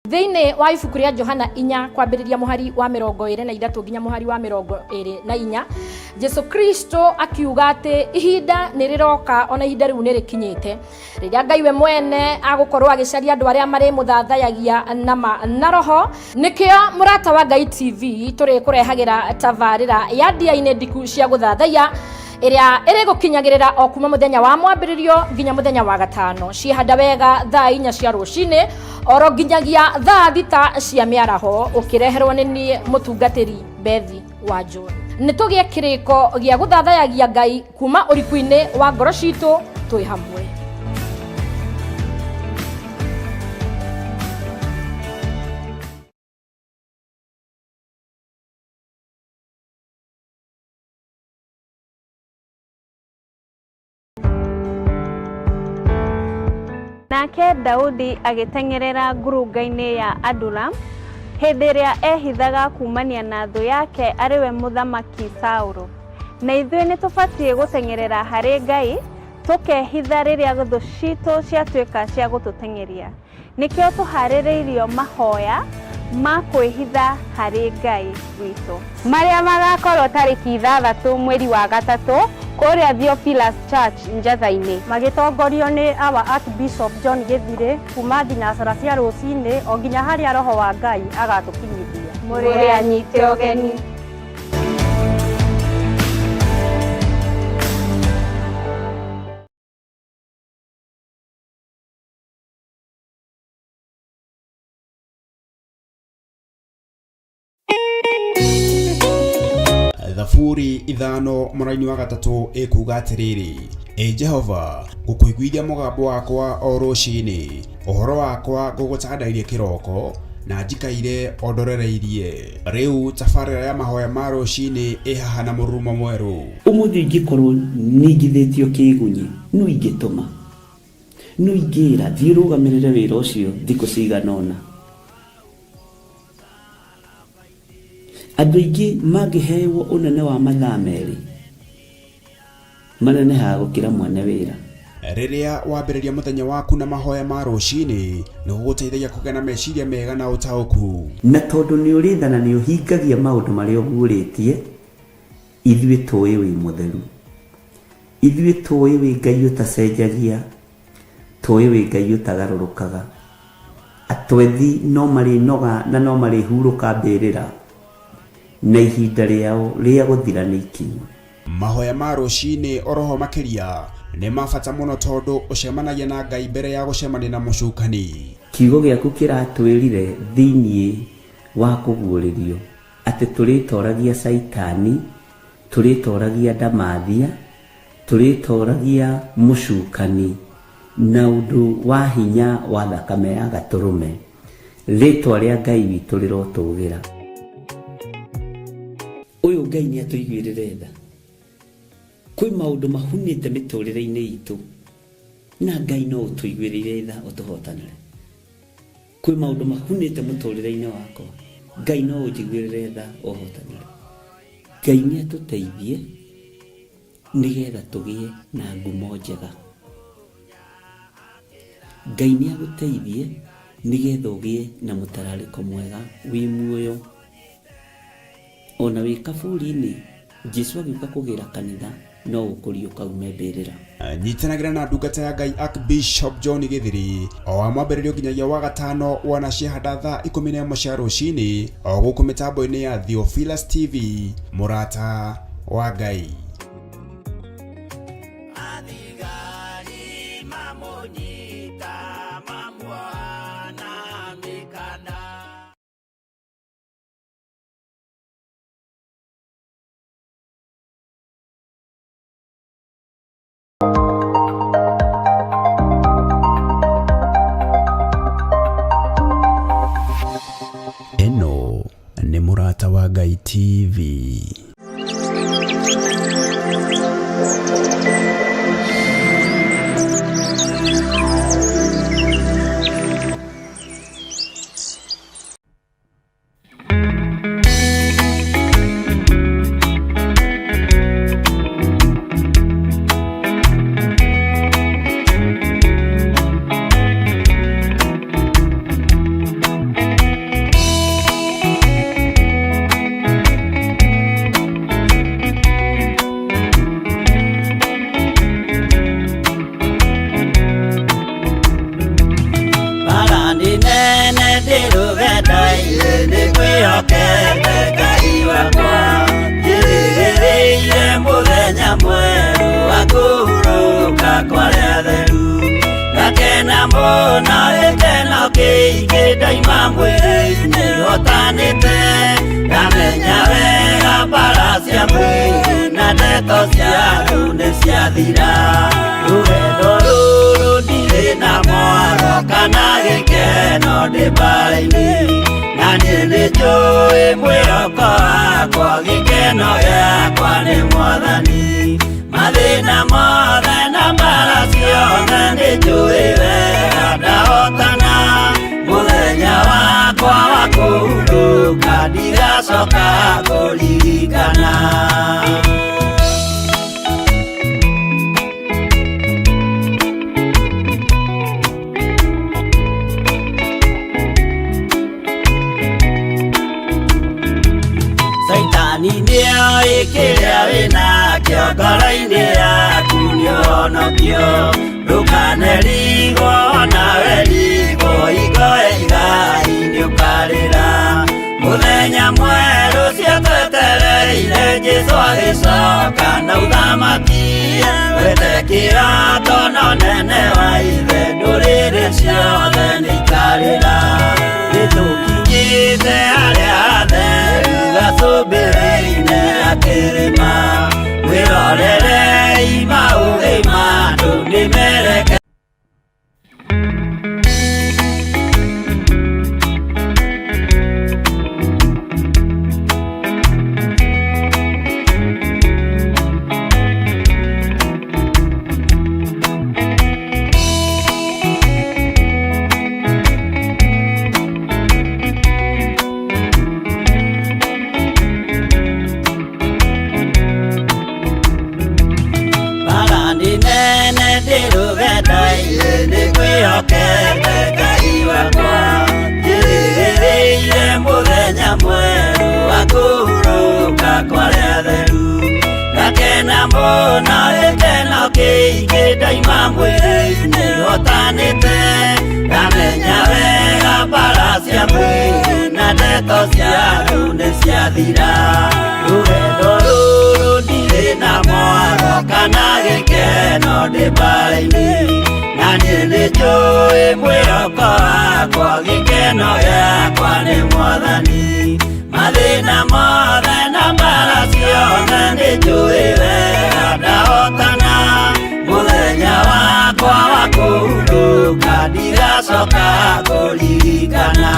Thĩinĩ wa ibuku rĩa Johana 4 kwambĩrĩria mũhari wa 23 nginya mũhari wa 24, Jesu Kristo akiuga atĩ ihinda nĩ rĩroka ona ihinda rĩu nĩ rĩkinyĩte rĩrĩa Ngai we mwene agũkorwo agĩcaria andũ arĩa marĩmũthathayagia na ma na roho. Nĩkĩo Mũrata wa Ngai TV tũrĩkũrehagĩra tabarĩra ya ndia-inĩ ndiku cia gũthathaiya ĩrĩa ĩrĩgũkinyagĩrĩra o kuma mũthenya wa mwambĩrĩrio nginya mũthenya wa gatano, ciĩhanda wega thaa 4 cia rũcinĩ oro nginyagia thaa 6 cia mĩaraho, ũkĩreherwo nĩ niĩ mũtungatĩri Bethi wa John. Nĩ tũgĩe kĩrĩko gĩa gũthathayagia Ngai kuma ũriku-inĩ wa ngoro citũ twĩ hamwe. Nake Daudi agĩteng'erera ngurunga-inĩ ya Adulamu hĩndĩ ĩrĩa ehithaga kumania na thũ yake arĩ we mũthamaki Saũlũ. Na ithuĩ nĩ tũbatiĩ gũteng'erera harĩ Ngai tũkehitha rĩrĩa thũ citũ ciatuĩka cia gũtũteng'eria. Nĩkĩo tũharĩrĩirio mahoya ma kwĩhitha harĩ Ngai witũ. Marĩa magakorwo tarĩki 6 mweri wa 3 kũrĩa Theophilus Church Njatha-inĩ. Magĩtongorio nĩ Our Archbishop John Gĩthirĩ kuma thinacara cia rũcinĩ o nginya harĩa Roho wa Ngai agatũkinyithia. Mũrĩ anyite ũgeni. Thaburi 5 mũraini wa 3 ĩkuga atĩrĩrĩ, Ĩ Jehova, ngũkũiguithia mũgambo wakwa o rũcinĩ, ũhoro wakwa ngũgũtandairie kĩroko, na njikaire o ndorereirie. Rĩu tabarĩra ya mahoya ma rũcinĩ ĩ haha na mũrurumo mwerũ. Ũmũthĩ ingĩkorwo ningithĩtio kĩgunyi, nũ ingĩtũma? Nũ ingĩra, thiĩ ũrũgamĩrĩre wĩra ũcio thikũ cigana ũna? Andũ aingĩ mangĩhewo ũnene wa mathaa 2, manenehaga gũkĩra mwene wĩra. Rĩrĩa wambĩrĩria mũthenya waku na mahoya ma rũcinĩ, nĩ gũgũteithagia kũgĩa na meciria mega na ũtaũku. Na tondũ nĩ ũrĩ tha na nĩ ũhingagia maũndũ marĩa ũguũrĩtie, ithuĩ tũĩ wĩ mũtheru. Ithuĩ tũĩ wĩ Ngai ũtacenjagia, tũĩ wĩ Ngai ũtagarũrũkaga. Atwethi no marĩnoga na no marĩhurũka mbĩrĩra, na ihinda rĩao rĩa gũthira nĩ ikinyu. Mahoya ma rũcinĩ oroho makĩria nĩ ma bata mũno tondũ ũcemanagia na Ngai mbere ya gũcemania na mũcukani. Kiugo gĩaku kĩratwĩrire thĩinĩ wa kũguũrĩrio atĩ tũrĩtoragia Caitani, tũrĩtoragia ndamathia, tũrĩtoragia mũcukani na ũndũ wa hinya wa thakame ya gatũrũme. Rĩtwa rĩa Ngai witũ rĩrotũgĩra. Ũyũ Ngai nĩ atũiguĩrĩre tha. Kwĩ maũndũ mahunĩte mĩtũrĩre-inĩ itũ na Ngai no ũtũiguĩrĩire tha ũtũhotanĩre. Kwĩ maũndũ mahunĩte mũtũrĩre-inĩ wakwa, Ngai no ũnjiguĩrĩre tha ũhotanĩre. Ngai nĩ atũteithie nĩgetha tũgĩe na ngumo njega. Ngai nĩ agũteithie nĩgetha ũgĩe na mũtararĩko mwega wĩ muoyo. Ona wĩ kaburi-inĩ, Jesu agĩũka kũgĩra kanitha no ũkũriũka ume mbĩrĩra. Nyitanagĩra na ndungata ya Ngai Archbishop John Gĩthiri o wa mwambĩrĩrio nginyagia wa gatano wana ciahanda thaa 11 cia rũcinĩ o gũkũ mĩtambo-inĩ ya Theophilus TV, mũrata wa Ngai. Athigari mamũnyita mamuoha na mĩkanda. Ĩno nĩ Mũrata wa Ngai TV. kĩingĩ ndaima mwĩrĩ-inĩ hotanĩte. Ndamenya wega mbara cia mwĩrĩ na ndeto cia andũ nĩ ciathira. Rũgendo rũrũ ndirĩ na mwaro kana gĩkeno ndĩ mbara-inĩ. Na niĩ nĩ njũĩ mwĩhoko wakwa, gĩkeno gĩakwa nĩ Mwathani. Mathĩna mothe na mbara ciothe nĩ njũĩ wega ndahotana. Mũthenya wakwa wa kũhurũka ndigacoka kũririkana. Caitani nĩoĩ kĩrĩa wĩnakĩo ngoro-inĩ yaku nĩũhonokio. Ndũkanerigwo nawe rigwo hingo ya igai nĩũkarĩra. Mũthenya mwerũ ciatwetereire Jesũ agĩcoka na ũthamaki. Wethe kĩrato na ũnene wa ithe ndũrĩrĩ ciothe nĩikarĩra. Nĩtũkinyĩte harĩa hatheru gacũmbĩrĩ-inĩ ga kĩrĩma. Mwĩrorerei maũthĩ ma andũ nĩmereke. Mbara nĩ nene ndĩ rũgendo-inĩ nĩngwĩhokete Ngai wakwa. Njĩrĩgĩrĩire mũthenya mwerũ wa kũhurũka kwa arĩa atheru. Ngakena mũno gĩkeno kĩingĩ ndaima mwĩrĩ-inĩ hotanĩte. Ndamenya wega mbara cia mwĩrĩ na ndeto cia andũ nĩ ciathira. Rũgendo rũrũ ndirĩ na mwaro kana gĩkeno ndĩ mbara-inĩ. Na niĩ nĩ njũĩ mwĩhoko wakwa, gĩkeno gĩakwa nĩ Mwathani. Mathĩna mothe na mbara ciothe nĩ njũĩ wega ndahotana. Mũthenya wakwa wa kũhurũka ndigacoka kũririkana.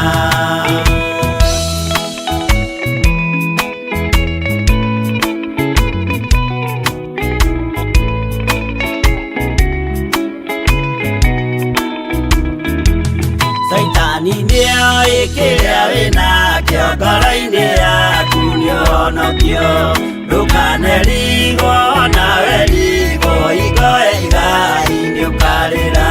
Caitani nĩoĩ kĩrĩa wĩnakĩo ngoro-inĩ yaku nĩũhonokio. Ndũkanerigwo nawe rigwo hingo ya igai nĩũkarĩra.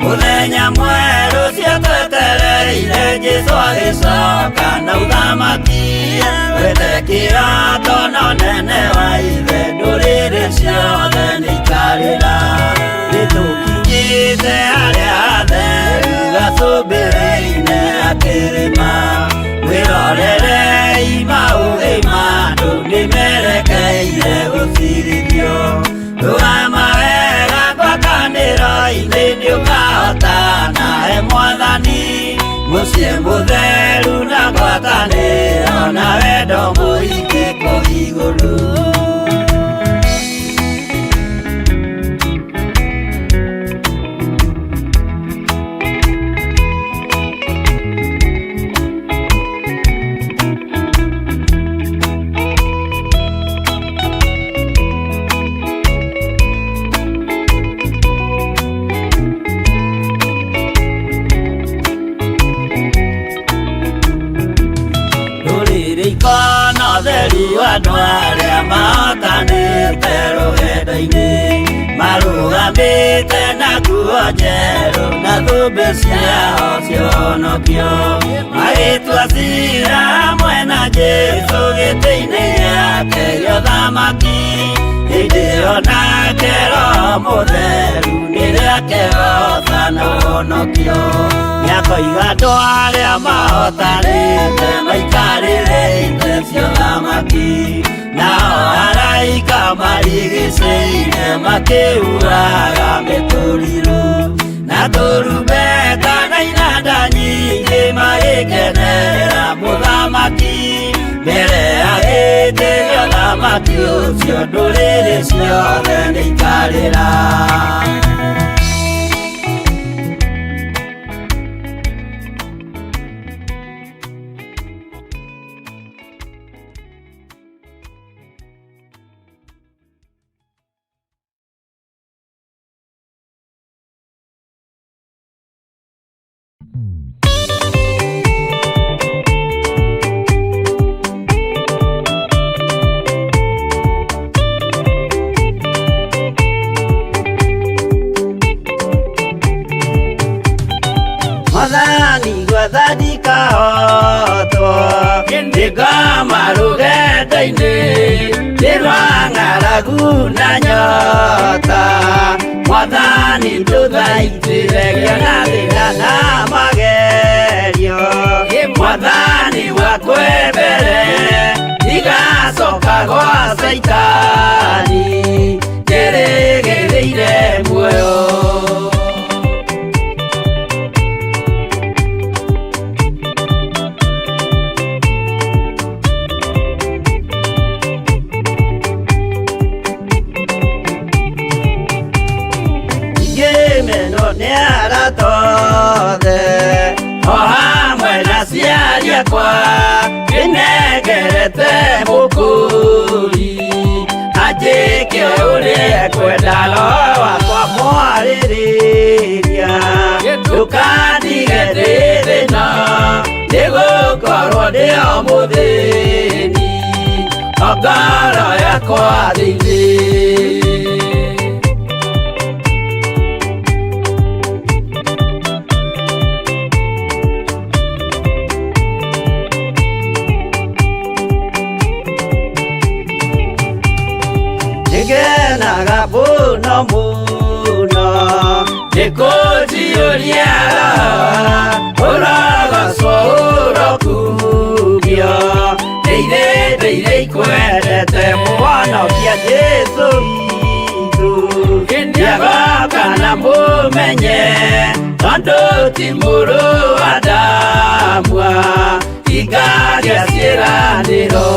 Mũthenya mwerũ ciatwetereire Jesũ agĩcoka na ũthamaki. Wethe kĩrato na ũnene wa ithe ndũrĩrĩ ciothe nĩikarĩra. Nĩtũkinyĩte harĩa hatheru gacũmbĩrĩ-inĩ ga kĩrĩma. Mwĩrorerei maũthĩ ma andũ nĩmerekeire gũcirithio. Rũgama wega ngwatanĩro-inĩ nĩũkahotana he Mwathani. Mũciĩ mũtheru na ngwatanĩro na wendo mũingĩ kũu igũrũ. Ndũrĩrĩ ikona ũtheru andũ arĩa mahotanĩte rũgendo-inĩ. Marũgamĩte na nguo njerũ na thũmbĩ ciao cionokio. Magĩtua ciira hamwe na Jesũ gĩtĩ-inĩ gĩake gĩa ũthamaki. Hĩndĩ ĩyo nake Roho Mũtheru nĩrĩakehoca na ũhonokio. Nĩakoiga andũ arĩa mahotanĩte maikarĩre itĩ cia ũthamaki. Nao araika marigicĩirie makĩhuhaga mĩtũrirũ. Na tũrumbeta na inanda nyingĩ. Aingĩ magĩkenerera mũthamaki mbere ya gĩtĩ gĩa ũthamaki ũcio ndũrĩrĩ ciothe nĩ ikarĩra. Mwathani gwathandika hotwo nĩngoma rũgendo-inĩ nĩ rwa ng'aragu na nyota Mwathani ndũthaitĩre ngĩona thĩna na magerio Mwathani wakwembere ndigacoka gwa Caitani njĩrĩgĩrĩire muoyo. Ngĩmenwo nĩ arata othe o hamwe na aciari akwa ndĩnengerete mũkũri anjĩke ũrĩa ekwenda roho wakwa mwarĩrĩria ndũkandige ndĩ thĩna nĩgũkorwo ndĩ o mũthĩni o ngoro yakwa thĩinĩ. Nĩngenaga mũno mũno nĩkũnjiyũria ũrogocwo ũrokumio ndĩire ndĩire ikwendete mũhonokia Jesũ witũ nĩagoka na mũmenye tondũ ti mũrũ wa Adamu ingagĩa ciĩranĩro.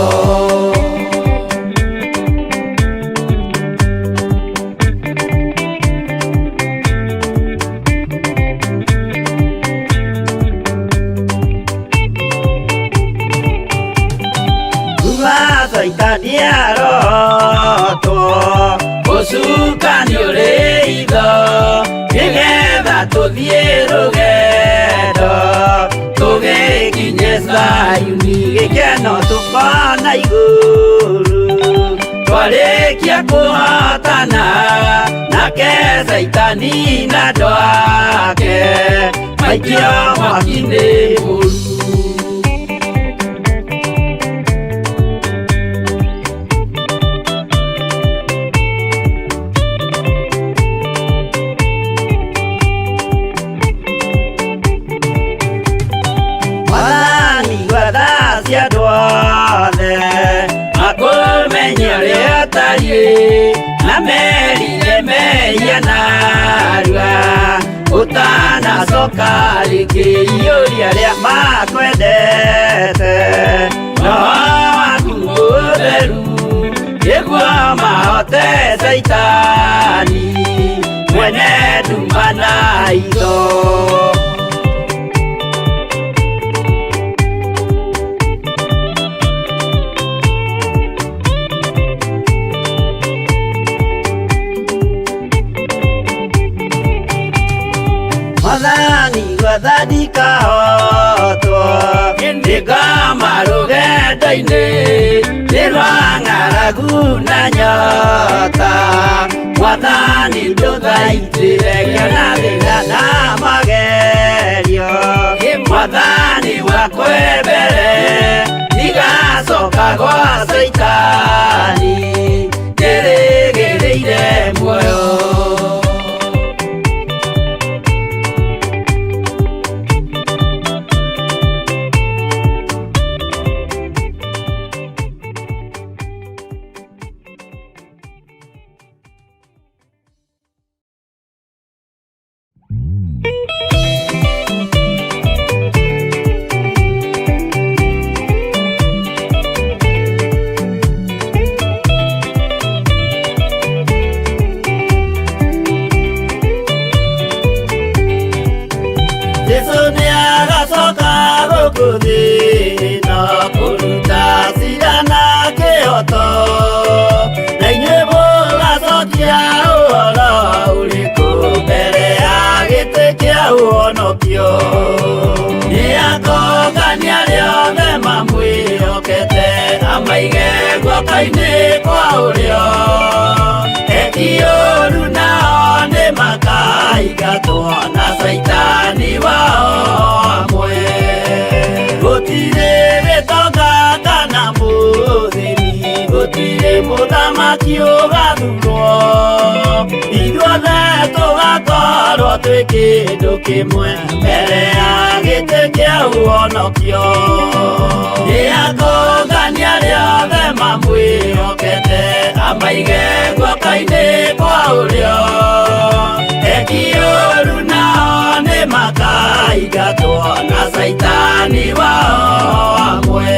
Kuma Caitani arotwo ũcukani ũrĩ itho nĩgetha tũthiĩ rũgendo tũgĩkinye Zayuni gĩkeno tũkona igũrũ twarĩkia kũhotana nake Caitani na andũ ake maikio mwaki-inĩ mũru. Mwathani gwatha cia andũ othe makũmenye ũrĩa ũtariĩ na merire mehia narua ũtanacoka rĩngĩ iyũria arĩa makwendete roho waku mũtheru nĩguo mahote Caitani mwene nduma na itho. Mwathani gwathandika hotwo nĩngoma rũgendo-inĩ nĩ rwa ng'aragu na nyota Mwathani ndũthaitĩre ngĩona thĩna na magerio Mwathani wakwembere ndigacoka gwa Caitani njĩrĩgĩrĩire muoyo. guoko-inĩ kwa ũrĩo. Eki ũru nao nĩ makaingatwo na caitani wao hamwe. Gũtirĩ gĩtonga kana mũthĩni, gũtirĩ mũthamaki ũgathurwo. Ithuothe tũgakorwo twĩ kĩndũ kĩmwe mbere ya gĩtĩ kĩa ũhonokio. Nĩakũngania arĩa othe mamwĩhokete, amaige guoko-inĩ kwa ũrĩo. Eki ũru nao nĩ makaingatwo na caitani wao hamwe.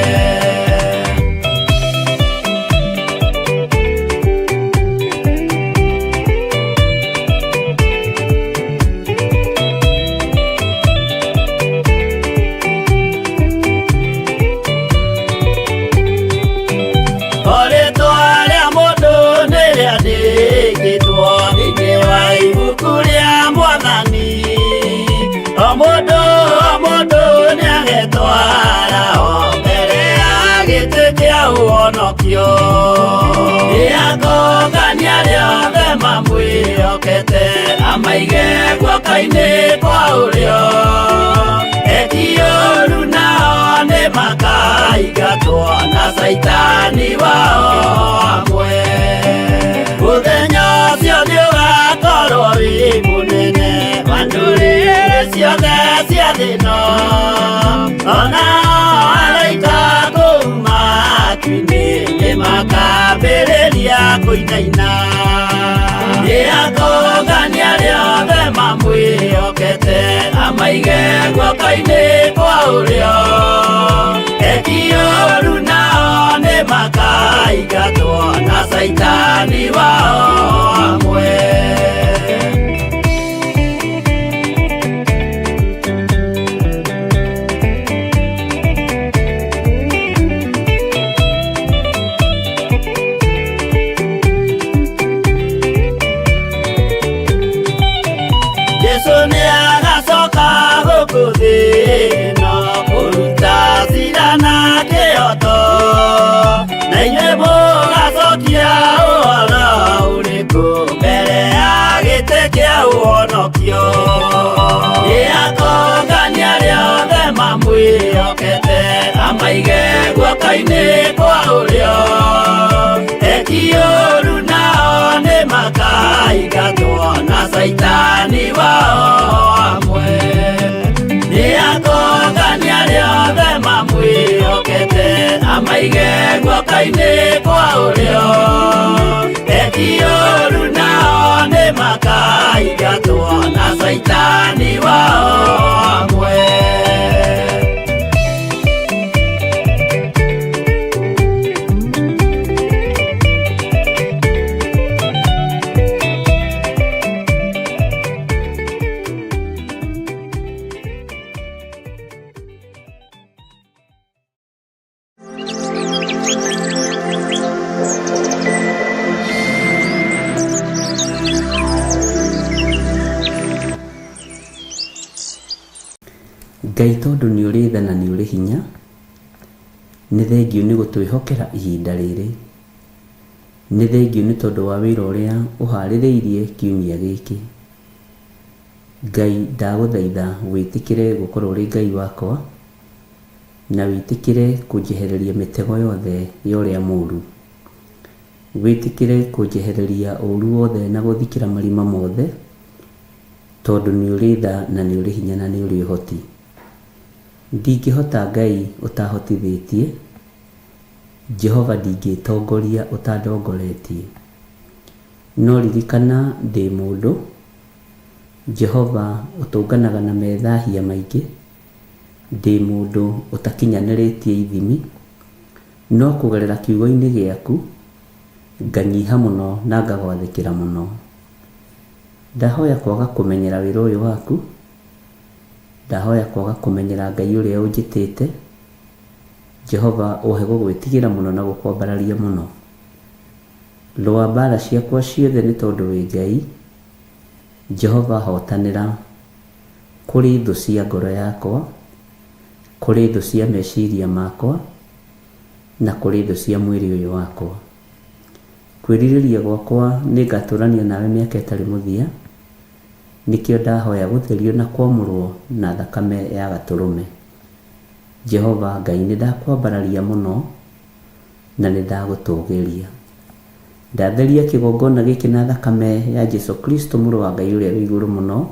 O rĩtwa rĩa mũndũ nĩ rĩandĩkĩtwo thĩinĩ wa ibuku rĩa Mwathani. O mũndũ o mũndũ nĩagetwara o mbere ya gĩtĩ kĩa ũhonokio. Nĩakũngania arĩa othe mamwĩhokete, amaige guoko-inĩ kwa ũrĩo. Eki ũru nao nĩ makaingatwo na caitani wao hamwe. Mũthenya ũcio nĩũgakorwo wĩ mũnene wa ndũrĩrĩ ciothe cia thĩ ĩno. Ona araika kũu matu-inĩ nĩmakambĩrĩria kũinaina. Nĩakũngania arĩa othe mamwĩhokete, amaige guoko-inĩ kwa ũrĩo. Eki ũru nao nĩ makaingatwo na caitani wao hamwe. Jesu nĩagacoka gũkũ thĩ ĩno kũruta cira na kĩhooto, na inyuĩ mũgacokia ũhoro ũrĩkũ mbere ya gĩtĩ kĩa ũhonokio. Nĩakũngania arĩa othe mamwĩhokete, amaige guoko-inĩ kwa ũrĩo. Eki ũru nao nĩ makaingatwo na caitani wao hamwe. Nĩakũngania arĩa othe mamwĩhokete, amaige guoko-inĩ kwa ũrĩo. Eki ũru nao nĩ makaingatwo na caitani wao hamwe. Ngai tondũ nĩ ũrĩ tha na nĩ ũrĩ hinya, nĩ thengiũ nĩ gũtwĩhokera ihinda rĩrĩ. Nĩ thengiũ nĩ tondũ wa wĩra ũrĩa ũharĩrĩirie kiumia gĩkĩ. Ngai ndagũthaitha wĩtĩkĩre gũkorwo ũrĩ Ngai wakwa, na wĩtĩkĩre kũnjehereria mĩtego yothe ya ũrĩa mũũru. Wĩtĩkĩre kũnjehereria ũũru wothe na gũthikĩra marima mothe, tondũ nĩ ũrĩ tha na nĩ ũrĩ hinya na nĩ ũrĩ ũhoti. Ndingĩhota Ngai ũtahotithĩtie, Jehova ndingĩtongoria ũtandongoretie. No ririkana ndĩ mũndũ, Jehova ũtũnganaga na methahia maingĩ, ndĩ mũndũ ũtakinyanĩrĩtie ithimi, no kũgerera kiugo-inĩ gĩaku, nganyiha mũno na ngagwathĩkĩra mũno. Ndahoya kwaga kũmenyera wĩra ũyũ waku, ndahoya kwaga kũmenyera Ngai ũrĩa ũnjĩtĩte, Jehova ũhe gũgwĩtigĩra mũno na gũkwambararia mũno. Rũa mbara ciakwa ciothe nĩ tondũ wĩ Ngai, Jehova hotanĩra kũrĩ thũ cia ngoro yakwa, kũrĩ thũ cia meciria makwa, na kũrĩ thũ cia mwĩrĩ ũyũ wakwa. Kwĩrirĩria gwakwa nĩ ngatũrania nawe mĩaka ĩtarĩ mũthia, nĩkĩo ndahoya gũtherio na kwamũrwo na thakame ya Gatũrũme. Jehova Ngai, nĩ ndakwambararia mũno na nĩ ndagũtũgĩria. Ndatheria kĩgongona gĩkĩ na thakame ya Jesu Kristo mũrũ wa Ngai ũrĩa wĩ igũrũ mũno,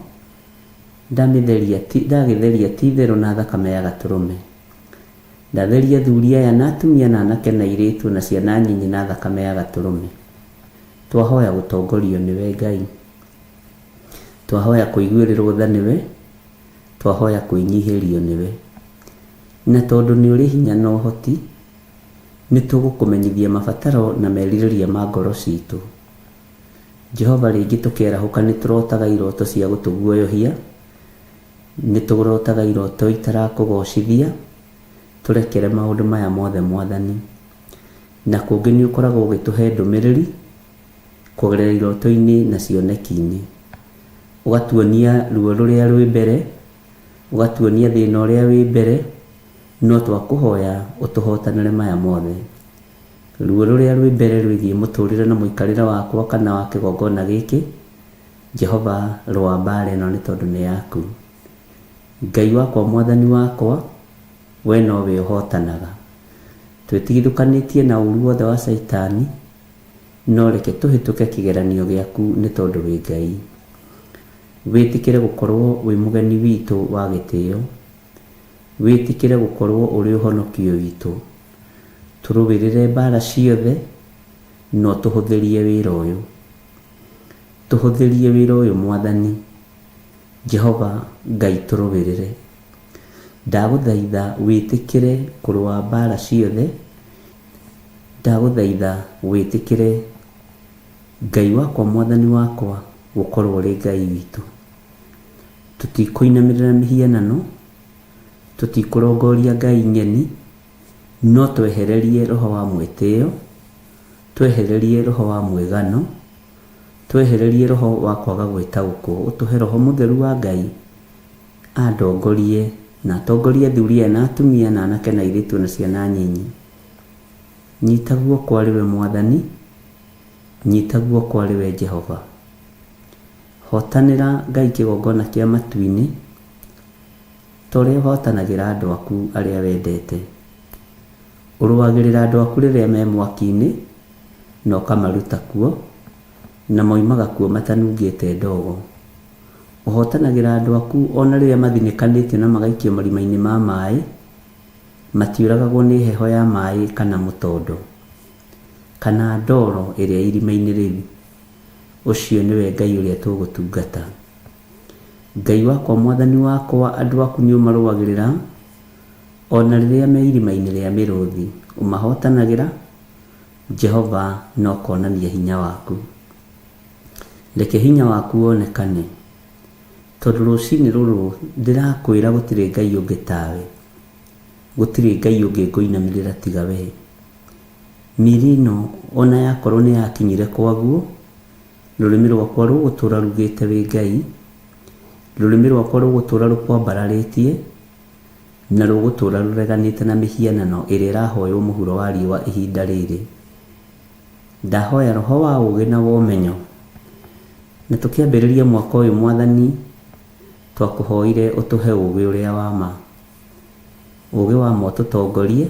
ndamĩtheria ti ndagĩtheria ti itherũ na thakame ya Gatũrũme. Ndatheria athuri aya na atumia na anake na airĩtu na ciana nyinyi na thakame ya Gatũrũme. Twahoya gũtongorio nĩwe Ngai. Twahoya kũiguĩrĩrwo tha nĩwe. Twahoya kwĩnyihĩrio nĩwe. Na tondũ nĩ ũrĩ hinya na ũhoti, nĩ tũgũkũmenyithia mabataro na merirĩria ma ngoro citũ. Jehova, rĩngĩ tũkĩarahũka nĩ tũrotaga iroto cia gũtũguoyohia, nĩ tũrotaga iroto itarakũgocithia, tũrekere maũndũ maya mothe Mwathani. Na kũngĩ nĩ ũkoragwo ũgĩtũhe ndũmĩrĩri kũgerera iroto-inĩ na cioneki-inĩ. Ũgatuonia ruo rũrĩa rwĩ mbere, ũgatuonia thĩna ũrĩa wĩ mbere, no twakũhoya ũtũhotanĩre maya mothe. Ruo rũrĩa rwĩ mbere rwĩgiĩ mũtũrĩre na mũikarĩre wakwa kana wa kĩgongona gĩkĩ, Jehova rũa mbara ĩno nĩ tondũ nĩ yaku. Ngai wakwa, Mwathani wakwa, we nowe ũhotanaga. Twĩtigithũkanĩtie na ũru wothe wa Caitani, no reke tũhĩtũke kĩgeranio gĩaku nĩ tondũ wĩ Ngai. Wĩtĩkĩre gũkorwo wĩ mũgeni witũ wa gĩtĩo. Wĩtĩkĩre gũkorwo ũrĩ ũhonokio witũ. Tũrũĩrĩre mbara ciothe, na ũtũhũthĩrie wĩra ũyũ. Tũhũthĩrie wĩra ũyũ Mwathani. Jehova Ngai tũrũĩrĩre. Ndagũthaitha wĩtĩkĩre kũrũa mbara ciothe. Ndagũthaitha wĩtĩkĩre Ngai wakwa Mwathani wakwa gũkorwo ũrĩ Ngai witũ. Tũtikũinamĩrĩra mĩhianano, tũtikũrongoria ngai ng'eni, no twehererie roho wa mwĩtĩo, twehererie roho wa mwĩgano, twehererie roho wa kwaga gwĩtaũkwo, ũtũhe roho mũtheru wa Ngai andongorie na atongorie athuri aya na atumia na anake na airĩtu na ciana nyinyi. Nyita guoko arĩ we Mwathani, nyita guoko arĩ we Jehova. Hotanĩra Ngai kĩgongona kĩa matu-inĩ, ta ũrĩa ũhotanagĩra andũ aku arĩa wendete. Ũrũagĩrĩra andũ aku rĩrĩa me mwaki-inĩ, na ũkamaruta kuo, na moimaga kuo matanungĩte ndogo. Ũhotanagĩra andũ aku o na rĩrĩa mathinĩkanĩtio na magaikio marima-inĩ ma maĩ, matiũragagwo nĩ heho ya maĩ kana mũtondo, kana ndoro ĩrĩa ĩ irima-inĩ rĩu. Ũcio nĩwe Ngai ũrĩa tũgũtungata. Ngai wakwa, Mwathani wakwa, andũ aku nĩũmarũagĩrĩra, o na rĩrĩa me irima-inĩ rĩa mĩrũthi. Ũmahotanagĩra, Jehova, na ũkonania hinya waku. Reke hinya waku wonekane, tondũ rũcinĩ rũrũ ndĩrakwĩra gũtirĩ Ngai ũngĩ tawe, gũtirĩ Ngai ũngĩ ngũinamĩrĩra tiga wee. Mĩĩrĩ ĩno o na yakorwo nĩ yakinyire kwaguo, rũrĩmĩ rwakwa rũgũtũũra rugĩte wĩ Ngai, rũrĩmĩ rwakwa rũgũtũũra rũkwambararĩtie, na rũgũtũũra rũreganĩte na mĩhianano ĩrĩa ĩrahoywo mũhuro wa riũa ihinda rĩrĩ. Ndahoya roho wa ũũgĩ na wa ũmenyo. Na tũkĩambĩrĩria mwaka ũyũ Mwathani, twakũhoire ũtũhe ũũgĩ ũrĩa wa ma. Ũũgĩ wa ma ũtũtongorie,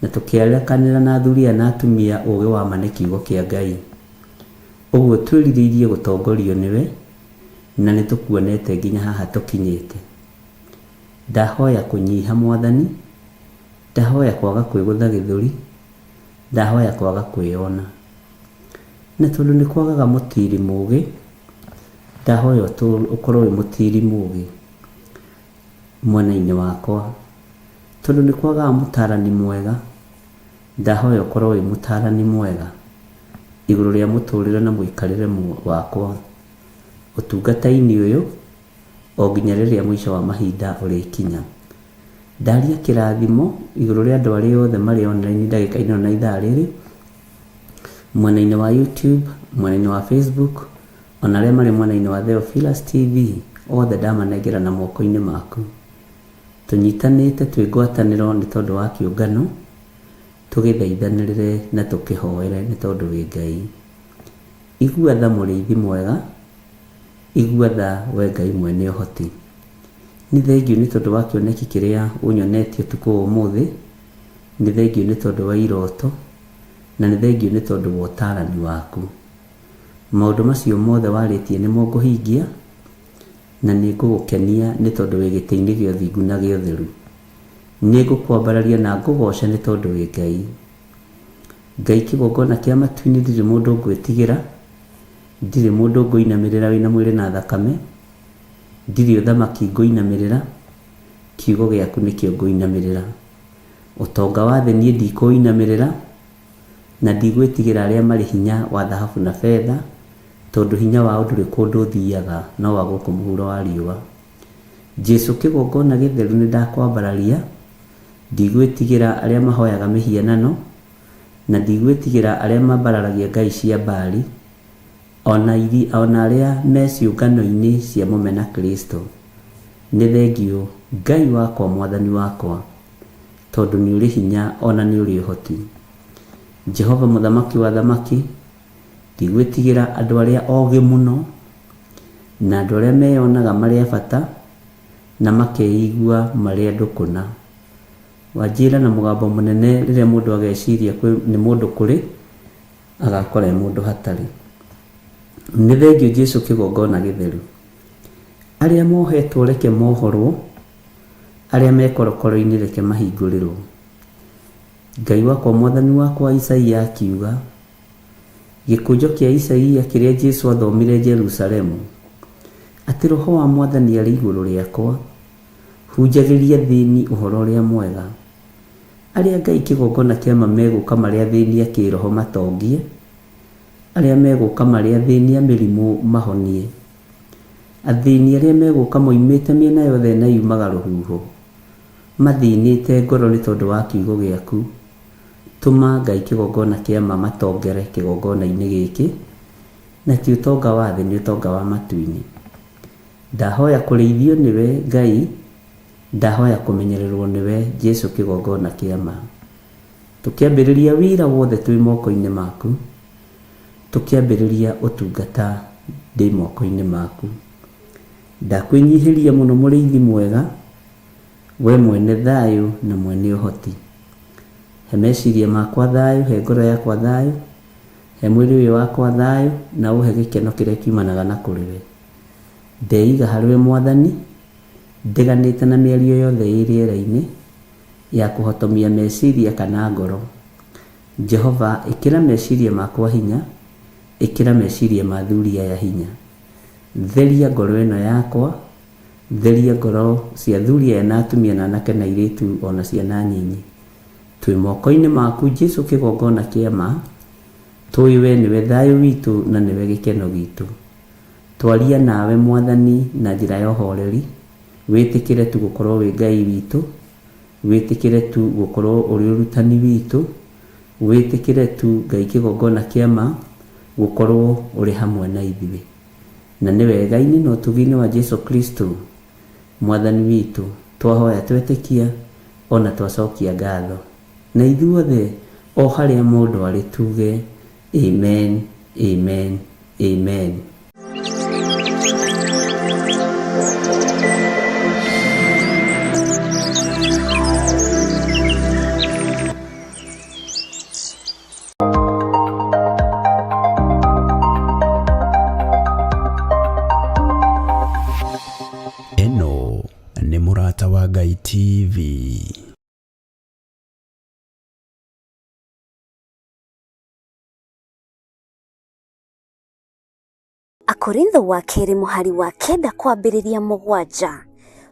na tũkĩarekanĩra na athuri aya na atumia ũũgĩ wa ma nĩ kiugo kĩa Ngai. Ũguo twĩrirĩirie gũtongorio nĩwe, na nĩ tũkuonete nginya haha tũkinyĩte. Ndahoya kũnyiha Mwathani, ndahoya kwaga kwĩgũtha gĩthũri, ndahoya kwaga kwĩyona. Na tondũ nĩ kwagaga mũtiri mũgĩ, ndahoya ũkorwo wĩ mũtiri mũgĩ mwena-inĩ wakwa. Tondũ nĩ kwagaga mũtarani mwega, ndahoya ũkorwo wĩ mũtarani mwega igũrũ rĩa mũtũrĩre na mũikarĩre wakwa ũtungata-inĩ ũyũ o nginya rĩrĩa mũico wa mahinda ũrĩkinya. Ndaria kĩrathimo igũrũ rĩa andũ arĩa othe marĩ online ndagĩka-inĩ ĩno na ithaa rĩrĩ, mwena-inĩ wa YouTube, mwena-inĩ wa Facebook, ona arĩa marĩ mwena-inĩ wa Theophilus TV, othe ndamanengera na moko-inĩ maku. Tũnyitanĩte twĩ ngwatanĩro nĩ tondũ wa kĩũngano, Tũgĩthaithanĩrĩre na tũkĩhoere nĩ tondũ wĩ Ngai. Igua tha mũrĩithi mwega, igua tha we Ngai mwene ũhoti. Nĩ thengiũ nĩ tondũ wa kĩoneki kĩrĩa ũnyonetie ũtukũ wa ũmũthĩ, nĩ thengiũ nĩ tondũ wa iroto, na nĩ thengiũ nĩ tondũ wa ũtaarani waku. Maũndũ macio mothe warĩtie nĩmo ngũhingia, na nĩ ngũgũkenia nĩ tondũ wĩ gĩtĩ-inĩ gĩa ũthingu na gĩa ũtheru. Nĩ ngũkwambararia na ngũgooce nĩ tondũ wĩ Ngai. Ngai kĩgongona kĩa matu-inĩ ndirĩ mũndũ ngwĩtigĩra, ndirĩ mũndũ ngũinamĩrĩra wĩna mwĩrĩ na thakame, ndirĩ ũthamaki ngũinamĩrĩra, kiugo gĩaku nĩkĩo ngũinamĩrĩra. Ũtonga wa thĩ niĩ ndikũinamĩrĩra, na ndigwĩtigĩra arĩa marĩ hinya wa thahabu na betha, tondũ hinya wao ndũrĩ kũndũ ũthiaga no wa gũkũ mũhuro wa riũa. Jesu kĩgongona gĩtheru nĩ ndakwambararia, ndigwĩtigĩra arĩa mahoyaga mĩhianano, na ndigwĩtigĩra arĩa mambararagia ngai cia Baali, o na arĩa me ciũngano-inĩ cia mũmena Kristo. Nĩ thengiũ Ngai wakwa Mwathani wakwa, tondũ nĩ ũrĩ hinya o na nĩ ũrĩ ũhoti. Jehova mũthamaki wa athamaki, ndigwĩtigĩra andũ arĩa ogĩ mũno, na andũ arĩa meyonaga marĩ a bata, na makeigua marĩ andũ kũna. Wanjĩra na mũgambo mũnene rĩrĩa mũndũ ageciria nĩ mũndũ kũrĩ, agakora e mũndũ hatarĩ. Nĩ thengiũ Jesu kĩgongona gĩtheru. Arĩa mohetwo reke mohorwo, arĩa me korokoro-inĩ reke mahingũrĩrwo. Ngai wakwa Mwathani wakwa Isaia akiuga, gĩkũnjo kĩa Isaia kĩrĩa Jesu athomire Jerusalemu, atĩ Roho wa Mwathani arĩ igũrũ rĩakwa, hunjagĩria athĩni ũhoro ũrĩa mwega. Arĩa Ngai kĩgongona kĩama megũka marĩ athĩni a kĩroho matongie, arĩa megũka marĩ athĩni a mĩrimũ mahonie. Athĩni arĩa megũka moimĩte mĩena yothe na yumaga rũhuho, mathĩnĩte ngoro nĩ tondũ wa kiugo gĩaku. Tũma Ngai kĩgongona kĩama matongere kĩgongona-inĩ gĩkĩ, na ti ũtonga wa thĩ, nĩ ũtonga wa matu-inĩ. Ndahoya kũrĩithio nĩwe Ngai, ndahoya kũmenyererwo nĩwe Jesu kĩgongona kĩama. Tũkĩambĩrĩria wĩra wothe twĩ moko-inĩ maku, tũkĩambĩrĩria ũtungata ndĩ moko-inĩ maku. Ndakwĩnyihĩria mũno mũrĩithi mwega, we mwene thayũ na mwene ũhoti. He meciria makwa thayũ, he ngoro yakwa thayũ, he mwĩrĩ ũyũ wakwa thayũ, na ũhe gĩkeno kĩrĩa kiumanaga na kũrĩ we. Ndeiga harĩ we Mwathani, ndiganĩte na mĩario yothe ĩ rĩera-inĩ ya kũhotomia meciria kana ngoro. Jehova, ĩkĩra meciria makwa hinya, ĩkĩra meciria ma athuri aya hinya. Theria ngoro ĩno yakwa, theria ngoro cia athuri aya na atumia na anake na airĩtu o na ciana nyinyi. Twĩ moko-inĩ maku Jesu kĩgongona kĩa ma, tũĩ we nĩwe thayũ witũ na nĩwe gĩkeno gitũ. Twaria nawe Mwathani na njĩra ya ũhoreri, wĩtĩkĩre tu gũkorwo wĩ Ngai witũ, wĩtĩkĩre tu gũkorwo ũrĩ ũrutani witũ, wĩtĩkĩre tu Ngai kĩgongona kĩa ma gũkorwo ũrĩ hamwe na ithuĩ. Na nĩ wega-inĩ na ũtugi-inĩ wa Jesu Kristo Mwathani witũ, twahoya twetĩkia ona twacokia ngatho. Na ithuothe o harĩa mũndũ arĩ tuge amen, amen, amen. Ĩno nĩ Mũrata wa Ngai TV. Akorintho wa kerĩ mũhari wa 9 kwambĩrĩria 7.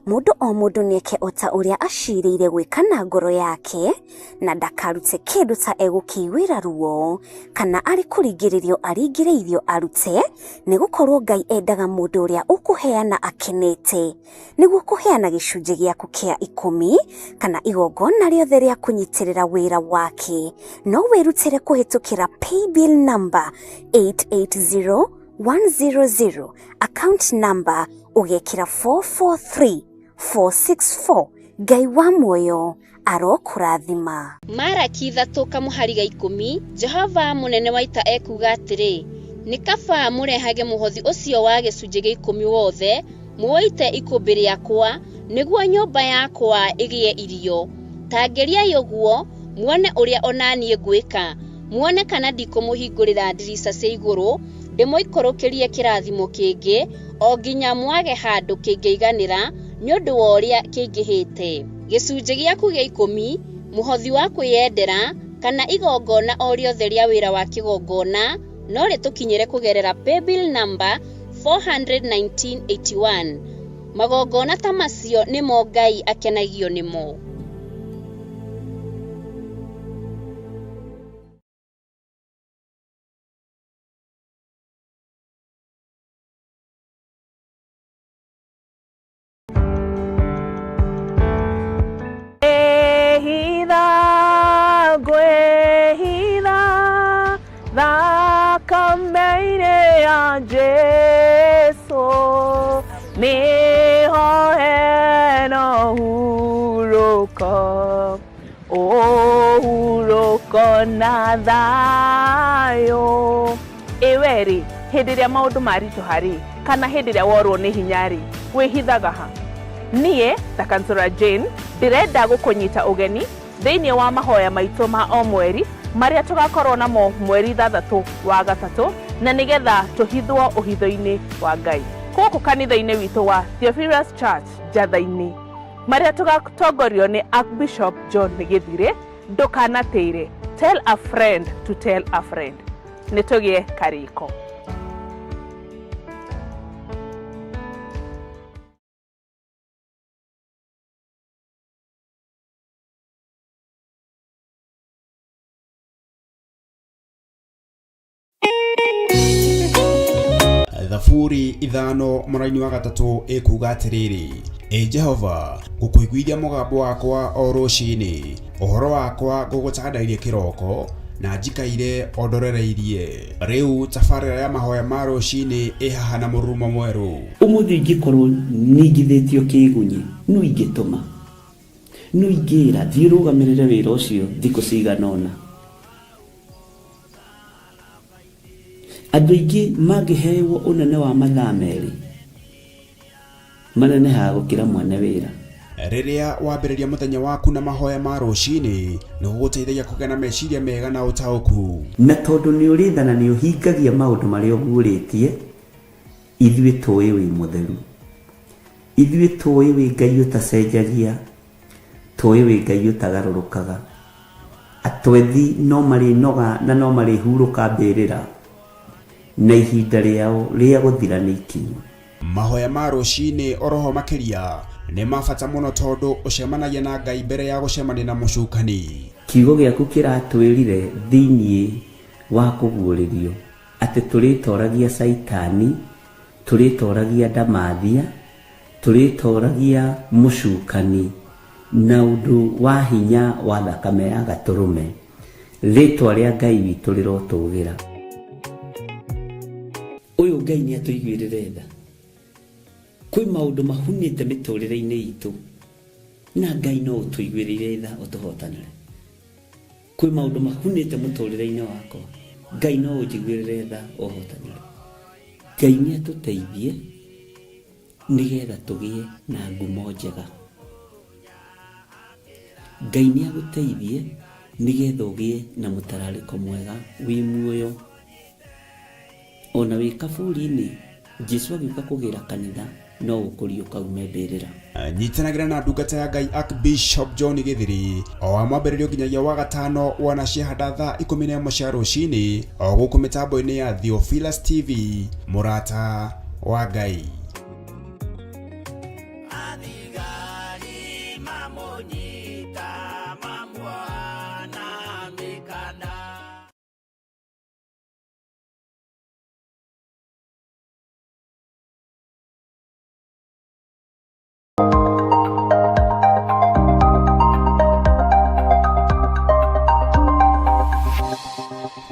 Mũndũ o mũndũ nĩeke o ta ũrĩa acirĩire gwĩka na ngoro yake, na ndakarute kĩndũ ta egũkĩiguĩra ruo, kana arĩ kũringĩrĩrio aringĩrĩirio arute, nĩgũkorwo Ngai endaga mũndũ ũrĩa ũkũheana akenete. Nĩguo kũheana gĩcunjĩ gĩaku kĩa 10 kana igongona rĩothe rĩa kũnyitĩrĩra wĩra wake, no wĩrutĩre kũhĩtũkĩra paybill number 880100, account number ũgekĩra 443464. Ngai wa muoyo Arokũrathima. Maraki 3 kamũhari ga 10, Jehova mũnene wa ita ekuuga atĩrĩ, nĩ kaba mũrehage mũhothi ũcio wa gĩcunjĩ gĩa 10 wothe, mũũite ikũmbĩ rĩakwa, nĩguo nyũmba yakwa ĩgĩe irio. Ta ngeriai ũguo, muone ũrĩa o na niĩ ngwĩka, muone kana ndikũmũhingũrĩra ndirica cia igũrũ, ndĩmũikũrũkĩrie kĩrathimo kĩngĩ, o nginya mwage handũ kĩngĩiganĩra nĩ ũndũ wa ũrĩa kĩingĩhĩte. Gĩcunjĩ gĩaku gĩa 10, mũhothi wa kwĩyendera, kana igongona o rĩothe rĩa wĩra wa kĩgongona, no rĩtũkinyĩre kũgerera paybill number 41981. Magongona ta macio nĩmo Ngai akenagio nĩmo. Ngwĩhitha, ngwĩhitha thakame-inĩ ya Jesũ, nĩho hena ũhurũko, ũhurũko na thayũ. Ĩwe rĩ, hĩndĩ ĩrĩa maũndũ maritũha rĩ, kana hĩndĩ ĩrĩa worwo nĩ hinya rĩ, wĩhithaga ha? Niĩ ta Kansũra Jane ndĩrenda gũkũnyita ũgeni thĩinĩ wa mahoya maitũ ma o mweri marĩa tũgakorwo namo mweri 6 wa 3, na nĩgetha tũhithwo ũhitho-inĩ wa Ngai gũkũ kanitha-inĩ witũ wa Theophilus Church Njatha-inĩ, marĩa tũgatongorio nĩ Archbishop John Gĩthirĩ. Ndũkanatĩire, tell a friend to tell a friend, nĩ tũgĩe karĩko. Thaburi 5 mũraini wa 3 ĩkuuga atĩrĩrĩ, Ĩ Jehova, ngũkũiguithia mũgambo wakwa o rũcinĩ, ũhoro wakwa ngũgũtandairie kĩroko, na njikaire o ndorereirie. Rĩu tabarĩra ya mahoya ma rũcinĩ ĩ haha na mũrurumo mwerũ. Ũmũthĩ ingĩkorwo ningithĩtio kĩgunyi, no ingĩtũma, no ingĩra thiĩ ũrũgamĩrĩre wĩra ũcio thikũ cigana ũna. Andũ aingĩ mangĩhewo ũnene wa mathaa 2, manenehaga gũkĩra mwene wĩra. Rĩrĩa wambĩrĩria mũthenya waku na mahoya ma rũcinĩ, nĩ gũgũteithagia kũgĩa na meciria mega na ũtaũku. Na tondũ nĩ ũrĩ tha na nĩ ũhingagia maũndũ marĩa ũguũrĩtie, ithuĩ tũĩ wĩ mũtheru. Ithuĩ tũĩ wĩ Ngai ũtacenjagia, tũĩ wĩ Ngai ũtagarũrũkaga. Atwethi no marĩnoga na no marĩhurũka mbĩrĩra, na ihinda rĩao rĩa gũthira nĩ ikinyu. Mahoya ma rũcinĩ oroho makĩria nĩ ma bata mũno tondũ ũcemanagia na Ngai mbere ya gũcemania na mũcukani. Kiugo gĩaku kĩratwĩrire thĩinĩ wa kũguũrĩrio atĩ tũrĩtoragia Caitani, tũrĩtoragia ndamathia, tũrĩtoragia mũcukani na ũndũ wa hinya wa thakame ya gatũrũme. Rĩtwa rĩa Ngai witũ rĩrotũgĩra. Ũyũ Ngai nĩ atũiguĩrĩre tha. Kwĩ maũndũ mahunĩte mĩtũrĩre-inĩ itũ, na Ngai no ũtũiguĩrĩire tha ũtũhotanĩre. Kwĩ maũndũ mahunĩte mũtũrĩre-inĩ wakwa, Ngai no ũnjiguĩrĩre tha ũhotanĩre. Ngai nĩ atũteithie nĩgetha tũgĩe na ngumo njega. Ngai nĩ agũteithie nĩgetha ũgĩe na mũtararĩko mwega wĩ muoyo. Ona wĩ kaburi-inĩ, Jesu agĩũka kũgĩra kanitha no ũkũriũka ume mbĩrĩra. Nyitanagĩra na ndungata ya Ngai Archbishop John Gĩthiri o wa mwambĩrĩrio nginyagia wa gatano wana ciahanda thaa 11 cia rũcinĩ o gũkũ mĩtambo-inĩ ya Theophilus TV, mũrata wa Ngai. Athigari mamũnyita mamuoha mĩkanda.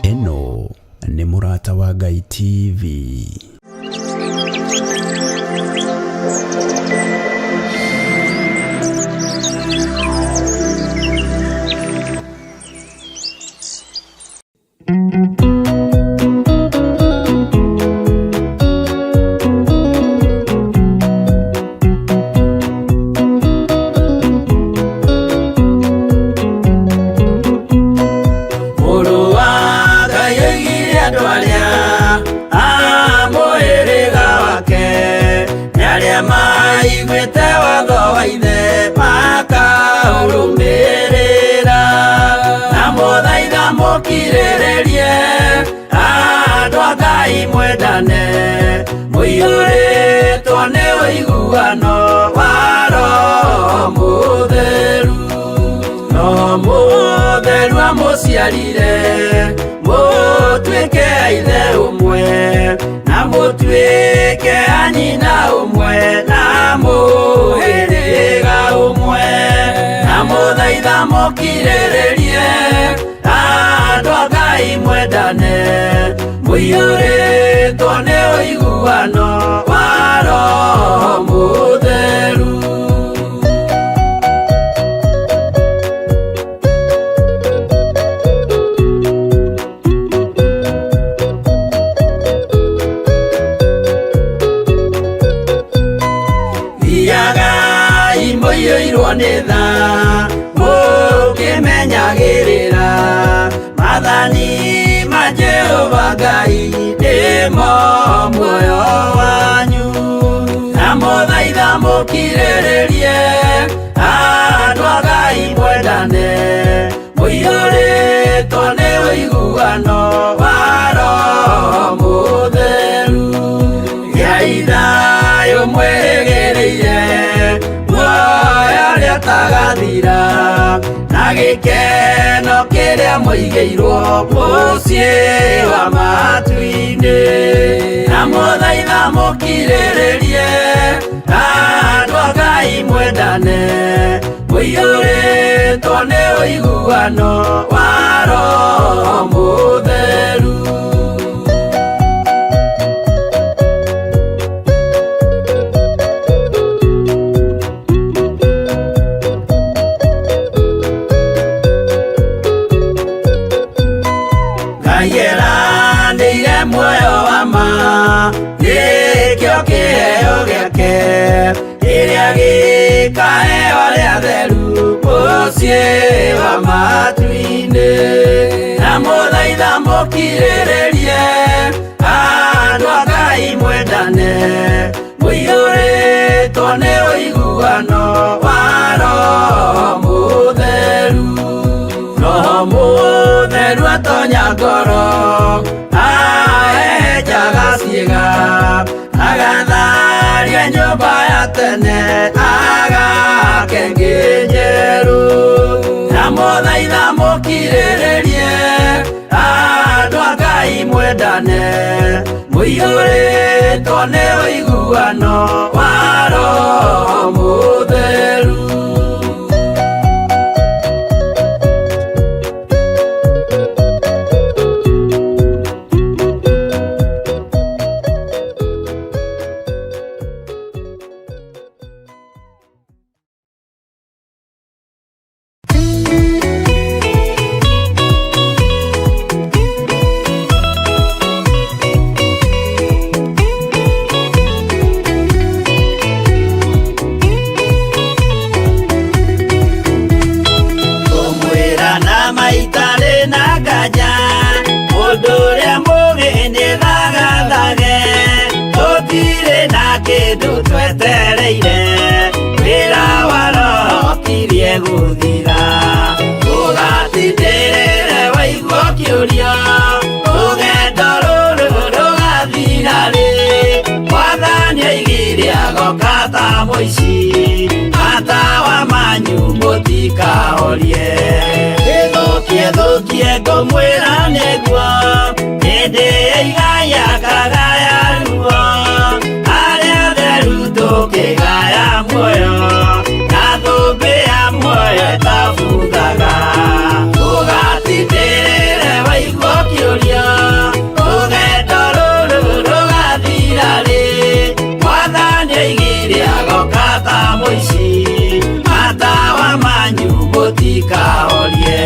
Ĩno nĩ Mũrata wa Ngai TV. maiguĩte watho wa ithe makaũrũmĩrĩra. Na mũthaitha mũkirĩrĩrie andũ a Ngai mwendane, mũiyũrĩtwo nĩ ũiguano wa Roho Mũtheru. Roho Mũtheru amũciarire mũtuĩke a ithe ũmwe, na mũtuĩke a nyina ũmwe, na mũhĩrĩga ũmwe. Na mũthaitha mũkirĩrĩrie andũ a Ngai mwendane, mũiyũrĩtwo nĩ ũiguano wa Roho Mũtheru. Thiagai mũiyũirwo nĩ tha, mũkĩmenyagĩrĩra maathani ma Jehova Ngai nĩmo muoyo wanyu. Na mũthaitha mũkirĩrĩrie andũ a Ngai mwendane, mũiyũrĩtwo nĩ ũiguano wa Roho Mũtheru. Gĩai thayũ mwĩrĩgĩrĩire muoyo ũrĩa ũtagathira, na gĩkeno kĩrĩa mũigĩirwo mũciĩ wa matu-inĩ. Na mũthaitha mũkirĩrĩrie andũ a Ngai mwendane, mũiyũrĩtwo nĩ ũiguano wa Roho Mũtheru. Ngai eranĩire muoyo wa ma, nĩkĩo kĩheo gĩake kĩrĩa gĩkaheo arĩa atheru mũciĩ wa matu-inĩ. Na mũthaitha mũkirĩrĩrie andũ a Ngai mwendane, mũiyũrĩtwo nĩ ũiguano wa Roho Mũtheru. Roho Mũtheru atonya ngoro, ahehenjaga ciĩga, agatharia nyũmba ya tene, agake ĩngĩ njerũ. Na mũthaitha mũkirĩrĩrie andũ a Ngai mwendane, mũiyũrĩtwo nĩ ũiguano wa Roho Mũtheru. Ngũmwĩra na maitarĩ na nganja, mũndũ ũrĩa mũũgĩ nĩ thagathage, tũtirĩ na kĩndũ twetereire, wĩra wa Roho ũkirie gũthira. Ũgatindĩrĩre waigua ũkĩũria, rũgendo rũrũ rũgathira rĩ? Mwathani oigire agoka ta mũici, matawa manyu mũtikahorie. Ĩthũkie thũkie ngũmwĩra nĩguo, hĩndĩ ĩigaya kagaya ruo, arĩa atheru tũkĩgaya muoyo, na thũmbĩ ya muoyo ĩtabuthaga. Ũgatindĩrĩre waigua ũkĩũria, rũgendo rũrũ rũgathira rĩ? Mwathani oigire agoka ta mũici, matawa manyu mũtikahorie.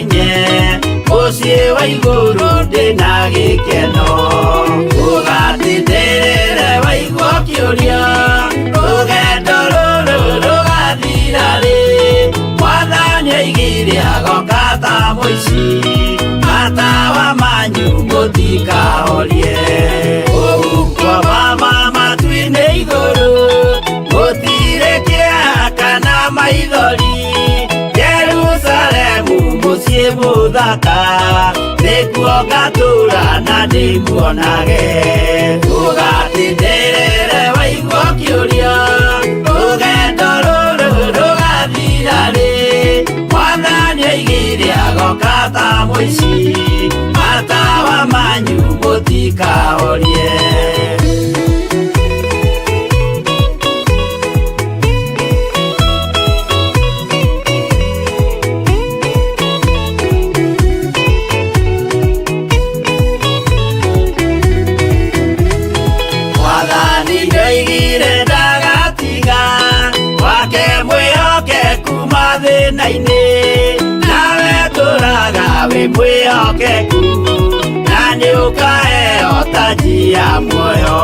nginye Mũciĩ wa igũrũ ndĩna gĩkeno Ũgatindĩrĩre waigua ũkĩũria Rũgendo rũrũ rũgathira rĩ Mwathani oigire agoka ta mũici Matawa manyu mũtikahorie Kũu kwa mama matu-inĩ igũrũ Gũtirĩ kĩeha kana maithori Jerusalemu mũciĩ mũthaka Nĩkuo ngatũũra na ndĩmuonage Ũgatindĩrĩre waigua ũkĩũria Rũgendo rũrũ rũgathira rĩ Mwathani oigire agoka ta mũici Matawa manyu mũtikahorie Mwathani nĩoigire ndagatiga Wake mwĩhokeku mathĩna-inĩ Nawe tũraga wĩ mwĩhokeku Na nĩũkaheo taji ya muoyo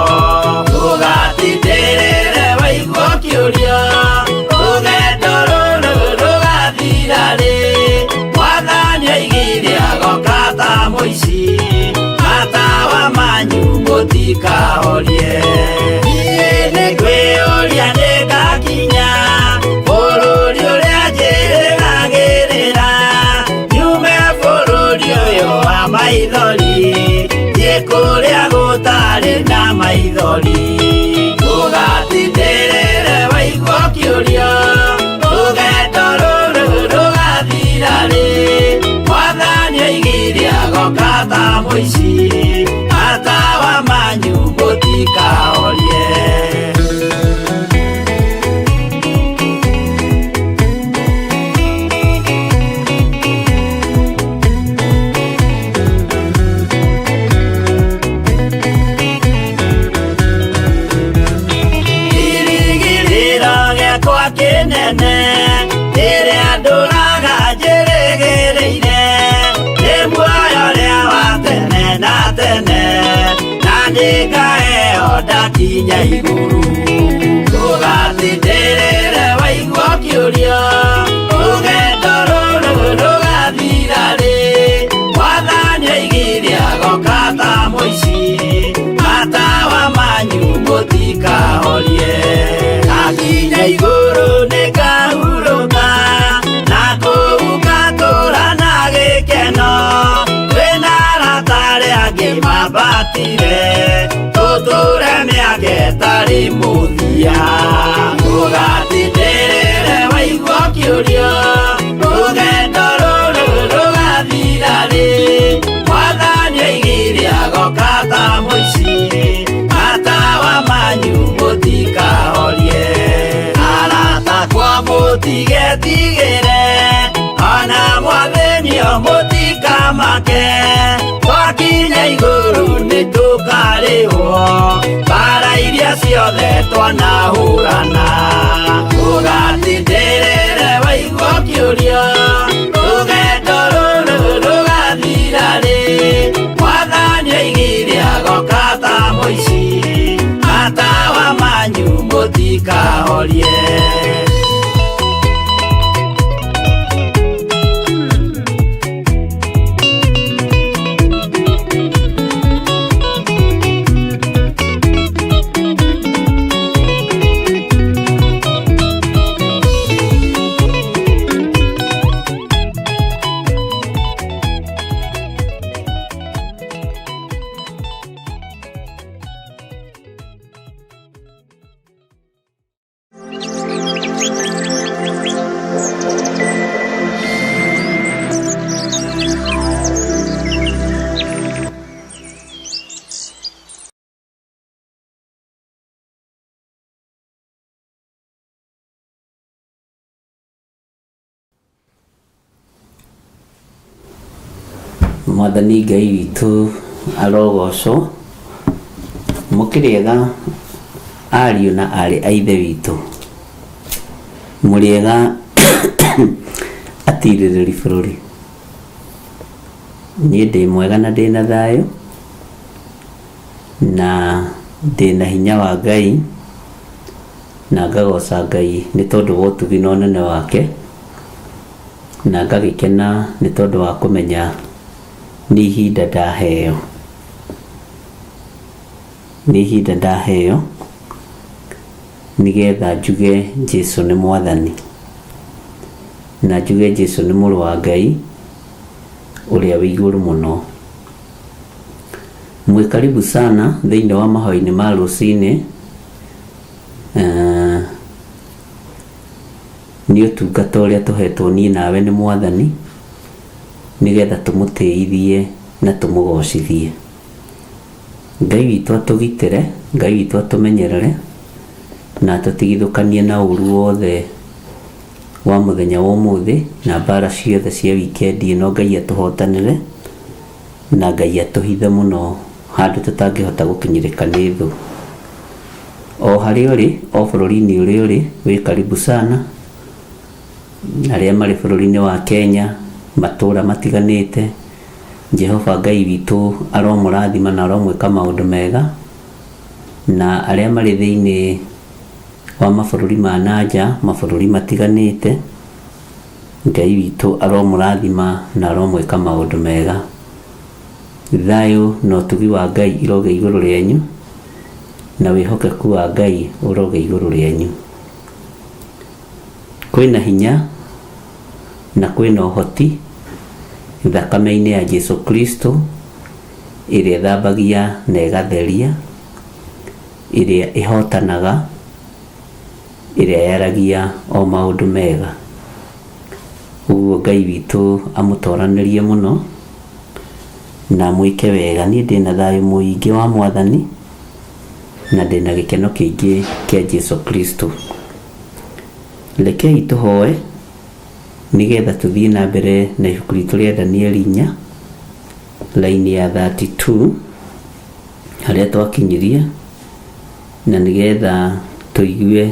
Ũgatindĩrĩre waigua ũkĩũria Rũgendo rũrũ rũgathira rĩ Mwathani oigire agoka ta mũici Matawa manyu mũtikahorie Niĩ nĩngwĩyũria nĩngakinya Bũrũri ũrĩa njĩrĩgagĩrĩra Nyume bũrũri ũyũ wa maithori Thiĩ kũrĩa gũtarĩ na maithori Ũgatindĩrĩre waigua ũkĩũria Rũgendo rũrũ rũgathira rĩ Mwathani oigire agoka ta mũici Matawa manyu mũtikahorie Kĩrĩgĩrĩro gĩakwa kĩnene Rĩrĩa ndũraga njĩrĩgĩrĩire Nĩ muoyo ũrĩa wa tene na tene Na nĩngaheo ndakinya igũrũ Ũgatindĩrĩre waigua ũkĩũria Rũgendo rũrũ rũgathira rĩ Mwathani oigire agoka ta mũici Matawa manyu mũtikahorie Ndakinya igũrũ nĩngahurũka Na kũu ngatũũra na gĩkeno Twĩna arata arĩa angĩ mambatire Tũtũũre mĩaka ĩtarĩ mũthia Ũgatindĩrĩre waigua ũkĩũria Rũgendo rũrũ rũgathira rĩ Mwathani oigire agoka ta mũici Matawa manyu mũtikahorie Arata akwa mũtigetigĩre Ona mwathĩnio mũtikamake Twakinya igũrũ nĩtũkarĩhwo Mbara iria ciothe twanahũrana Ũgatindĩrĩre waigua ũkĩũria Rũgendo rũrũ rũgathira rĩ Mwathani oigire agoka ta mũici Matawa manyu mũtikahorie Mwathani Ngai witũ arogocwo mũkĩrĩega ariũ na arĩ a ithe witũ mũrĩega atirĩrĩri bũrũri. Niĩ ndĩ mwega na ndĩ na thayũ na ndĩ na hinya wa Ngai na ngagoca Ngai nĩ tondũ wa ũtugi na ũnene wake na ngagĩkena nĩ tondũ wa kũmenya nĩ ihinda ndaheo. Nĩ ihinda ndaheo nĩgetha njuge Jesu nĩ mwathani na njuge Jesu nĩ mũrũ wa Ngai ũrĩa wĩ igũrũ mũno. Mwĩ karibu sana thĩinĩ wa mahoya-inĩ ma rũcinĩ. Eh, nĩ ũtungata ũrĩa tũhetwo niĩ nawe nĩ mwathani nĩgetha tũmũtĩithie na tũmũgocithie. Ngai witũ atũgitĩre, Ngai witũ atũmenyerere na atũtigithũkanie na ũru wothe wa mũthenya wa ũmũthĩ na mbara ciothe cia wikendi ĩno Ngai atũhotanĩre na Ngai atũhithe mũno handũ tũtangĩhota gũkinyĩrĩka nĩ thũ. O harĩa ũrĩ, o bũrũri-inĩ ũrĩa ũrĩ, wĩ karibu sana arĩa marĩ bũrũri-inĩ wa Kenya, matũra matiganĩte, Jehova Ngai witũ aromũrathima na aromwĩka maũndũ mega, na arĩa marĩ thĩinĩ wa mabũrũri ma na nja, mabũrũri matiganĩte, Ngai witũ aromũrathima na aromwĩka maũndũ mega. Thayũ na ũtugi wa Ngai irogĩa igũrũ rĩanyu, na wĩhokeku wa Ngai ũrogĩa igũrũ rĩanyu. Kwĩna hinya na kwĩna ũhoti thakame-inĩ ya Jesu Kristo ĩrĩa ĩthambagia na ĩgatheria, ĩrĩa ĩhotanaga, ĩrĩa yaragia o maũndũ mega. Ũguo Ngai witũ amũtoranĩrie mũno na amwĩke wega. Niĩ ndĩna thayũ mũingĩ wa Mwathani na ndĩna gĩkeno kĩingĩ kĩa Jesu Kristo. Rekei tũhoe nĩgetha tũthiĩ na mbere na ibuku ritũ rĩa Danieli inya raini ya 32 harĩa twakinyirie na nĩgetha tũigue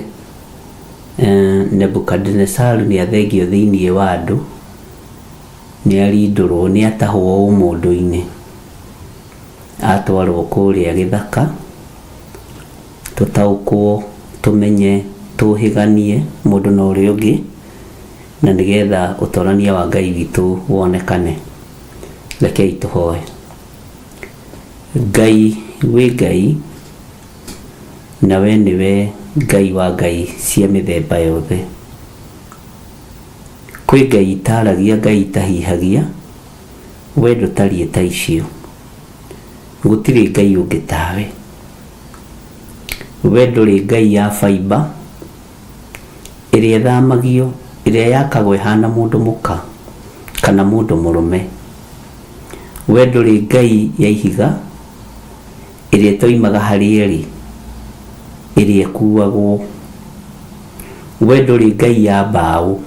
eh, Nebukadinesaru nĩ athengio thĩinĩ wa andũ nĩ arindũrwo nĩ atahwo ũmũndũ-inĩ atwarwo kũrĩa gĩthaka tũtaũkwo tũmenye tũhĩganie mũndũ na ũrĩa ũngĩ na nĩgetha ũtorania wa Ngai witũ wonekane. Rekei tũhoe. Ngai wĩ Ngai na we nĩwe Ngai wa Ngai cia mĩthemba yothe. Kwĩ Ngai itaragia, Ngai itahihagia, we ndũtariĩ ta icio. Gũtirĩ Ngai ũngĩ tawe. We ndũrĩ Ngai ya baimba ĩrĩa ĩthamagio, ĩrĩa yakagwo ĩhana mũndũ mũka kana mũndũ mũrũme. We ndũrĩ Ngai ya ihiga ĩrĩa ĩtoimaga harĩa ĩrĩ, ĩrĩa ĩkuagwo. We ndũrĩ Ngai ya mbaũ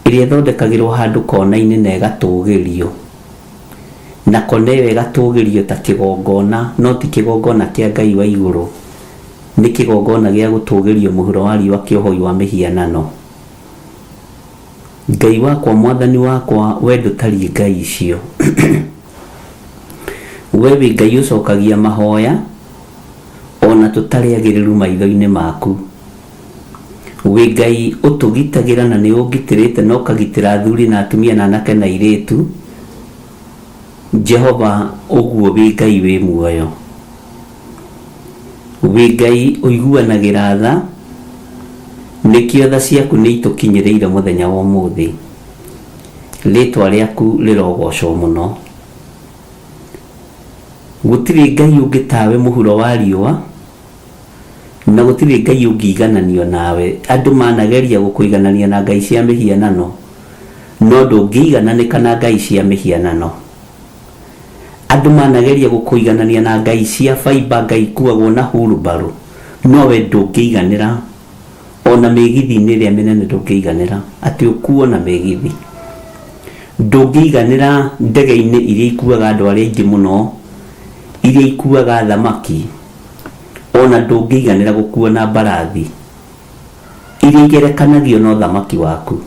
ĩrĩa ĩthondekagĩrwo handũ kona-inĩ na ĩgatũgĩrio, na kona ĩyo ĩgatũgĩrio ta kĩgongona, no ti kĩgongona kĩa Ngai wa igũrũ, nĩ kĩgongona gĩa gũtũgĩrio mũhuro wa riũa kĩa ũhoi wa mĩhianano. Ngai wakwa, Mwathani wakwa, we ndũtariĩ ngai icio. We wĩ Ngai ũcokagia mahoya ona tũtarĩ agĩrĩru maitho-inĩ maku. Wĩ Ngai ũtũgitagĩra na nĩ ũngitĩrĩte na ũkagitĩra athuri na atumia na anake na airĩtu. Jehova ũguo wĩ Ngai wĩ muoyo. Wĩ Ngai ũiguanagĩra tha, nĩkĩo tha ciaku nĩ itũkinyĩrĩire mũthenya wa ũmũthĩ. Rĩtwa rĩaku rĩrogocwo mũno. Gũtirĩ Ngai ũngĩ tawe mũhuro wa riũa, na gũtirĩ Ngai ũngĩigananio nawe. Andũ manageria gũkũiganania na ngai cia mĩhianano, no ndũngĩigananĩka na ngai cia mĩhianano. Andũ manageria gũkũiganania na ngai cia baimba, ngai ikuagwo na hurumbarũ, no we ndũngĩiganĩra. Ona mĩgithi-inĩ ĩrĩa mĩnene ndũngĩiganĩra, atĩ ũkuo na mĩgithi. Ndũngĩiganĩra ndege-inĩ iria ikuaga andũ arĩa aingĩ mũno, iria ikuaga athamaki, ona ndũngĩiganĩra gũkuo na mbarathi iria igerekanagio na ũthamaki waku.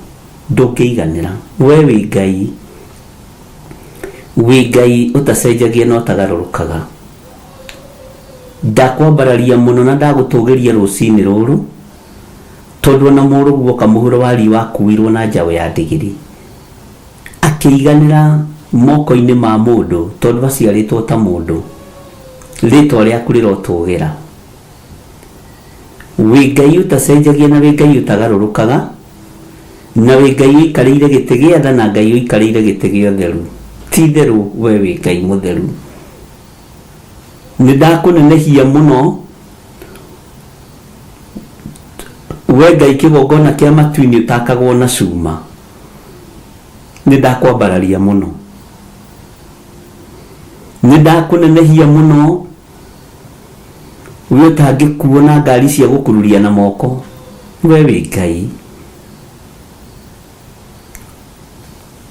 Ndũngĩiganĩra. We wĩ Ngai. Wĩ Ngai ũtacenjagia na ũtagarũrũkaga. Ndakwambararia mũno na ndagũtũgĩria rũcinĩ rũrũ, tondũ ona mũrũguo oka mũhuro wa riũa akuuirwo na njaũ ya ndigiri, akĩiganĩra moko-inĩ ma mũndũ tondũ aciarĩtwo ta mũndũ. Rĩtwa rĩaku rĩrotũgĩra. Wĩ Ngai ũtacenjagia na wĩ Ngai ũtagarũrũkaga, na wĩ Ngai ũikarĩire gĩtĩ gĩa tha na Ngai ũikarĩire gĩtĩ gĩa ũtheru. Ti-itherũ we wĩ Ngai mũtheru. Nĩ ndakũnenehia mũno, we Ngai kĩgongona kĩa matu-inĩ ũtakagwo na cuma. Nĩ ndakwambararia mũno. Nĩ ndakũnenehia mũno, we ũtangĩkuo na ngari cia gũkururia na moko, we wĩ Ngai.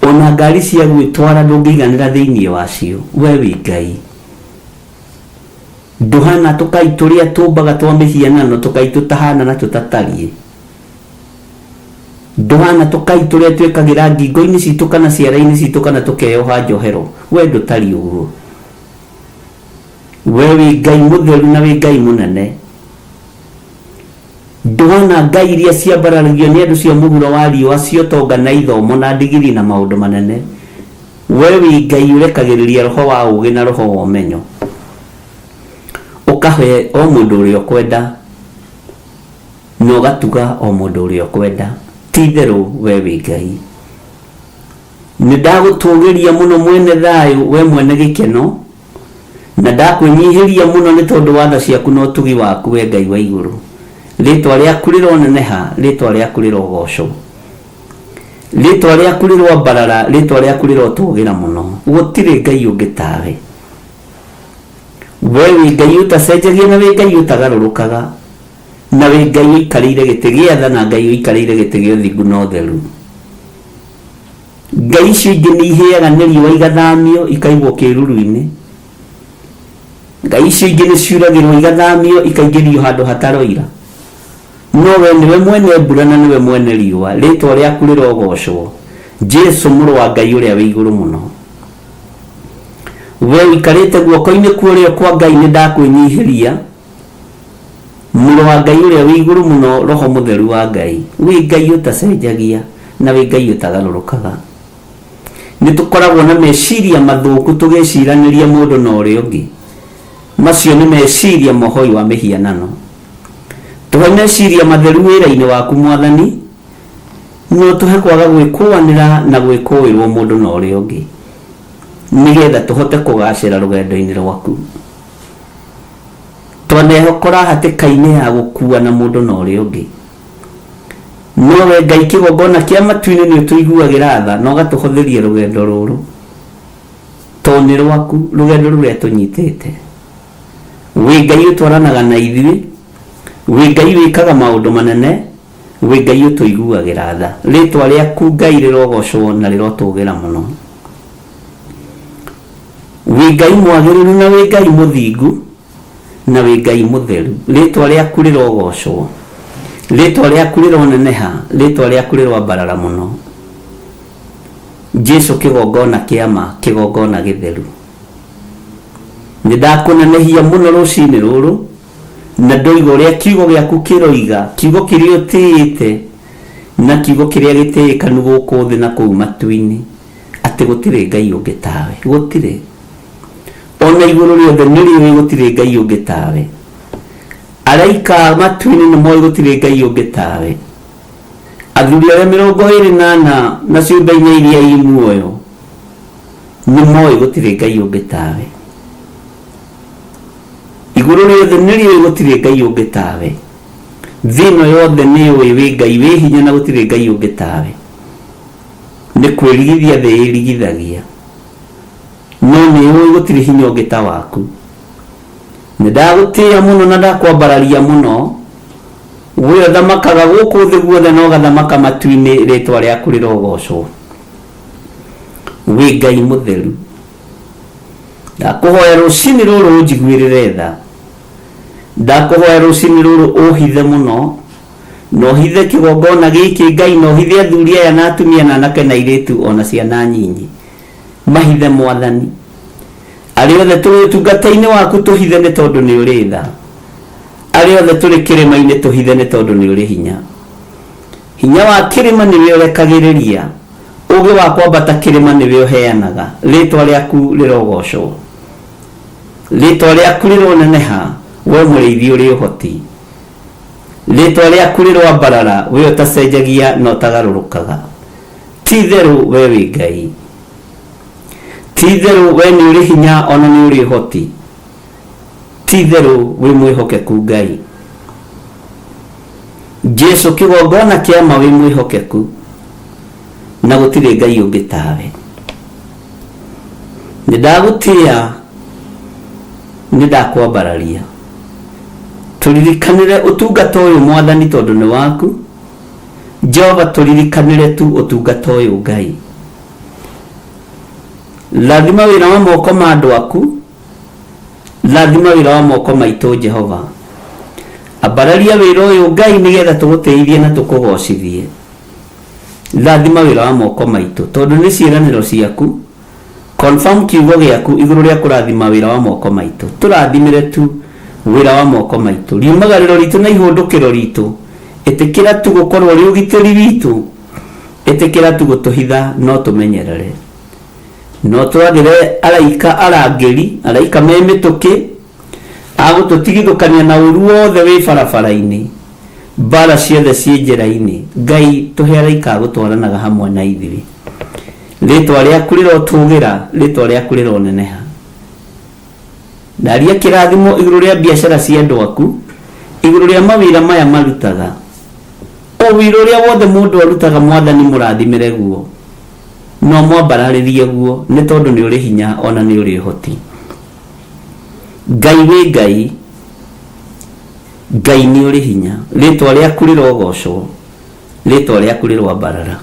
Ona ngari cia gwĩtwara ndũngĩiganĩra thĩinĩ wacio, we wĩ Ngai. Ndũhana tũkai tũrĩa tũmbaga twa mĩhianano, tũkai tũtahana na tũtatariĩ. Ndũhana tũkai tũrĩa twĩkagĩra ngingo-inĩ citũ kana ciara-inĩ citũ kana tũkeyoha njohero, we ndũtariĩ ũguo. We wĩ Ngai mũtheru na wĩ Ngai mũnene. Ndũhana ngai iria ciambararagio nĩ andũ cia mũhuro wa riũa cia ũtonga na ithomo na ndigiri na maũndũ manene. We wĩ Ngai ũrekagĩrĩria roho wa ũũgĩ na roho wa ũmenyo, ũkahe o mũndũ ũrĩa ũkwenda na ũgatuga o mũndũ ũrĩa ũkwenda. Ti-itherũ we wĩ Ngai. Nĩ ndagũtũũgĩria mũno mwene thayũ, we mwene gĩkeno, na ndakwĩnyihĩria mũno nĩ tondũ wa tha ciaku na ũtugi waku, we Ngai wa igũrũ. Rĩĩtwa rĩaku rĩroneneha, rĩĩtwa rĩaku rĩrogoocwo. Rĩĩtwa rĩaku rĩroambarara, rĩĩtwa rĩaku rĩrotũũgĩra mũno. Gũtirĩ Ngai ũngĩ tawe. We wĩ Ngai ũtacenjagia na wĩ Ngai ũtagarũrũkaga, na wĩ Ngai ũikarĩire gĩtĩ gĩa tha na Ngai ũikarĩire gĩtĩ gĩa ũthingu na ũtheru. Ngai icio ingĩ nĩ ihĩaga nĩ riũa igathamio ikaigwo kĩĩruru-inĩ. Ngai icio ingĩ nĩ ciuragĩrwo igathamio ikaingĩrio handũ hataroira. No we nĩwe mwene mbura na nĩwe mwene riũa. Rĩĩtwa rĩaku rĩrogoocwo, Jesu mũrũ wa Ngai ũrĩa wĩ igũrũ mũno. We ũikarĩte guoko-inĩ kwa ũrĩo kwa Ngai nĩ ndakwĩnyihĩria, Mũrũ wa Ngai ũrĩa wĩ igũrũ mũno, Roho Mũtheru wa Ngai. Wĩ Ngai ũtacenjagia na wĩ Ngai ũtagarũrũkaga. Nĩ tũkoragwo na meciria mathũku tũgĩciranĩria mũndũ na ũrĩa ũngĩ. Macio nĩ meciria ma ũhoi wa mĩhianano. Tũhe meciria matheru wĩra-inĩ waku Mwathani, na ũtũhe kwaga gwĩkũanĩra na gwĩkũĩrwo mũndũ na ũrĩa ũngĩ, nĩgetha tũhote kũgacĩra rũgendo-inĩ rwaku. Twanehokora hatĩka-inĩ ya gũkuana mũndũ na ũrĩa ũngĩ. No we Ngai kĩgongona kĩa matu-inĩ nĩ ũtũiguagĩra tha na ũgatũhũthĩria rũgendo rũrũ, tondũ nĩ rwaku rũgendo rũrĩa tũnyitĩte. Wĩ Ngai ũtwaranaga na ithuĩ, wĩ Ngai wĩkaga maũndũ manene, wĩ Ngai ũtũiguagĩra tha. Rĩtwa rĩaku Ngai rĩrogocwo na rĩrotũgĩra mũno. Wĩ Ngai mwagĩrĩru na wĩ Ngai mũthingu na wĩ Ngai mũtheru. Rĩtwa rĩaku rĩrogocwo. Rĩtwa rĩaku rĩroneneha. Rĩtwa rĩaku rĩroambarara mũno. Jesu kĩgongona kĩa ma, kĩgongona gĩtheru. Nĩ ndakũnenehia mũno rũcinĩ rũrũ na ndoiga ũrĩa kiugo gĩaku kĩroiga, kiugo kĩrĩa ũtĩĩte na kiugo kĩrĩa gĩtĩĩkanu gũkũ thĩ na kũu matu-inĩ. Atĩ gũtirĩ Ngai ũngĩ tawe. Gũtirĩ. O na igũrũ rĩothe nĩ rĩũĩ gũtirĩ Ngai ũngĩ tawe. Araika a matu-inĩ nĩ moĩ gũtirĩ Ngai ũngĩ tawe. Athuri arĩa 24 na ciũmbe inya iria i muoyo nĩ moĩ gũtirĩ Ngai ũngĩ tawe. Igũrũ rĩothe nĩ rĩũĩ gũtirĩ Ngai ũngĩ tawe. Thĩ ĩno yothe nĩ yũĩ wĩ Ngai wĩ hinya na gũtirĩ Ngai ũngĩ tawe. Nĩ kwĩrigithia thĩ ĩrigithagia, no nĩ ũĩ gũtirĩ hinya ũngĩ ta waku. Nĩ ndagũtĩĩa mũno na ndakwambararia mũno, we ũthamakaga gũkũ thĩ guothe na ũgathamaka matu-inĩ, rĩĩtwa rĩaku rĩrogoocwo. Wĩ Ngai mũtheru. Ndakũhoya rũcinĩ rũrũ ũnjiguĩrĩre tha. Ndakũhoya rũcinĩ rũrũ ũhithe mũno Na ũhithe kĩgongona gĩkĩ, Ngai, na ũhithe athuri aya na atumia na anake na airĩtu o na ciana nyinyi. Mahithe Mwathani. Arĩa othe tũrĩ ũtungata-inĩ waku tũhithe nĩ tondũ nĩ ũrĩ tha. Arĩa othe tũrĩ kĩrĩma-inĩ tũhithe nĩ tondũ nĩ ũrĩ hinya. Hinya wa kĩrĩma nĩwe ũrekagĩrĩria, ũũgĩ wa kwambata kĩrĩma nĩwe ũheanaga. Rĩĩtwa rĩaku rĩrogocwo. Rĩĩtwa rĩaku rĩroneneha, wee mũrĩithi ũrĩ ũhoti. Rĩĩtwa rĩaku rĩroambarara, wee ũtacenjagia na ũtagarũrũkaga. Ti-itherũ wee wĩ Ngai. Ti-itherũ wee nĩ ũrĩ hinya o na nĩ ũrĩ ũhoti. Ti-itherũ wĩ mwĩhokeku Ngai. Jesu kĩgongona kĩa ma wĩ mwĩhokeku na gũtirĩ Ngai ũngĩ tawe. Nĩ ndagũtĩĩa, nĩ ndakwambararia. Tũririkanĩre ũtungata ũyũ Mwathani tondũ nĩ waku. Jehova tũririkanĩre tu ũtungata ũyũ Ngai. Rathima wĩra wa moko ma andũ aku. Rathima wĩra wa moko maitũ Jehova. Ambararia wĩra ũyũ Ngai nĩgetha tũgũtĩithie na tũkũgocithie. Rathima wĩra wa moko maitũ tondũ nĩ ciĩranĩro ciaku. Confirm kiugo gĩaku igũrũ rĩa kũrathima wĩra wa moko maitũ. Tũrathimĩre tu wĩra wa moko maitũ. Riumagarĩro ritũ na ihũndũkĩro ritũ. Ĩtĩkĩra tu gũkorwo ũrĩ ũgitĩri witũ. Ĩtĩkĩra tu gũtũhitha no tũmenyerere. No twathĩre araika arangĩri, araika me mĩtũkĩ, a gũtũtigithũkania na ũru wothe wĩ barabara-inĩ, mbara ciothe ciĩ njĩra-inĩ. Ngai, tũhe araika a gũtwaranaga hamwe na ithuĩ. Rĩĩtwa rĩaku rĩrotũgĩra, rĩĩtwa rĩaku rĩroneneha. Ndaria kĩrathimo igũrũ rĩa biacara cia andũ aku, igũrũ rĩa mawĩra maya marutaga. O wĩra ũrĩa wothe mũndũ arutaga Mwathani mũrathimĩre guo. Na ũmwambararĩrie guo, nĩ tondũ nĩ ũrĩ hinya o na nĩ ũrĩ ũhoti. Ngai wĩ Ngai, Ngai nĩ ũrĩ hinya. Rĩĩtwa rĩaku rĩrogocwo, rĩĩtwa rĩaku rĩroambarara.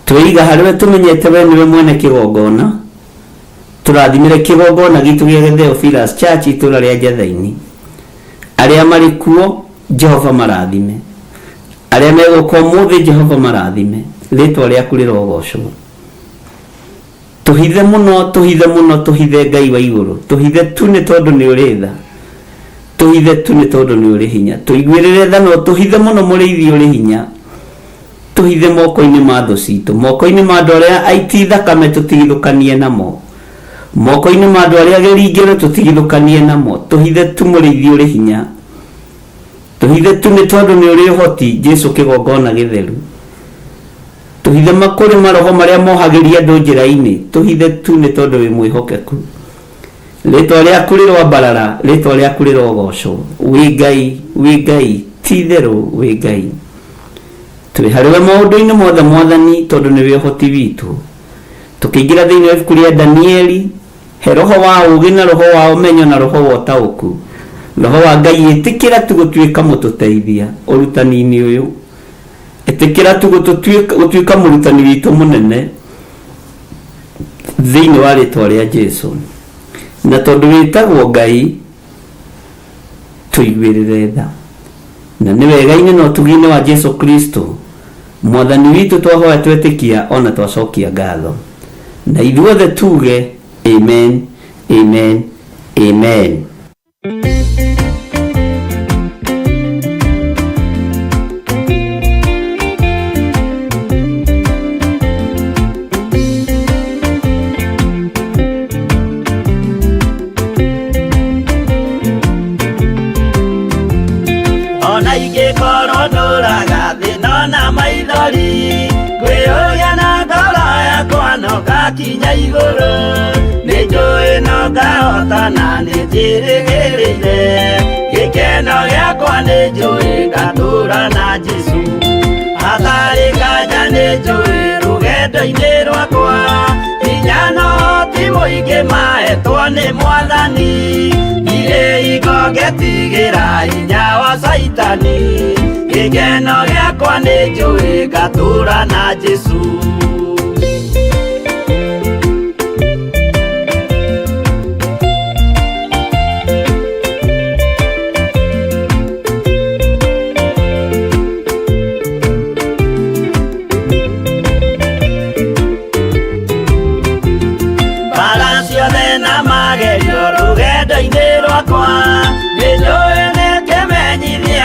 Tweiga harĩ we tũmenyete we nĩwe mwene kĩgongona. Tũrathimĩre kĩgongona gitũ gĩa Theophilus Church itũũra rĩa Njatha-inĩ. Arĩa marĩ kuo, Jehova marathime. Arĩa megũka ũmũthĩ, Jehova marathime. Rĩĩtwa rĩaku rĩrogocwo. Tũhithe mũno, tũhithe mũno, tũhithe Ngai wa igũrũ. Tũhithe tu nĩ tondũ nĩ ũrĩ tha. Tũhithe tu nĩ tondũ nĩ ũrĩ hinya. Tũiguĩrĩre tha na ũtũhithe mũno mũrĩithi ũrĩ hinya. Tũhithe moko-inĩ ma thũ citũ. Moko-inĩ ma andũ arĩa aiti thakame tũtigithũkanie namo. Moko-inĩ ma andũ arĩa ageri ngero tũtigithũkanie namo. Tũhithe tu mũrĩithi ũrĩ hinya. Tũhithe tu nĩ tondũ nĩ ũrĩ ũhoti, Jesu kĩgongona gĩtheru. Tũhithe makũrĩ maroho marĩa mohagĩria andũ njĩra-inĩ. Tũhithe tu nĩ tondũ wĩ mwĩhokeku. Rĩtwa rĩaku rĩroambarara, rĩtwa rĩaku rĩrogocwo. Wĩ Ngai, wĩ Ngai, ti itherũ wĩ Ngai. Twĩ harĩwe maũndũ-inĩ mothe Mwathani tondũ nĩwe ũhoti witũ. Tũkĩingĩra thĩinĩ wa ibuku rĩa Danieli, He roho wa ũũgĩ na roho wa ũmenyo na roho wa ũtaũku. Roho wa Ngai ĩtĩkĩra tu gũtuĩka mũtũteithia ũrutani-inĩ ũyũ. Ĩtĩkĩra tu gũtuĩka mũrutani witũ mũnene thĩinĩ wa rĩtwa rĩa Jesu. Na tondũ wĩtagwo Ngai, tũiguĩrĩre tha. Na nĩ wega-inĩ na ũtugi-inĩ wa Jesu Kristo, Mwathani witũ twahoya twetĩkia o na twacokia ngatho. Na ithuothe tuge, Amen, Amen, Amen. Ona ingĩkorwo ndũraga thĩna na maithori ngwĩyũria na ngoro yakwa no ngakinya igũrũ nĩ njũĩ no ngahota na nĩ njĩrĩgĩrĩire gĩkeno gĩakwa nĩ njũĩ ngatũra na Jesũ hatarĩ nganja nĩ njũĩ rũgendo-inĩ rwakwa hinya no ti mũingĩ mahetwo nĩ mwathani ndirĩ hingo ngetigĩra hinya wa caitani gĩkeno gĩakwa nĩ njũĩ ngatũra na Jesũ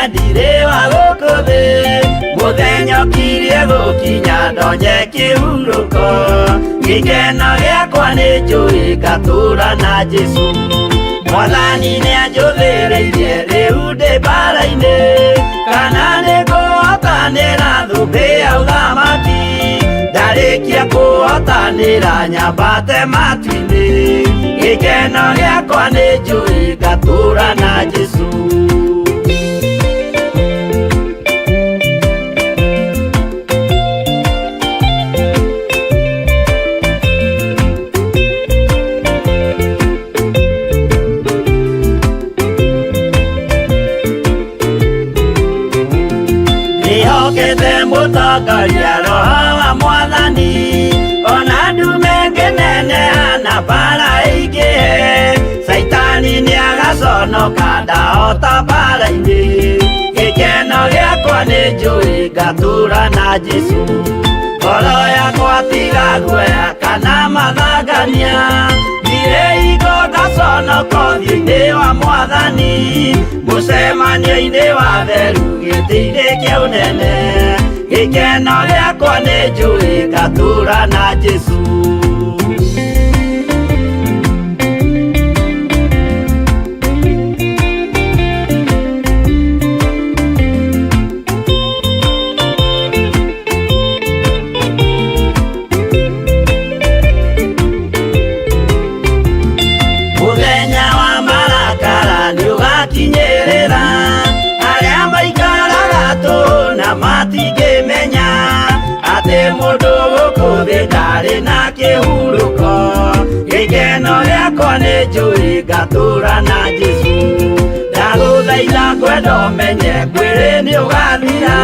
ndirĩ wa gũkũ thĩ mũthenya ũkirie gũkinya ndonye kĩhurũko gĩkeno gĩakwa nĩ njũĩ ngatũũra na Jesũ mwathani nĩanjũthĩrĩirie rĩu ndĩ mbara-inĩ kana nĩngũhotanĩra thũmbĩ ya ũthamaki ndarĩkia kũhotanĩra nyambate matu-inĩ gĩkeno gĩakwa nĩ njũĩ ngatũũra na Jesũ. Ndĩhokete mũtongoria roho wa mwathani ona ndume ngĩneneha na mbara ĩingĩhe caitani nĩagaconoka ndahota mbara-inĩ gĩkeno gĩakwa nĩ njũĩ ngatũũra na Jesũ ngoro yakwa tiga guoya kana mathangania ndirĩ hingo ngaconoka ũthiũ-inĩ wa mwathani mũcemanio-inĩ wa theru gĩtĩ-inĩ kĩa ũnene gĩkeno gĩakwa nĩ njũĩ ngatũũra na Jesũ. Mũthenya wa marakara nĩũgakinyĩrĩra arĩa maikaraga tũhũ na matingĩmenya atĩ mũndũ gũkũ thĩ ndarĩ na kĩhurũko gĩkeno gĩakwa nĩ njũĩ ngatũũra na Jesũ ndagũthaitha ngwenda ũmenye mwĩrĩ nĩũgathira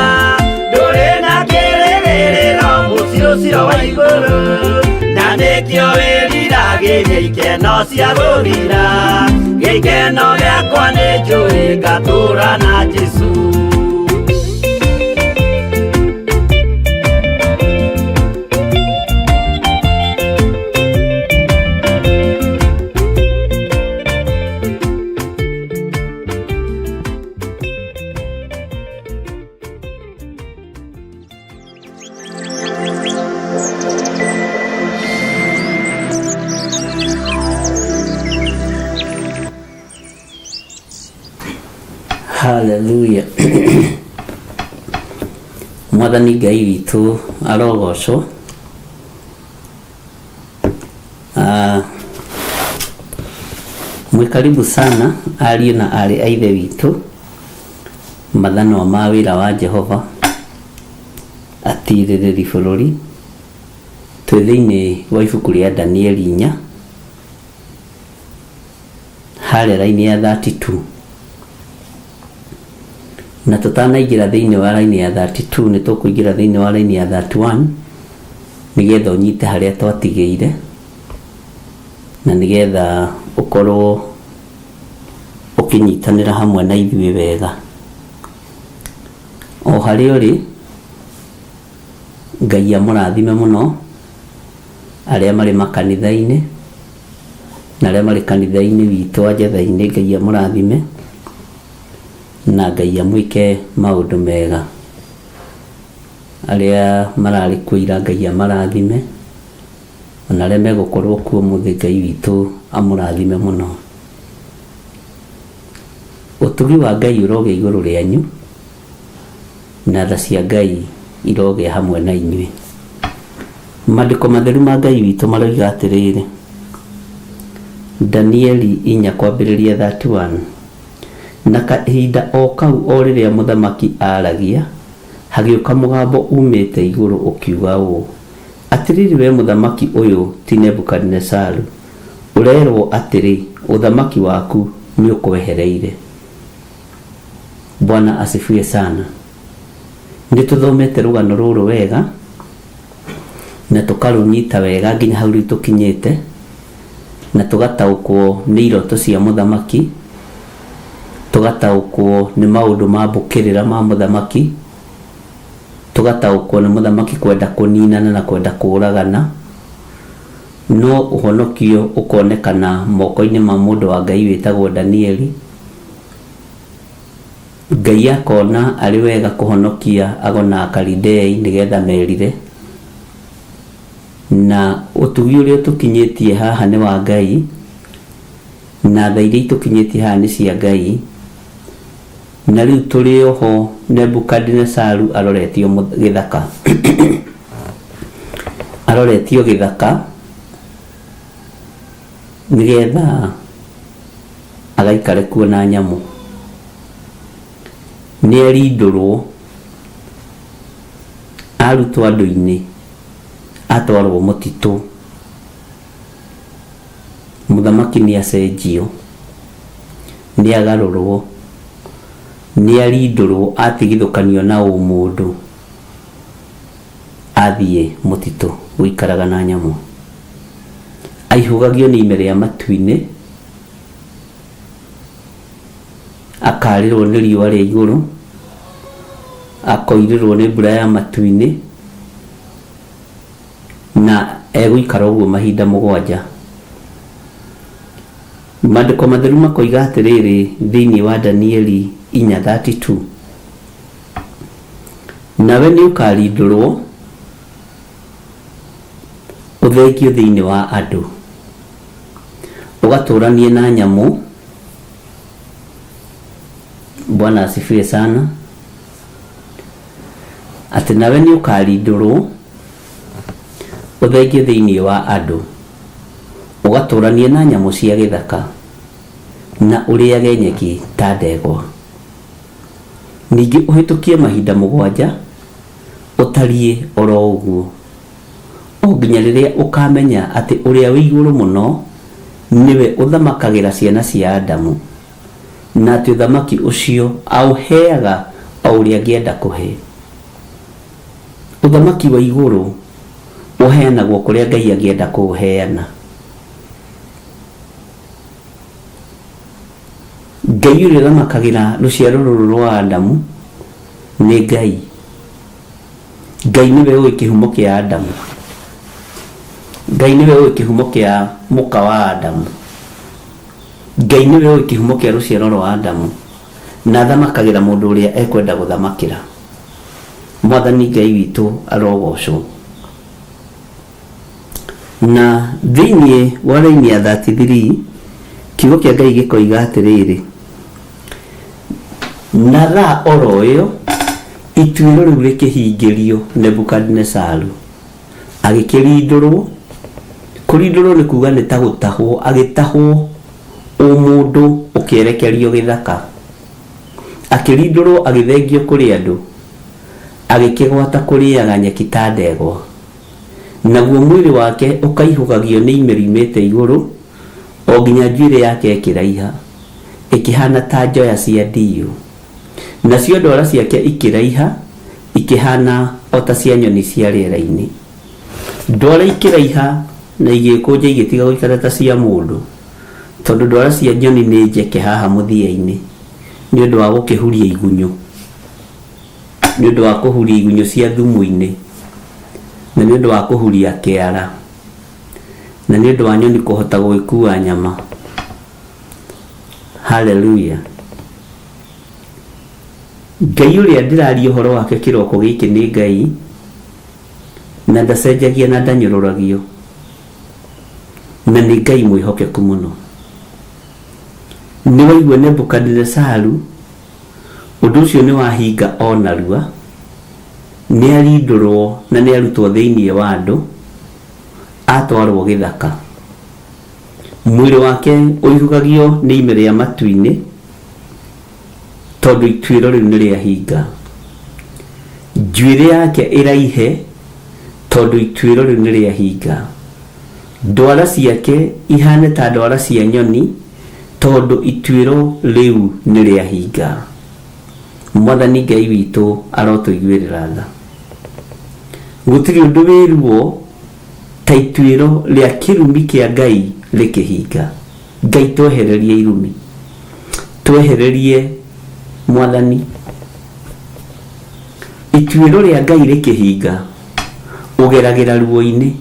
ndũrĩ na kĩrĩgĩrĩro mũciĩ ũcio wa igũrũ na nĩkĩo wĩriragĩria ikeno cia gũthira gĩkeno gĩakwa nĩ njũĩ ngatũũra na Jesũ. Haleluya. Mwathani Ngai witũ arogocwo. Mwĩ karibu sana ariũ na aarĩ a ithe witũ mathanwa ma wĩra wa Jehova atirĩrĩri bũrũri twĩ thĩinĩ wa ibuku rĩa Danieli 4 harĩa raini ya 32 na tutanaingĩra thĩinĩ wa raini ya 32 nĩ tũkũingĩra thĩinĩ wa raini ya 31 nĩgetha ũnyite harĩa twatigĩire na nĩgetha ũkorwo ũkĩnyitanĩra hamwe na ithuĩ wega. O harĩa ũrĩ, Ngai amũrathime mũno arĩa marĩ makanitha-inĩ na arĩa marĩ kanitha-inĩ witũ wa Njatha-inĩ, Ngai amũrathime na Ngai amwĩke maũndũ mega. Arĩa mararĩ kuo ira Ngai amarathime, ona arĩa megũkorwo kuo ũmũthĩ Ngai witũ amũrathime mũno. Ũtugi wa Ngai ũrogĩa igũrũ rĩanyu na tha cia Ngai irogĩa hamwe na inyuĩ. Maandĩko matheru ma Ngai witũ maroiga atĩrĩrĩ, Danieli 4 kwambĩrĩria 31, na kahinda o kau o rĩrĩa mũthamaki aaragia, hagĩũka mũgambo uumĩte igũrũ ũkiuga ũũ, Atĩrĩrĩ we mũthamaki ũyũ ti Nebukadinezaru, ũrerwo atĩrĩ, ũthamaki waku nĩũkwehereire. Bwana asifiwe sana. Nĩ tũthomete rũgano rũrũ wega na tũkarũnyita wega nginya hau rĩu tũkinyĩte na tũgataũkwo nĩ iroto cia mũthamaki, tũgataũkwo nĩ maũndũ ma mbũkĩrĩra ma mũthamaki, tũgataũkwo nĩ mũthamaki kwenda kũninana na kwenda kũũragana, no ũhonokio ũkonekana moko-inĩ ma mũndũ wa Ngai wĩtagwo Danieli. Ngai akona arĩ wega kũhonokia ago na Akalidei nĩgetha merire, na ũtugi ũrĩa ũtũkinyĩtie haha nĩ wa Ngai, na tha iria itũkinyĩtie haha nĩ cia Ngai, na rĩu tũrĩ oho Nebukadinesaru aroretio gĩthaka aroretio gĩthaka nĩgetha agaikare kuo na nyamũ. Nĩ erindũrwo arutwo andũ-inĩ atwarwo mũtitũ. Mũthamaki nĩ acenjio, nĩ agarũrwo, nĩ arindũrwo atigithũkanio na ũmũndũ athiĩ mũtitũ gũikaraga na nyamũ. Aihũgagio nĩ ime rĩa matu-inĩ, akarĩrwo nĩ riũa rĩa igũrũ, akoirĩrwo nĩ mbura ya matu-inĩ, na egũikara ũguo mahinda mũgwanja. Maandĩko matheru makoiga atĩrĩrĩ thĩinĩ wa Danieli 4:32, nawe nĩ ũkarindũrwo ũthengio thĩinĩ wa andũ, ũgatũranie na nyamũ. Bwana asifiwe sana. Atĩ nawe nĩ ũkarindũrwo ũthengio thĩinĩ wa andũ, ũgatũranie na nyamũ cia gĩthaka, na ũrĩage nyeki ta ndegwa. Ningĩ ũhĩtũkie mahinda mũgwanja ũtariĩ oro ũguo, o nginya rĩrĩa ũkamenya atĩ Ũrĩa wĩ Igũrũ Mũno nĩwe ũthamakagĩra ciana cia Adamu, na atĩ ũthamaki ũcio aũheaga o ũrĩa angĩenda kũhe. Ũthamaki wa igũrũ ũheanagwo kũrĩa Ngai angĩenda kũũheana. Ngai ũrĩa ũthamakagĩra rũciaro rũrũ rwa Adamu nĩ Ngai. Ngai nĩwe ũĩ kĩhumo kĩa Adamu. Ngai nĩwe ũĩ kĩhumo kĩa mũka wa Adamu. Ngai nĩwe ũĩ kĩhumo kĩa rũciaro rwa Adamu, na athamakagĩra mũndũ ũrĩa ekwenda gũthamakĩra. Mwathani Ngai witũ arogocwo. Na thĩinĩ wa raini ya 33, kiugo kĩa Ngai gĩkoiga atĩrĩrĩ, na thaa oro ĩyo ituĩro rĩu rĩkĩhingĩrio Nebukadinesaru, agĩkĩrindũrwo. Kũrindũrwo nĩ kuga nĩ ta gũtahwo, agĩtahwo ũmũndũ ũkĩerekerio gĩthaka. Akĩrindũrwo agĩthengio kũrĩ andũ, agĩkĩgwata kũrĩaga nyeki ta ndegwa. Naguo mwĩrĩ wake ũkaihũgagio nĩ ime riumĩte igũrũ, o nginya njuĩrĩ yake ĩkĩraiha, ĩkĩhaana ta njoya cia ndiyũ. Nacio ndwara ciake ikĩraiha, ikĩhaana o ta cia nyoni cia rĩera-inĩ. Ndwara ikĩraiha na igĩĩkũnja igĩtiga gũikara ta cia mũndũ, tondũ ndwara cia nyoni nĩ njeke haha mũthia-inĩ nĩ ũndũ wa gũkĩhuria igunyũ. Nĩ ũndũ wa kũhuria igunyũ cia thumu-inĩ, na nĩ ũndũ wa kũhuria kĩara, na nĩ ũndũ wa nyoni kũhota gũgĩkua nyama. Hallelujah. Ngai ũrĩa ndĩraria ũhoro wake kĩroko gĩkĩ nĩ Ngai, na ndacenjagia na ndanyũrũragio, na nĩ Ngai mwĩhokeku mũno. Nĩ waigua Nebukadinesaru Ũndũ ũcio nĩ wahinga o narua, nĩ arindũrwo na nĩ arutwo thĩinĩ wa andũ, atwarwo gĩthaka. Mwĩrĩ wake ũihũgagio nĩ ime rĩa matu-inĩ, tondũ ituĩro rĩu nĩ rĩahinga. Njuĩrĩ yake ĩraihe, tondũ ituĩro rĩu nĩ rĩahinga. Ndwara ciake ihane ta ndwara cia nyoni, tondũ ituĩro rĩu nĩ rĩahinga. Mwathani Ngai witũ arotũiguĩrĩra tha. Gũtirĩ ũndũ wĩ ruo ta ituĩro rĩa kĩrumi kĩa Ngai rĩkĩhinga. Ngai twehererie irumi. Twehererie Mwathani. Ituĩro rĩa Ngai rĩkĩhinga, ũgeragĩra ruo-inĩ.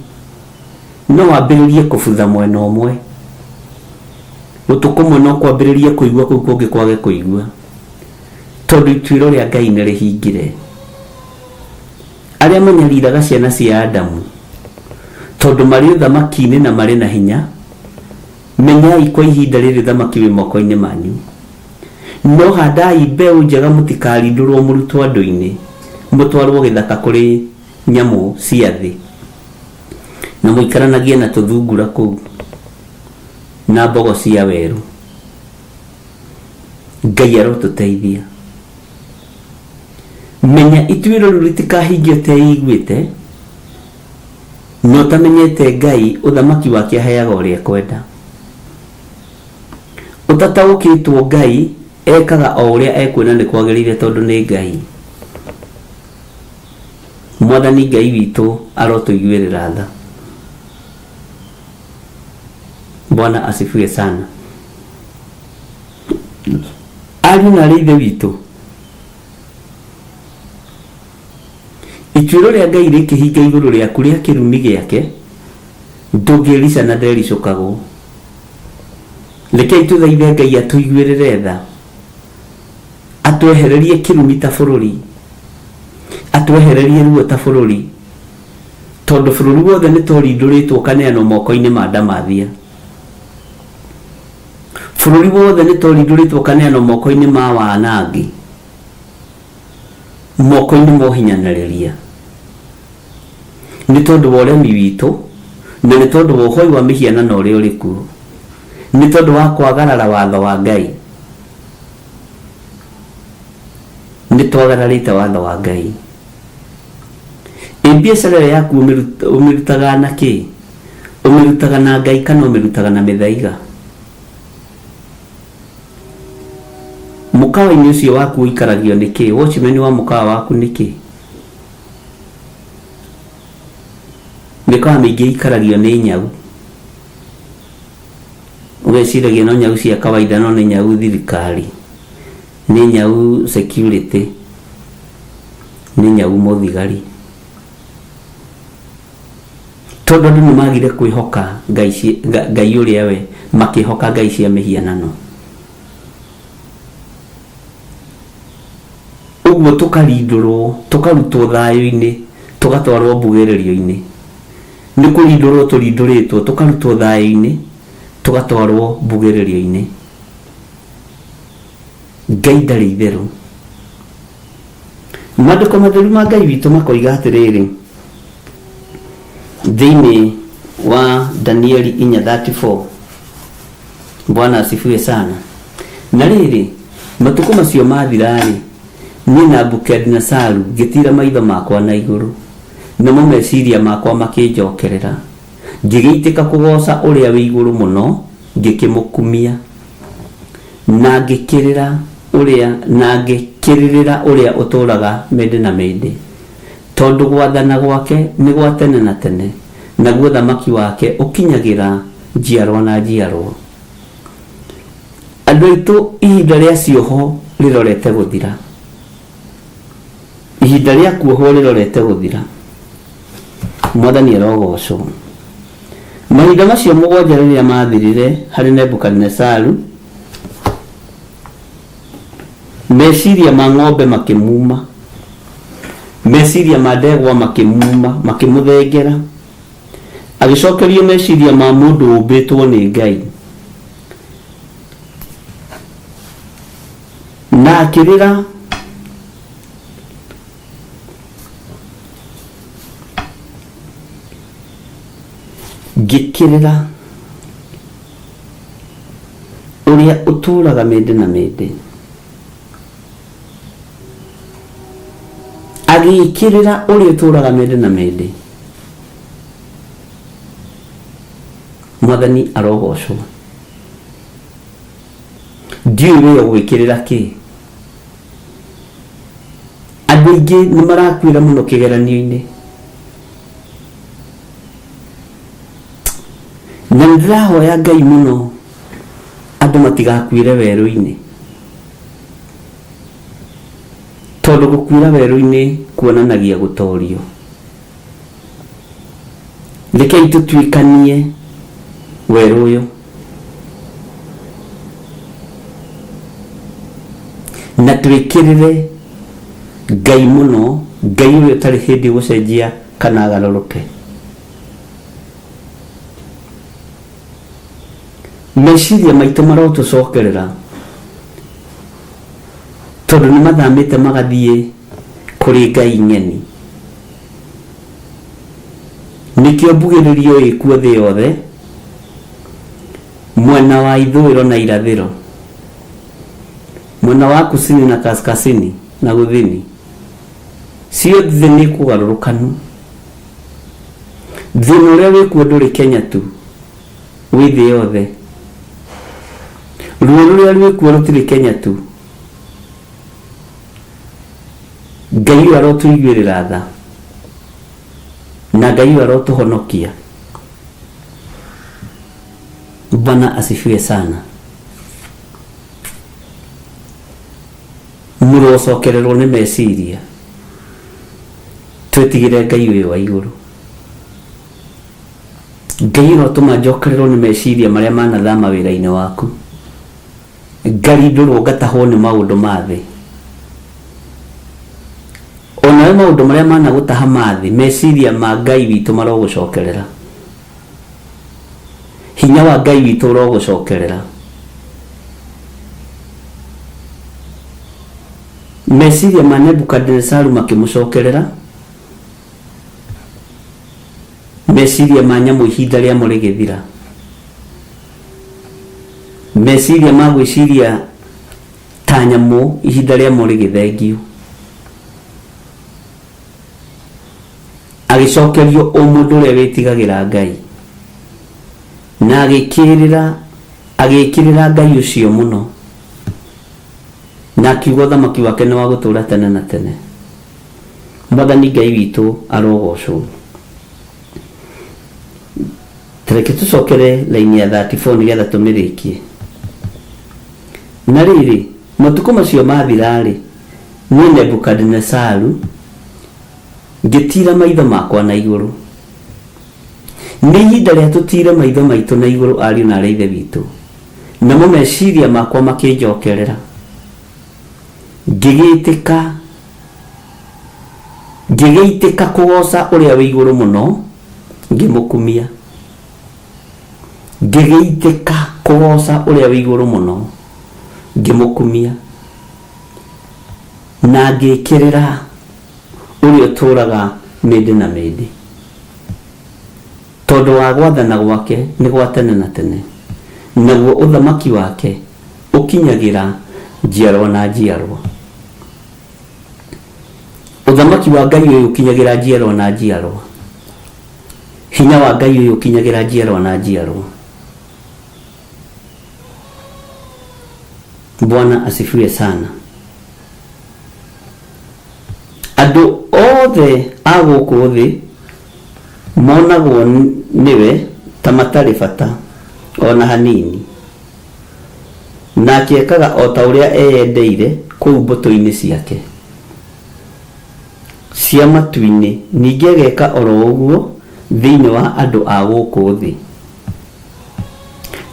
No wambĩrĩrie kũbutha mwena ũmwe. Gũtũ kũmwe no kwambĩrĩrie kũigua kũu kũngĩ kwage kũigua. Tondũ ituĩro rĩa Ngai nĩ rĩhingire. Arĩa manyariraga ciana cia Adamu, tondũ marĩ ũthamaki-inĩ na marĩ na hinya, menyai kwa ihinda rĩrĩ ũthamaki wĩ moko-inĩ manyu. No handai mbeũ njega mũtikarindũrwo mũrutwo andũ-inĩ, mũtwarwo gĩthaka kũrĩ nyamũ cia thĩ, na mũikaranagie na tũthungura kũu na mbogo cia werũ. Ngai arotũteithia. Menya ituĩro rĩu rĩtikahingio ũteiguĩte na ũtamenyete Ngai ũthamaki wake aheaga ũrĩa ekwenda. Ũtataũkĩtwo Ngai ekaga o ũrĩa ekuona nĩ kwagĩrĩire tondũ nĩ Ngai. Mwathani Ngai witũ arotũiguĩrĩra tha. Bwana asifiwe sana. Ariũ na arĩ ithe witũ, ituĩro rĩa Ngai rĩkĩhinga igũrũ rĩaku rĩa kĩrumi gĩake, ndũngĩrica na ndericũkagwo. Rekei tũthaithe Ngai atũiguĩrĩre tha, atwehererie kĩrumi ta bũrũri, atwehererie ruo ta bũrũri, tondũ bũrũri wothe nĩ torindũrĩtwo ũkaneanwo moko-inĩ ma ndamathia. Bũrũri wothe nĩ torindũrĩtwo ũkaneanwo moko-inĩ ma wanangi, moko-inĩ ma ũhinyanĩrĩria. Nĩ tondũ wa ũremi witũ, na nĩ tondũ wa ũhoi wa mĩhianano ũrĩa ũrĩ kuo, nĩ tondũ wa kwagarara watho wa Ngai. Nĩ twagararĩte watho wa Ngai. Ĩ biacara ĩyo yaku ũmĩrutaga na kĩ? Ũmĩrutaga na Ngai kana ũmĩrutaga na mĩthaiga? Mũkawa-inĩ ũcio waku ũikaragio nĩ kĩ? Watchman wa mũkawa waku nĩ kĩ? Mĩkawa mĩingĩ ĩikaragio nĩ nyau. Ũgeciragia no nyau cia kawaida no nĩ nyau thirikari, nĩ nyau security, nĩ nyau mũthigari. Tondũ andũ nĩ magire kwĩhoka Ngai, Ngai ũrĩa we, makĩhoka ngai cia mĩhianano. Ũguo tũkarindũrwo, tũkarutwo thayũ-inĩ, tũgatwarwo mbugĩrĩrio-inĩ. Nĩ kũrindũrwo tũrindũrĩtwo, tũkarutwo thayũ-inĩ, tũgatwarwo mbugĩrĩrio-inĩ. Ngai ndarĩ itherũ. Maandĩko matheru ma Ngai witũ makoiga atĩrĩrĩ, thĩinĩ wa Danieli 4:34, Bwana asifiwe sana. Na rĩrĩ, matukũ macio mathira-rĩ, niĩ Nabukadinasaru ngĩtiira maitho makwa na igũrũ, namo meciria makwa makĩnjokerera, ngĩgĩitĩka kũgooca Ũrĩa wĩ Igũrũ Mũno, ngĩkĩmũkumia, na ngĩkĩrĩra ũrĩa na ngĩkĩrĩrĩra ũrĩa ũtũũraga mĩndĩ na mĩndĩ, tondũ gwathana gwake nĩ gwa tene na tene, naguo ũthamaki wake ũkinyagĩra njiarwa na njiarwa. Andũ aitũ ihinda rĩa cioho rĩrorete gũthira. Ihinda rĩa kuohwo rĩrorete gũthira. Mwathani arogocwo. Mahinda macio mũgwanja rĩrĩa mathirire harĩ Nebukadinesaru, meciria ma ng'ombe makĩmuma, meciria ma ndegwa makĩmuma, makĩmũthengera. Agĩcokerio meciria ma mũndũ ũmbĩtwo nĩ Ngai. Na akĩrĩra ngĩkĩrĩra ũrĩa ũtũũraga mĩndĩ na mĩndĩ. Agĩkĩrĩra ũrĩa ũtũũraga mĩndĩ na mĩndĩ. Mwathani arogocwo. Ndiũĩ we ũgwĩkĩrĩra kĩ. Andũ aingĩ nĩ marakuĩra mũno kĩgeranio-inĩ. Na nĩ ndĩrahoya Ngai mũno andũ matigakuĩre werũ-inĩ. Tondũ gũkuĩra werũ-inĩ kuonanagia gũtorio. Rekei tũtuĩkanie werũ ũyũ. Na twĩkĩrĩre Ngai mũno, Ngai ũrĩa ũtarĩ hĩndĩ ũgũcenjia kana agarũrũke. Meciria maitũ marotũcokerera tondũ nĩ mathamĩte magathiĩ kũrĩ ngai ng'eni. Nĩkĩo mbugĩrĩrio ĩkuo thĩ yothe, mwena wa ithũĩro na irathĩro, mwena wa kusini na kaskasini na gũthini, ciothe nĩ kũgarũrũkanu. Thĩna ũrĩa wĩkuo ndũrĩ Kenya tu, wĩ thĩ yothe. Ruo rũrĩa rwĩkuo rũtirĩ Kenya tu. Ngai ũyũ arotũiguĩrĩra tha na Ngai ũyũ arotũhonokia. Bwana asifiwe sana. Mũrocokererwo nĩ meciria, twĩtigĩre Ngai ũyũ wa igũrũ. Ngai ũrotũma njokererwo nĩ meciria marĩa manathama wĩra-inĩ waku, ngarindũrwo ngatahwo nĩ maũndũ ma thĩ. Onawe maũndũ marĩa managũtaha ma thĩ, meciria ma Ngai witũ marogũcokerera. Hinya wa Ngai witũ ũrogũcokerera. Meciria ma Nebukadinesaru makĩmũcokerera. Meciria ma nyamũ ihinda rĩamo rĩgĩthira. Meciria ma gwĩciria ta nyamũ ihinda rĩamo rĩgĩthengio. Agĩcokerio ũmũndũ ũrĩa wĩtigagĩra Ngai, na agĩkĩrĩra agĩkĩrĩra Ngai ũcio mũno, na akiuga ũthamaki wake nĩ wa gũtũũra tene na tene. Mwathani Ngai witũ arogocwo. Tareke tũcokere raini ya 34 nĩgetha tũmĩrĩkie. Na rĩrĩ, matukũ macio mathira-rĩ, niĩ Nebukadinesaru ngĩtiira maitho makwa na igũrũ. Nĩ ihinda rĩa tũtiire maitho maitũ na igũrũ ariũ na aarĩ a Ithe witũ, namo meciria makwa makĩnjokerera. Ngĩgĩtĩka Ngĩgĩitĩka kũgooca Ũrĩa wĩ Igũrũ Mũno, ngĩmũkumia. Ngĩgĩitĩka kũgooca Ũrĩa wĩ Igũrũ Mũno, ngĩmũkumia. Na ngĩkĩrĩra Ũrĩa ũtũũraga mĩndĩ na mĩndĩ, tondũ wa gwathana gwake nĩ gwa tene na tene, naguo ũthamaki wake ũkinyagĩra njiarwa na njiarwa. Ũthamaki wa Ngai ũyũ ũkinyagĩra njiarwa na njiarwa. Hinya wa Ngai ũyũ ũkinyagĩra njiarwa na njiarwa. Bwana asifiwe sana. Andũ othe a gũkũ thĩ monagwo nĩwe ta matarĩ bata o na hanini. Nake ekaga o ta ũrĩa eyendeire kũu mbũtũ-inĩ ciake cia matu-inĩ, ningĩ ageka o ro ũguo thĩinĩ wa andũ a gũkũ thĩ.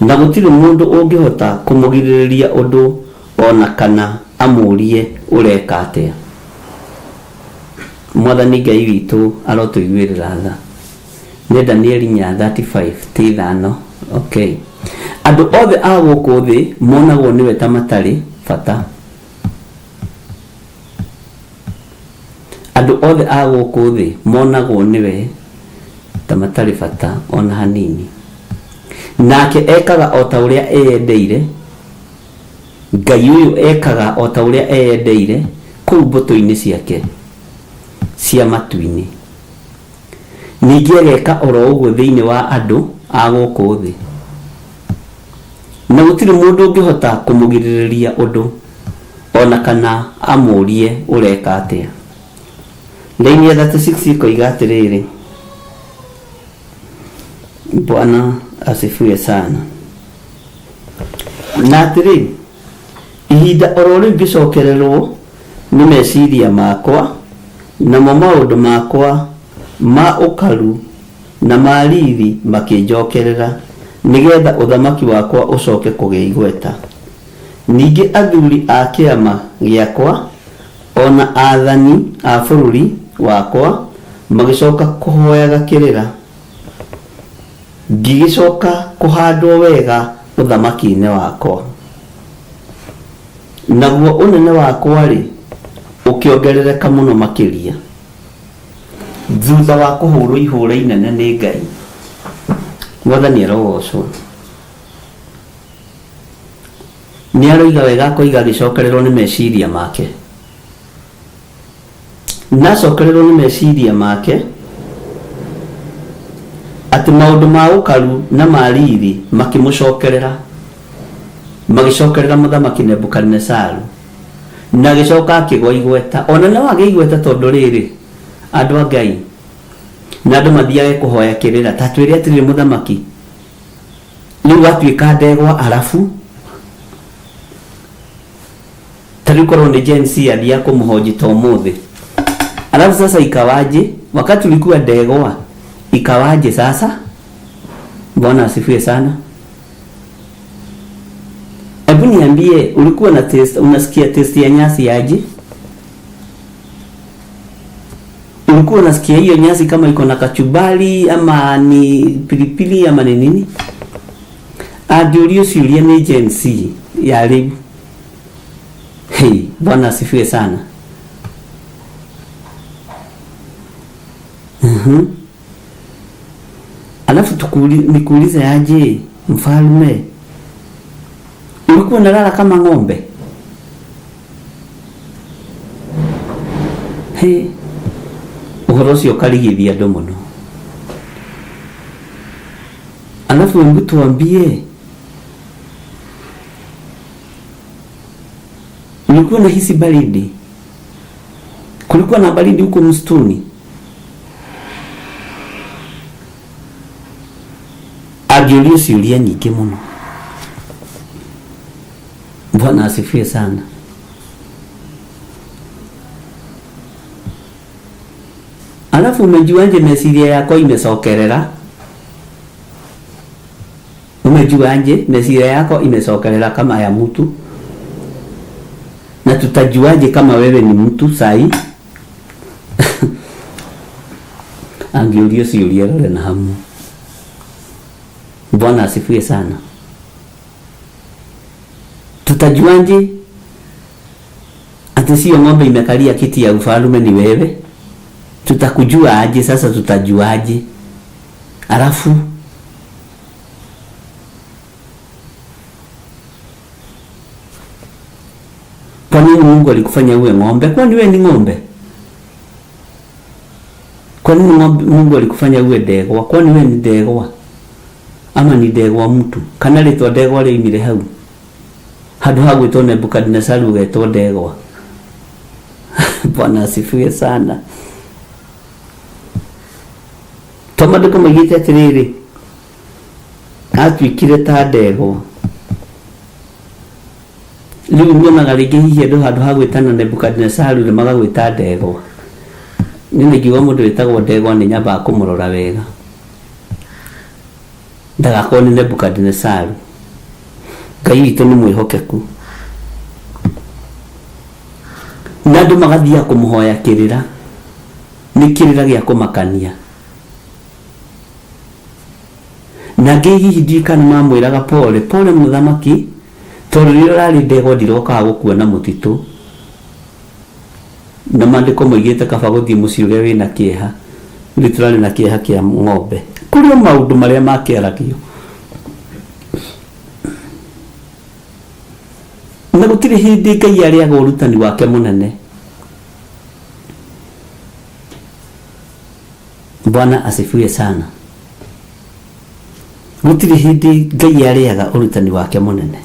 Na gũtirĩ mũndũ ũngĩhota kũmũgirĩrĩria ũndũ o na kana amũũrie, Ũreka atĩa? Mwathani Ngai witũ arotũiguĩrĩra tha. Nĩ Danieli 4:35 ti ithano. Okay. Andũ othe a gũkũ thĩ monagwo nĩwe ta matarĩ bata. Andũ othe a gũkũ thĩ monagwo nĩwe ta matarĩ bata o na hanini. Nake ekaga o ta ũrĩa eyendeire, Ngai ũyũ ekaga o ta ũrĩa eyendeire kũu mbũtũ-inĩ ciake cia matu-inĩ. Ningĩ ageeka o ro ũguo thĩinĩ wa andũ a gũkũ thĩ. Na gũtirĩ mũndũ ũngĩhota kũmũgirĩrĩria ũndũ, o na kana amũũrie, Ũreka atĩa? Raini ya 36 ĩkoiga atĩrĩrĩ, Bwana asifiwe sana. Na atĩrĩ, ihinda o ro rĩu ngĩcokererũo nĩ meciria makwa, namo maũndũ makwa ma ũkaru na ma riri makĩnjokerera, nĩ getha ũthamaki wakwa ũcoke kũgĩa igweta. Ningĩ athuri a kĩama gĩakwa o na aathani a bũrũri wakwa magĩcoka kũhoyaga kĩrĩra, ngĩgĩcoka kũhandwo wega ũthamaki-inĩ wakwa. Naguo ũnene wakwa-rĩ, ũkĩongerereka mũno makĩria. Thutha wa kũhũrwo ihũra inene nĩ Ngai. Mwathani arogocwo. Nĩ aroiga wega akoiga agĩcokererwo nĩ meciria make. Na acokererwo nĩ meciria make atĩ maũndũ ma ũkaru na ma riri makĩmũcokerera, magĩcokerera mũthamaki Nebukadinesaru, na agĩcoka akĩgwa igweta. Ona no agĩe igweta tondũ rĩrĩ, andũ a Ngai, na andũ mathiage kũhoya kĩrĩra, ta twĩre atĩrĩrĩ mũthamaki, Rĩu watuĩka ndegwa arabu ta rĩu korwo nĩ Gen Z athiaga kũmũhonji ta ũmũthĩ alafu sasa ikawaje wakati ulikuwa ndegwa ikawaje sasa Bwana asifiwe sana hebu niambie ulikuwa na taste unasikia taste ya nyasi aje ulikuwa unasikia hiyo nyasi kama iko na kachumbari ama ni pilipili ama ni nini? Angĩũrio ciũria nĩ Gen Z ya rĩu. Hey, Bwana asifiwe sana. Alafu nikuulize aje mfalme, ulikuwa unalala kama ng'ombe? Hey, ũhoro ũcio ũkarigithia andũ mũno. Alafu hebu tuambie, ulikuwa unahisi baridi? Kulikuwa na baridi huko msituni? Angĩũrio ciũria nyingĩ mũno. Bwana asifiwe sana. Alafu umejuaje meciria yako imecokerera? Umejuaje meciria yako imecokerera kama ya mtu? Na tutajuaje kama wewe ni mtu sai? Angĩũrio ciũria rore na hamu. Bwana asifiwe sana. Tutajuaje ati sio ng'ombe imekalia kiti ya ufalume ni wewe? Tutakujua aje sasa? Tutajuaje? Alafu kwa nini Mungu alikufanya uwe ng'ombe? Kwani wewe ni ng'ombe? Kwa nini Mungu alikufanya uwe ndegwa? Kwani wewe ni ndegwa? Ama ni ndegwa mtu? Kana rĩtwa ndegwa rĩoimire hau? Handũ ha gwĩtwo Nebukadnezaru ũgetwo ndegwa. Bwana asifiwe sana. To maandĩko maigĩte atĩrĩrĩ, atuĩkire ta ndegwa. Rĩu nyonaga rĩngĩ hihi andũ handũ ha gwĩtana Nebukadnezaru nĩ magagwĩta ndegwa. Niĩ nĩngiuga mũndũ wĩtagwo ndegwa nĩ nyambaga kũmũrora wega, ndagakorwo nĩ Nebukadnezaru. Ngai witũ nĩ mwĩhokeku. Na andũ magathiaga kũmũhoya kĩrĩra, nĩ kĩrĩra gĩa kũmakania. Na angĩ hihi ndiũĩ kana mamwĩraga pole pole mũthamaki, tondũ rĩrĩa ũrarĩ ndegwa ndirokaga gũkuona mũtitũ. Na maandĩko moigĩte kaba gũthiĩ mũciĩ ũrĩa wĩna kĩeha, rĩu tũrarĩ na kĩeha kĩa ng'ombe. Kũrĩ o maũndũ marĩa makĩaragio. Na gũtirĩ hĩndĩ Ngai arĩaga ũrutani wake mũnene. Bwana asifiwe sana. Gũtirĩ hĩndĩ Ngai arĩaga ũrutani wake mũnene.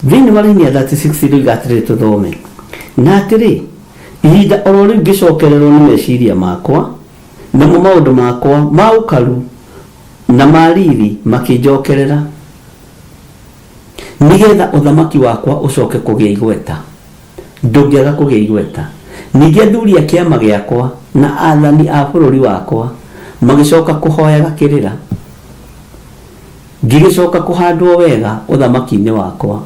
Thĩinĩ wa raini ya 36 rĩu atĩrĩrĩ tũthome. Na atĩrĩ, ihinda oro rĩu ngĩcokererwo nĩ meciria makwa, namo maũndũ makwa ma ũkaru na ma riri makĩnjokerera, nĩgetha ũthamaki wakwa ũcoke kũgĩa igweta. Ndũngĩaga kũgĩa igweta. Ningĩ athuri a kĩama gĩakwa na athani a bũrũri wakwa magĩcoka kũhoyaga kĩrĩra. Ngĩgĩcoka kũhandwo wega ũthamaki-inĩ wakwa,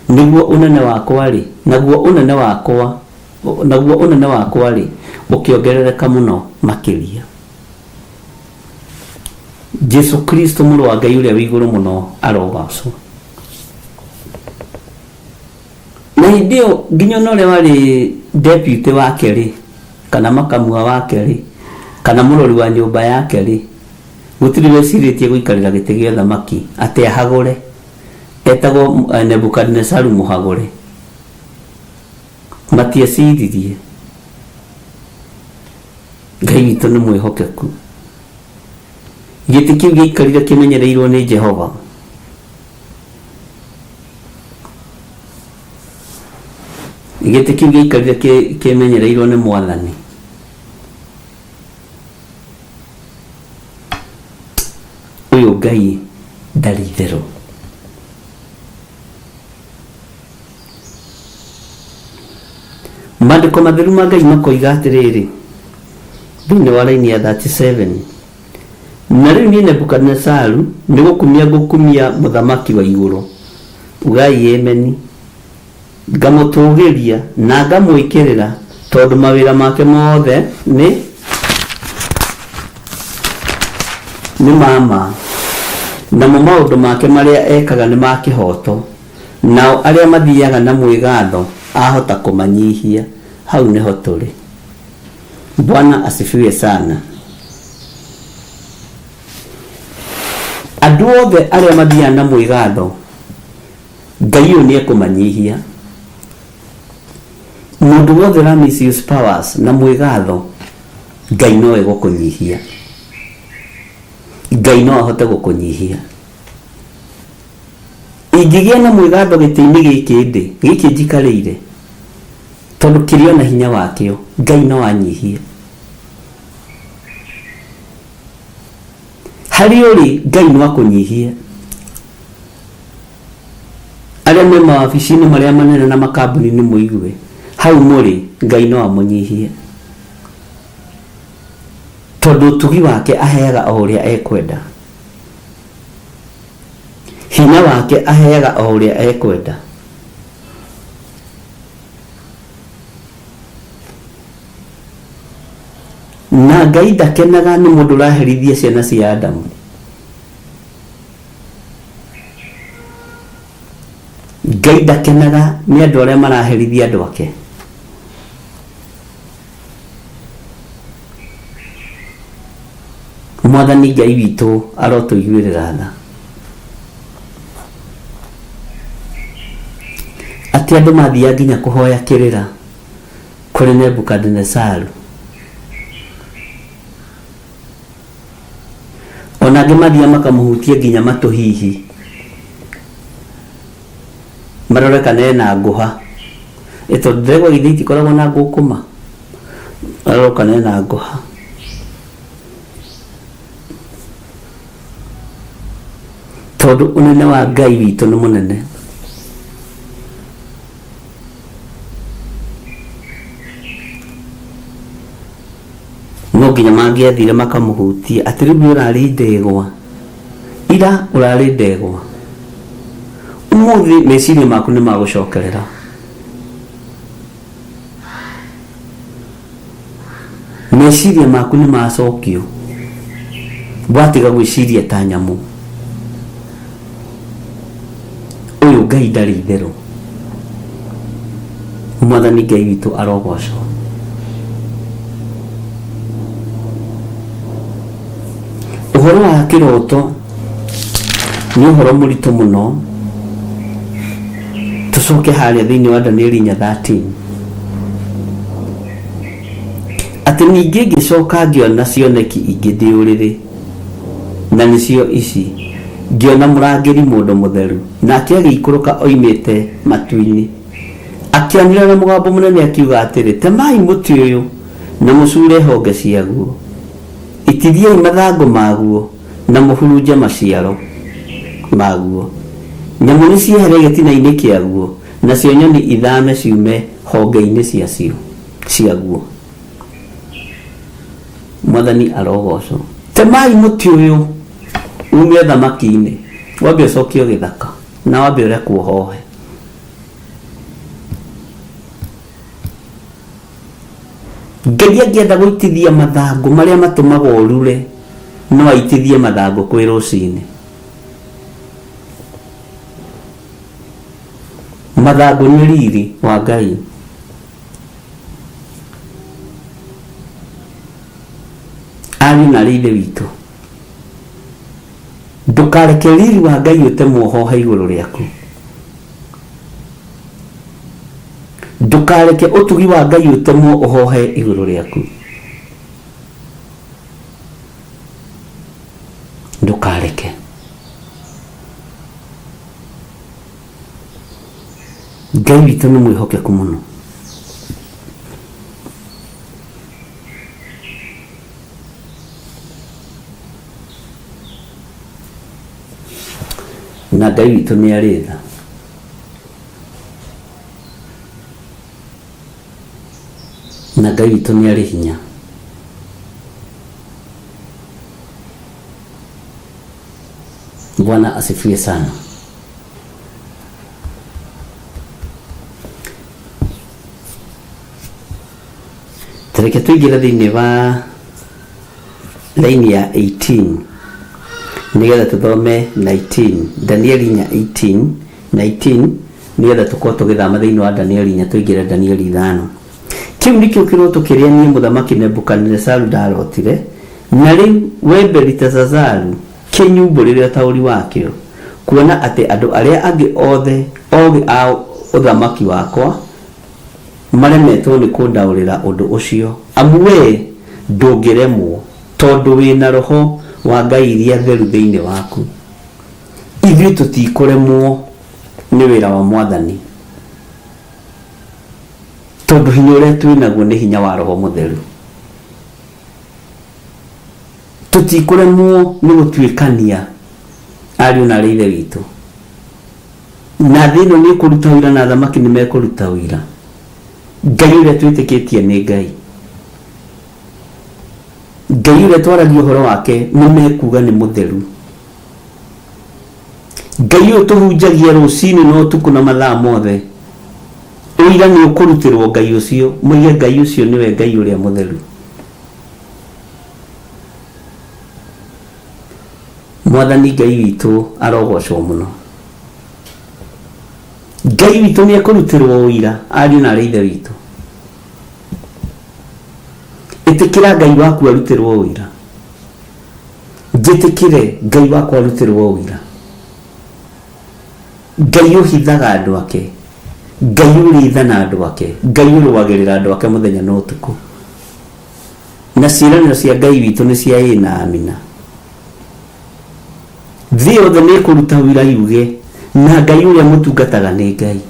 nĩguo ũnene wakwa-rĩ, naguo ũnene wakwa, naguo ũnene wakwa-rĩ, ũkĩongerereka mũno makĩria. Jesu Kristo mũrũ wa Ngai ũrĩa wĩ igũrũ mũno arogocwo. Na hĩndĩ ĩyo nginya ona ũrĩa warĩ deputy wake rĩ, kana makamua wake rĩ, kana mũrori wa nyũmba yake rĩ, gũtirĩ wecirĩtie gũikarĩra gĩtĩ gĩa ũthamaki atĩ ahagũre. Etagwo Nebukadinezaru mũhagũre. Matieciririe. Ngai witũ nĩ mwĩhokeku. Gĩtĩ kĩu gĩaikarire kĩmenyereirwo nĩ Jehova. Gĩtĩ kĩu gĩaikarire kĩmenyereirwo nĩ Mwathani. Ũyũ Ngai ndarĩ itherũ. Maandĩko matheru ma Ngai makoiga atĩrĩrĩ, thĩinĩ wa raini ya 37, Na rĩu niĩ Nebukadinezaru nĩ gũkumia ngũkumia Mũthamaki wa igũrũ, ugai Ameni, ngamũtũũgĩria na ngamwĩkĩrĩra, tondũ mawĩra make mothe nĩ nĩ ma ma, namo maũndũ make marĩa ekaga nĩ ma kĩhooto, nao arĩa mathiaga na mwĩgatho ahota kũmanyihia. Hau nĩho tũrĩ. Bwana asifiwe sana. Andũ othe arĩa mathiaga na mwĩgatho, Ngai ũyũ nĩ ekũmanyihia. Mũndũ wothe ũra misuse powers na mwĩgatho, Ngai no egũkũnyihia. Ngai no ahote gũkũnyihia. Ingĩgĩa na mwĩgatho gĩtĩ-inĩ gĩkĩ ndĩ, gĩkĩ njikarĩire, tondũ kĩrĩ o na hinya wakĩo, Ngai no anyihie. Harĩa ũrĩ, Ngai no akũnyihie. Arĩa me mawabici-inĩ marĩa manene na makambuni-inĩ mũigue, hau mũrĩ, Ngai no amũnyihie. Tondũ ũtugi wake aheaga o ũrĩa ekwenda. Hinya wake aheaga o ũrĩa ekwenda. Na Ngai ndakenaga nĩ mũndũ ũraherithia ciana cia Adamu. Ngai ndakenaga nĩ andũ arĩa maraherithia andũ ake. Mwathani Ngai witũ arotũiguĩrĩra tha. Atĩ andũ mathiaga nginya kũhoya kĩrĩra kũrĩ Nebukadinezaru. Ona angĩ mathiaga makamũhutia nginya matũ hihi. Marore kana ena ngũha. Ĩ tondũ ndegwa githĩ itikoragwo na ngũkũma? Marore kana ena ngũha. Tondũ ũnene wa Ngai witũ nĩ mũnene. No nginya mangĩathire makamũhutie atĩ rĩu nĩ ũrarĩ ndegwa. Ira ũrarĩ ndegwa. Ũmũthĩ meciria maku nĩ magũcokerera. Meciria maku nĩ macokio. Watiga gwĩciria ta nyamũ. Ũyũ Ngai ndarĩ itherũ. Mwathani Ngai witũ arogocwo. Ũhoro wa kĩroto nĩ ũhoro mũritũ mũno. Tũcoke harĩa thĩinĩ wa Danieli 4:13 atĩ ningĩ ngĩcoka ngĩona cioneki ingĩ ndĩ ũrĩrĩ, na nĩcio ici, ngĩona mũrangĩri mũndũ mũtheru, nake agĩikũrũka oimĩte matu-inĩ, akĩanĩrĩra na mũgambo mũnene akiuga atĩrĩ, Temai mũtĩ ũyũ, na mũcuure honge ciaguo, itithiai mathangũ maguo, na mũhurunje maciaro maguo. Nyamũ nĩciehere gĩtina-inĩ kĩaguo, nacio nyoni ithame ciume honge-inĩ ciacio, ciaguo. Mwathani arogocwo. Temai mũtĩ ũyũ ume ũthamaki-inĩ. Wambe ũcokio gĩthaka na wambe ũrekwo ũhohe. Ngai angĩenda gũitithia mathangũ marĩa matũmaga ũrure, no aitithie mathangũ kwĩ rũcinĩ. Mathangũ nĩ riri wa Ngai. Ariũ na arĩ Ithe witũ, ndũkareke riri wa Ngai ũtemwo ũhohe igũrũ rĩaku. Ndũkareke ũtugi wa Ngai ũtemwo ũhohe igũrũ rĩaku. Ndũkareke. Ngai witũ nĩ mwĩhokeku mũno. Na Ngai witũ nĩ arĩ tha. Na Ngai witũ nĩ arĩ hinya. Bwana asifiwe sana. Tareke tũingĩre thĩinĩ wa laini ya 18 nĩgetha tũthome 19 Danieli 4 18 19 nĩgetha tũkorwo tũgĩthama thĩinĩ wa Danieli 4 tũingĩre Danieli 5. Kĩu nĩkĩo kĩroto kĩrĩa niĩ mũthamaki Nebukadinezaru ndarotire, na rĩu wee Beliteshazaru, kĩnyumbũrĩre ũtaũri wakĩo, kuona atĩ andũ arĩa angĩ othe ogĩ a ũthamaki wakwa maremetwo nĩ kũndaũrĩra ũndũ ũcio, amu wee ndũngĩremwo, tondũ wĩ na roho wa ngai iria theru thĩinĩ waku. Ithuĩ tũtikũremwo nĩ wĩra wa Mwathani. Tondũ hinya ũrĩa twĩ naguo nĩ hinya wa Roho Mũtheru. Tũtikũremwo nĩ gũtuĩkania ariũ na arĩ Ithe witũ. Na thĩ ĩno nĩ ĩkũruta ũira na athamaki nĩ mekũruta ũira. Ngai ũrĩa twĩtĩkĩtie nĩ Ngai. Ngai ũrĩa twaragia ũhoro wake nĩ mekuga nĩ mũtheru. Ngai ũyũ tũhunjagia rũcinĩ na ũtukũ na mathaa mothe, ũira nĩ ũkũrutĩrwo Ngai ũcio, moige Ngai ũcio nĩwe Ngai ũrĩa mũtheru. Mwathani Ngai witũ arogocwo mũno. Ngai witũ nĩ ekũrutĩrwo ũira, ariũ na arĩ Ithe witũ. Ĩtĩkĩra Ngai waku arutĩrwo ũira. Njĩtĩkĩre Ngai wakwa arutĩrwo ũira. Ngai ũhithaga andũ ake, Ngai ũrĩ tha na andũ ake, Ngai ũrũagĩrĩra andũ ake mũthenya na ũtukũ. Na ciĩranĩro cia Ngai witũ nĩ cia ĩĩ na amina. Thĩ yothe nĩ ĩkũruta ũira yuge na Ngai ũrĩa mũtungataga nĩ Ngai.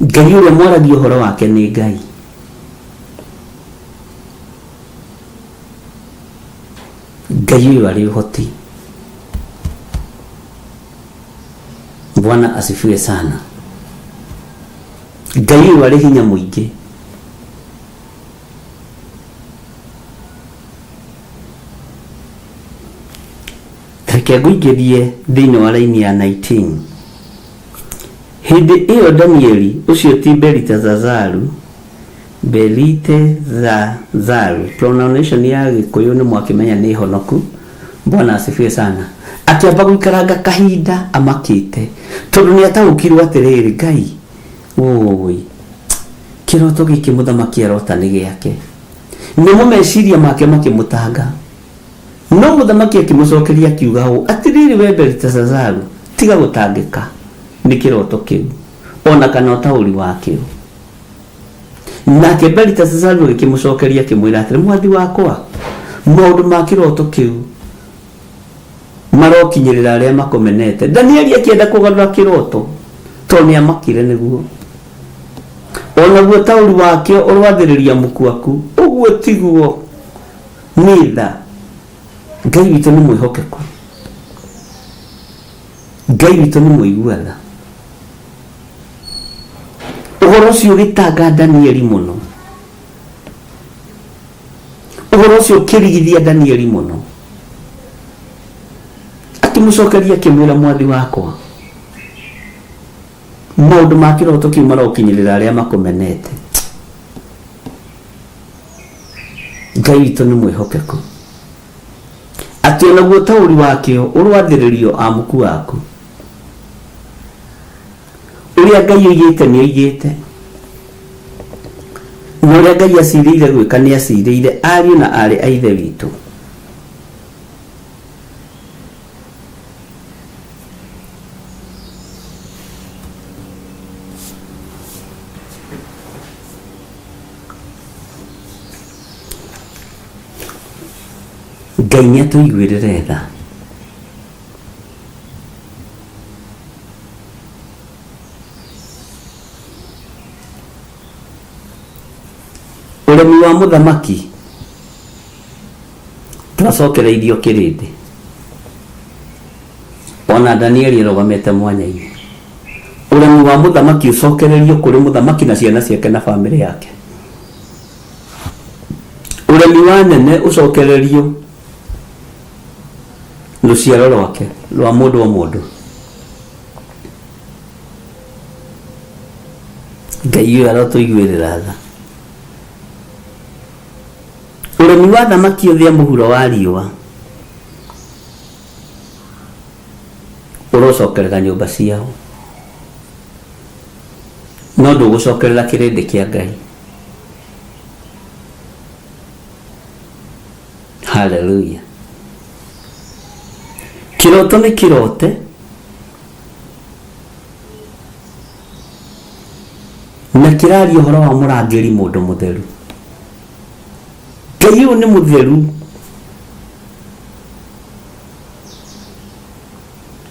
Ngai ũrĩa mwaragia ũhoro wake nĩ Ngai. Ngai ũyũ arĩ ũhoti. Bwana asifiwe sana. Ngai ũyũ arĩ hinya mũingĩ. Reke ngũingĩrie thĩinĩ wa raini ya 19. Hĩndĩ ĩyo Danieli, ũcio ti Belitezazaru, Belite-za-zaru, pronunciation ya Gĩkũyũ nĩ mwakĩmenya nĩ honoku, Bwana asifiwe sana, akĩamba gũikaranga kahinda amakĩte, tondũ nĩ ataũkirwo atĩrĩrĩ, Ngai, ũũi, kĩroto gĩkĩ mũthamaki arota nĩ gĩake. Namo meciria make makĩmũtanga. No mũthamaki akĩmũcokeria akiuga ũũ, Atĩrĩrĩ wee Beliteshazaru, tiga gũtangĩka nĩ kĩroto kĩu, o na kana ũtaũri wakĩo. Nake Beliteshazaru agĩkĩmũcokeria akĩmwĩra atĩrĩ, Mwathi wakwa, maũndũ ma kĩroto kĩu marokinyĩrĩra arĩa makũmenete. Danieli akĩenda kũgarũra kĩroto tondũ nĩ amakire nĩguo. O naguo ũtaũri wakĩo ũroathĩrĩria muku waku. Ũguo tiguo. Nĩ tha. Ngai witũ nĩ mwĩhokeku. Ngai witũ nĩ mũigua tha. Ũhoro ũcio ũgĩtanga Danieli mũno. Ũhoro ũcio ũkĩrigithia Danieli mũno. Akĩmũcokeria akĩmwĩra, mwathi wakwa, maũndũ ma kĩroto kĩu marokinyĩrĩra arĩa makũmenete. Ngai witũ nĩ mwĩhokeku, atĩ onaguo ũtaũri wakĩo ũrwathĩrĩrio amuku aku. Ũrĩa Ngai oigĩte nĩ oigĩte, na ũrĩa Ngai acirĩire gwĩka nĩ acirĩire, ariũ na aarĩ a Ithe witũ. Ngai nĩ atũiguĩrĩre tha. Ũremi wa mũthamaki ndwacokereirio kĩrĩndĩ. Ona Danieli arũgamĩte mwanya-inĩ. Ũremi wa mũthamaki ũcokererio kũrĩ mũthamaki na ciana ciake na bamĩrĩ yake. Ũremi wa nene ũcokererio rũciaro rwake rwa mũndũ o mũndũ. Ngai ũyũ arotũiguĩrĩra tha. Ũremi wa thamaki othe a mũhuro wa riũa ũrocokerera nyũmba ciao, no ndũgũcokerera kĩrĩndĩ kĩa Ngai. Haleluya. Kĩroto nĩ kĩrote na kĩraria ũhoro wa mũrangĩri mũndũ mũtheru. Ngai ũyũ nĩ mũtheru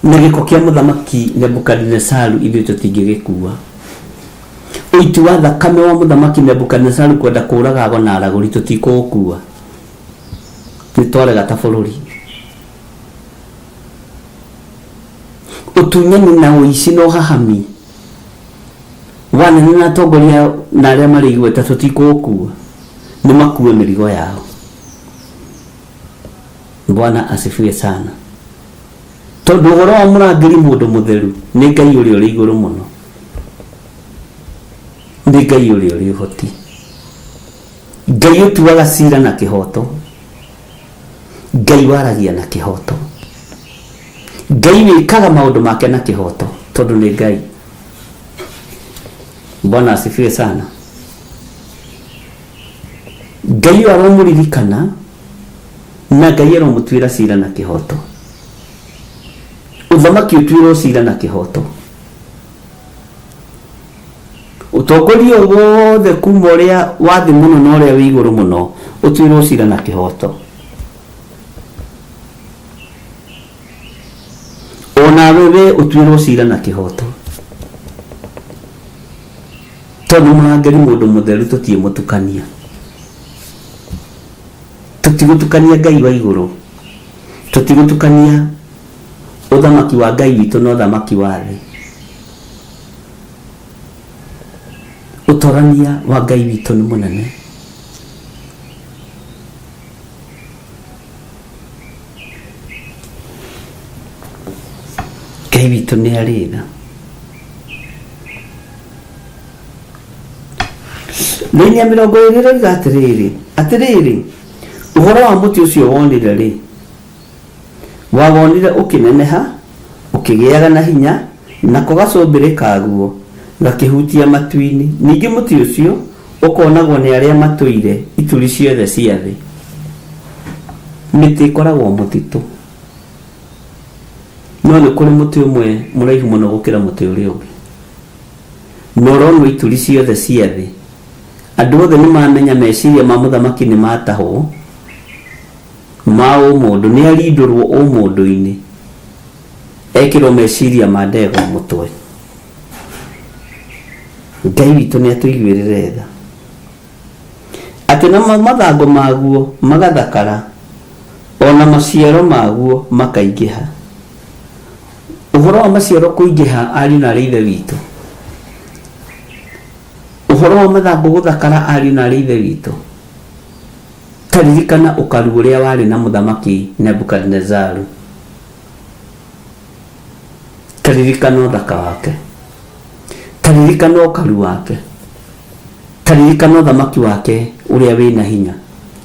na gĩko kĩa mũthamaki Nebukadinesaru ithuĩ tũtingĩgĩkua. Ũiti wa thakame wa mũthamaki Nebukadinesaru kwenda kũraga ago na aragũri tũtikũũkua. Nĩ twarega ta bũrũri. Ũtunyani na ũici na ũhahami wa anene na atongoria na arĩa marĩ igweta tũtikũũkua. Nĩ makue mĩrigo yao. Bwana asifiwe sana. Tondũ ũhoro wa mũrangĩri mũndũ mũtheru nĩ Ngai ũrĩa ũrĩ igũrũ mũno. Nĩ Ngai ũrĩa ũrĩ ũhoti. Ngai ũtuaga cira na kĩhoto. Ngai waragia na kĩhoto. Ngai wĩkaga maũndũ make na kĩhoto tondũ nĩ Ngai. Bwana asifiwe sana. Ngai ũyũ aromũririkana na Ngai aromũtuĩra cira na kĩhoto. Ũthamaki ũtuĩrwo cira na kĩhoto. Ũtongoria o wothe kuma ũrĩa wa thĩ mũno na ũrĩa wĩ igũrũ mũno ũtuĩrwo cira na kĩhoto. Onawe we ũtuĩrwo cira na kĩhoto. Tondũ mũrangĩri mũndũ mũtheru tũtiĩmũtukania. Tũtigũtukania Ngai wa igũrũ. Tũtigũtukania ũthamaki wa Ngai witũ na ũthamaki wa thĩ. Ũtorania wa Ngai witũ nĩ mũnene. Ngai witũ nĩ arĩ tha. Raini ya 20 ĩroiga atĩrĩrĩ, atĩrĩrĩ, ũhoro wa mũtĩ ũcio wonire rĩ, wawonire ũkĩneneha, ũkĩgĩaga na hinya, nako gacũmbĩrĩ kaguo gakĩhutia matu-inĩ. Ningĩ mũtĩ ũcio ũkonagwo nĩ arĩa matũire ituri ciothe cia thĩ. Mĩtĩ ĩkoragwo mũtitũ, no nĩ kũrĩ mũtĩ ũmwe mũraihu mũno gũkĩra mũtĩ ũrĩa ũngĩ, na ũronwo ituri ciothe cia thĩ. Andũ othe nĩ mamenya meciria ma mũthamaki nĩ matahwo ma ũmũndũ, nĩ arindũrwo ũmũndũ-inĩ, ekĩrwo meciria ma ndegwa mũtwe. Ngai witũ nĩ atũiguĩrĩre tha. Atĩ namo mathangũ maguo magathakara, o na maciaro maguo makaingĩha. Ũhoro wa maciaro kũingĩha, ariũ na aarĩ a Ithe witũ, ũhoro wa mathangũ gũthakara, ariũ na aarĩ a Ithe witũ, ta ririkana ũkaru ũrĩa warĩ na mũthamaki Nebukadinezaru. Ta ririkana ũthaka wake, ta ririkana ũkaru wake, ta ririkana ũthamaki wake ũrĩa wĩna hinya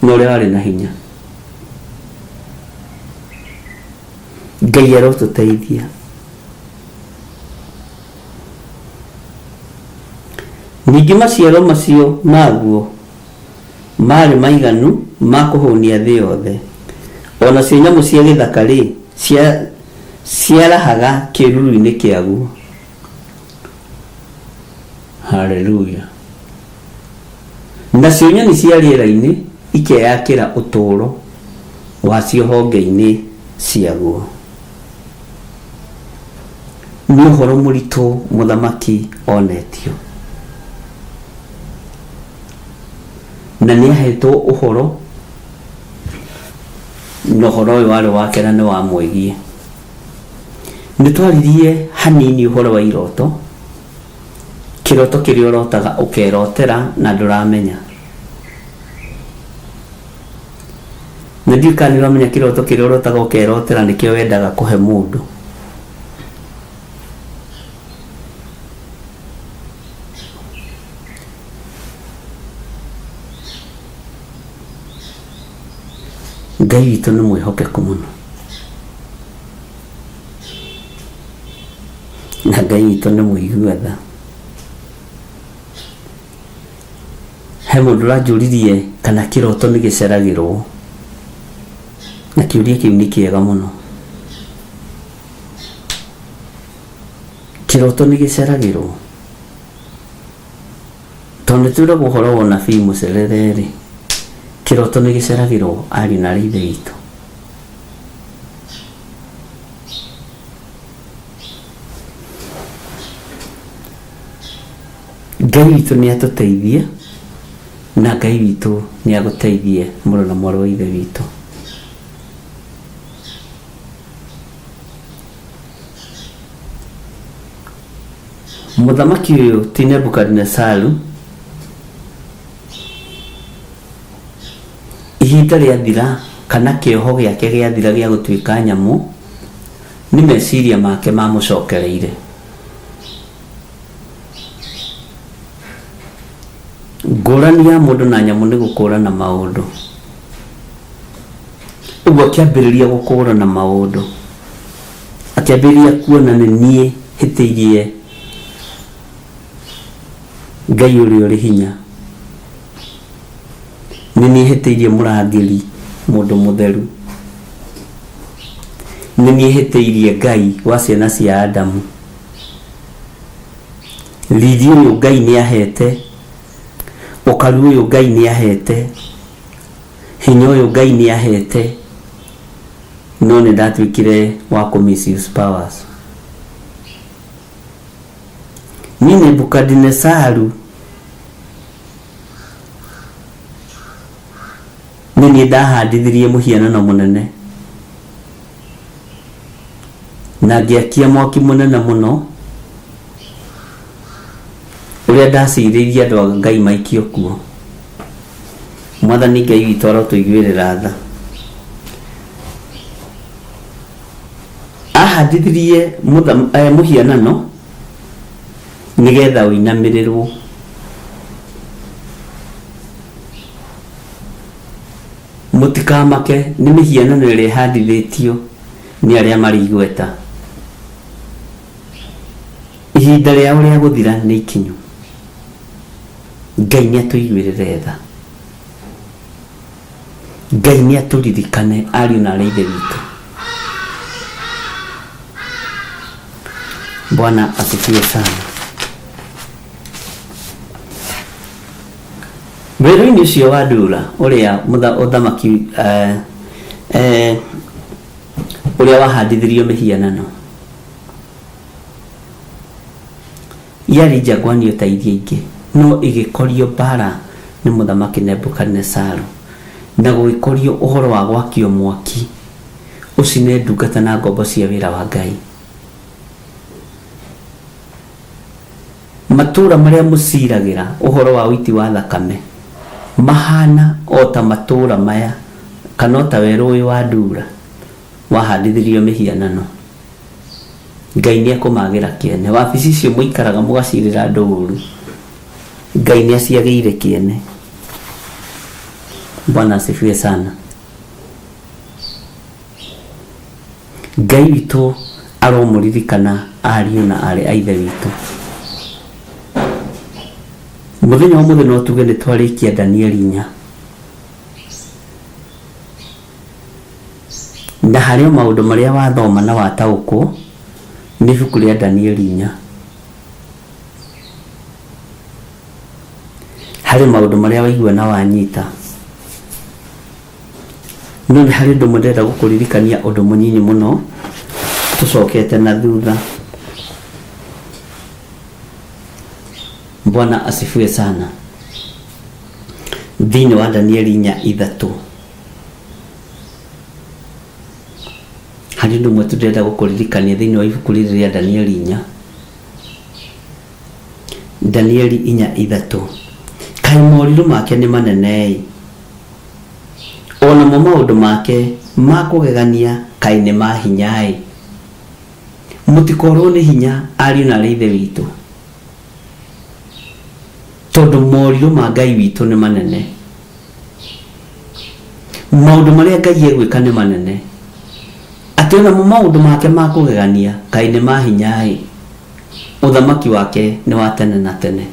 na ũrĩa warĩ na hinya. Ngai arotũteithia. Ningĩ maciaro macio maguo maarĩ maiganu ma kũhũnia thĩ yothe, o nacio nyamũ cia gĩthaka-rĩ, ciarahaga kĩĩruru-inĩ kĩaguo. Haleluya! Nacio nyoni cia rĩera-inĩ ikeyakĩra ũtũũro wacio honge-inĩ ciaguo. Nĩ ũhoro mũritũ mũthamaki onetio. Na nĩ ahetwo ũhoro, na ũhoro ũyũ warĩ wake na nĩ wamwĩgiĩ. Nĩ twaririe hanini ũhoro wa iroto, kĩroto kĩrĩa ũrotaga ũkerotera na ndũramenya. Na ndiũĩ kana nĩ ũramenya kĩroto kĩrĩa ũrotaga ũkerotera nĩkĩo wendaga kũhe mũndũ. Ngai witũ nĩ mwĩhokeku mũno. Na Ngai witũ nĩ mũigua tha. He mũndũ ũranjũririe kana kĩroto nĩ gĩceragĩrwo, na kĩũria kĩu nĩ kĩega mũno. Kĩroto nĩ gĩceragĩrwo? Tondũ nĩ twĩragwo ũhoro wa ũnabii mũcerere-rĩ, kĩroto nĩ gĩceragĩrwo ariũ na aarĩ a Ithe witũ? Ngai witũ nĩ atũteithie na Ngai witũ nĩ agũteithie mũrũ na mwarĩ wa Ithe witũ. Mũthamaki ũyũ ti Nebukadinesaru, ihinda rĩathira kana kĩoho gĩake gĩathira gĩa gũtuĩka nyamũ, nĩ meciria make mamũcokereire. Ngũrani ya mũndũ na nyamũ nĩ gũkũrana maũndũ. Ũguo akĩambĩrĩria gũkũrana maũndũ. Akĩambĩrĩria kuona nĩ niĩ hĩtĩirie Ngai ũrĩa ũrĩ hinya. Nĩ niĩ hĩtĩirie mũrangĩri mũndũ mũtheru. Nĩ niĩ hĩtĩirie Ngai wa ciana cia Adamu. Riri ũyũ Ngai nĩ ahete, ũkaru ũyũ Ngai nĩ ahete, hinya ũyũ Ngai nĩ ahete, no nĩ ndatuĩkire wa kũ misuse powers. Niĩ Nebukadinesaru nĩ niĩ ndahandithirie mũhianano mũnene na ngĩakia mwaki mũnene mũno ũrĩa ndacirĩirie andũ a Ngai maikio kuo. Mwathani Ngai witũ arotũiguĩrĩra tha. Ahandithirie mũhianano nĩgetha ũinamĩrĩrwo. Mũtikamake nĩ mĩhianano ĩrĩa ĩhandithĩtio nĩ arĩa marĩ igweta. Ihinda rĩao rĩa gũthira nĩ ikinyu. Ngai nĩ atũiguĩrĩre tha. Ngai nĩ atũririkane ariũ na aarĩ a Ithe witũ. Bwana asifiwe sana. Werũ-inĩ ũcio wa Dura ũrĩa ũthamaki eh, eh, ũrĩa wahandithirio mĩhianano yarĩ njangwani o ta iria ingĩ no ĩgĩkorio mbara nĩ mũthamaki Nebukadinesaru na gũgĩkorio ũhoro wa gwakio mwaki ũcine ndungata na ngombo cia wĩra wa Ngai. Matũũra marĩa mũciiragĩra ũhoro wa ũiti wa thakame mahaana o ta matũũra maya, kana o ta werũ ũyũ wa Dura wahandithĩrio mĩhianano. Ngai nĩ ekũmagĩra kĩene. Wabici icio mũikaraga mũgacirĩra andũ ũru, Ngai nĩ aciagĩire kĩene. Bwana asifiwe sana. Ngai witũ aromũririkana ariũ na aarĩ a Ithe witũ. Mũthenya wa ũmũthĩ no tuge nĩ twarĩkia Danieli inya. Na harĩ o maũndũ marĩa wathoma na wataũkwo nĩ ibuku rĩa Danieli inya. Harĩ maũndũ marĩa waigua na wanyita. No nĩ harĩ ũndũ ũmwe ndĩrenda gũkũririkania ũndũ mũnyinyi mũno tũcokete na thutha. Bwana asifiwe sana. Thĩinĩ wa Danieli 4:3 harĩ ũndũ ũmwe tu ndĩrenda gũkũririkania thĩinĩ wa ibuku rĩrĩ rĩa Danieli inya. Danieli 4:3 Kaĩ morirũ make nĩ manene-ĩ! O namo maũndũ make ma kũgegania kaĩ nĩ ma hinya-ĩ! Mũtikorũo nĩ hinya, ariũ na aarĩ a Ithe witũ, tondũ morirũ ma Ngai witũ nĩ manene. Maũndũ marĩa Ngai egwĩka nĩ manene, atĩ o namo maũndũ make ma kũgegania kaĩ nĩ ma hinya-ĩ! Ũthamaki wake nĩ wa tene na tene,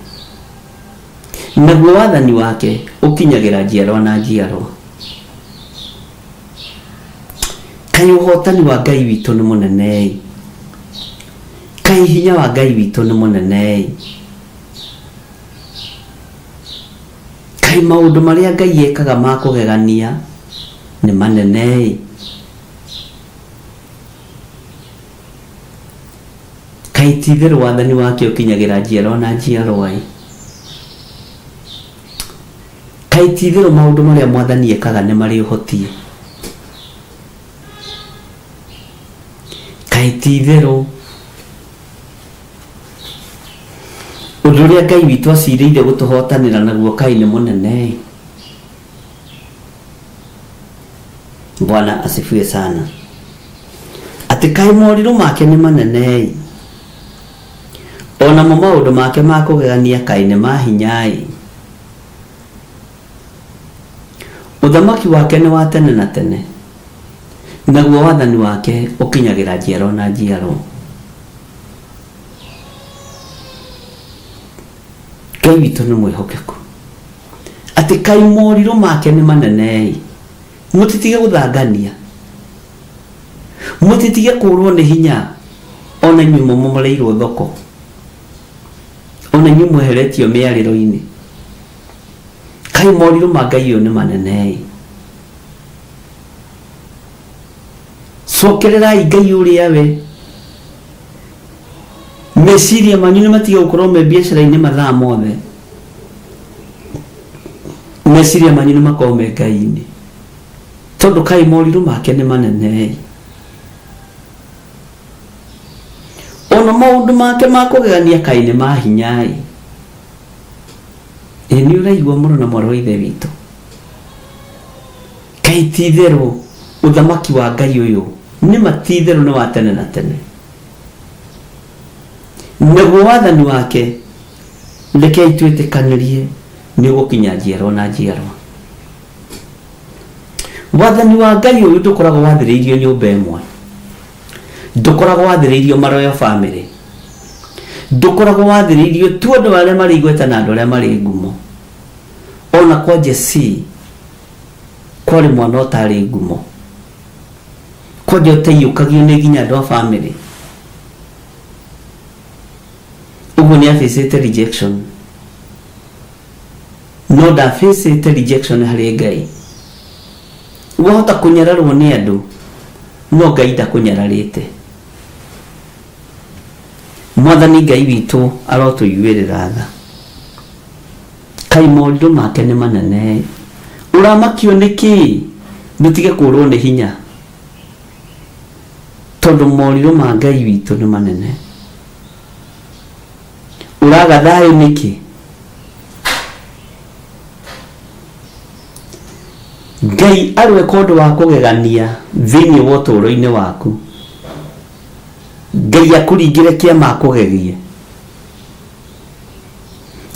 naguo wathani wake ũkinyagĩra njiarwa na njiarwa. Kaĩ ũhootani wa Ngai witũ nĩ mũnene-ĩ! Kaĩ hinya wa Ngai witũ nĩ mũnene-ĩ! Kaĩ maũndũ marĩa Ngai ekaga ma kũgegania nĩ manene-ĩ! Kaĩ ti-itherũ wathani wake ũkinyagĩra njiarwa na njiarwa-ĩ! Kaĩ ti-itherũ maũndũ marĩa Mwathani ekaga nĩ marĩ ũhoti-ĩ! Kaĩ ti-itherũ ũndũ ũrĩa Ngai witũ acirĩire gũtũhotanĩra naguo kaĩ nĩ mũnene-ĩ! Bwana asifiwe sana. Atĩ kaĩ morirũ make nĩ manene-ĩ! O namo maũndũ make ma kũgegania kaĩ nĩ ma hinya-ĩ! Ũthamaki wake nĩ wa tene na tene, naguo wathani wake ũkinyagĩra njiarwa na njiarwa. Ngai witũ nĩ mwĩhokeku. Atĩ kaĩ morirũ make nĩ manene-ĩ! Mũtitige gũthangania, mũtitige kũũrwo nĩ hinya, o na inyuĩ mũmomoreirwo thoko, o na inyuĩ mweheretio mĩarĩro-inĩ. Kaĩ morirũ ma Ngai ũyũ nĩ manene-ĩ! Cokererai Ngai ũrĩa we. Meciria manyu nĩ matige gũkorwo me biacara-inĩ mathaa mothe. Meciria manyu nĩ makorwo me Ngai-inĩ. Tondũ kaĩ morirũ make nĩ manene-ĩ! Ona maũndũ make ma kũgegania kaĩ nĩ ma hinya-ĩ! Ĩ nĩ ũraigua mũrũ na mwarĩ wa Ithe witũ? Kaĩ ti-itherũ ũthamaki wa Ngai ũyũ nĩ ma ti-itherũ nĩ wa tene na tene, naguo wathani wake, rekei twĩtĩkanĩrie, nĩ ũgũkinya njiarwa na njiarwa. Wathani wa Ngai ũyũ ndũkoragwo wathĩrĩirio nyũmba ĩmwe, ndũkoragwo wathĩrĩirio maroyal family, ndũkoragwo wathĩrĩirio tu andũ arĩa marĩ igweta na andũ arĩa marĩ ngumo. Ona kwa Jesii kwarĩ mwana ũtarĩ ngumo, kwanja ũtaiyũkagio nĩ nginya andũ a family. Ũguo nĩ abĩcĩte rejection, no ndabĩcĩte rejection harĩ Ngai. Wahota kũnyararwo nĩ andũ, no Ngai ndakũnyararĩte. Mwathani Ngai witũ arotũiguĩrĩra tha. Kaĩ morirũ make nĩ manene-ĩ! Ũramakio nĩ kĩĩ? Ndũtige kũũrwo nĩ hinya, tondũ morirũ ma Ngai witũ nĩ manene. Ũraga thayũ nĩkĩ? Ngai aroeka ũndũ wa kũgegania thĩinĩ wa ũtũũro-inĩ waku. Ngai. Ngai akũringĩre kĩama akũgegie.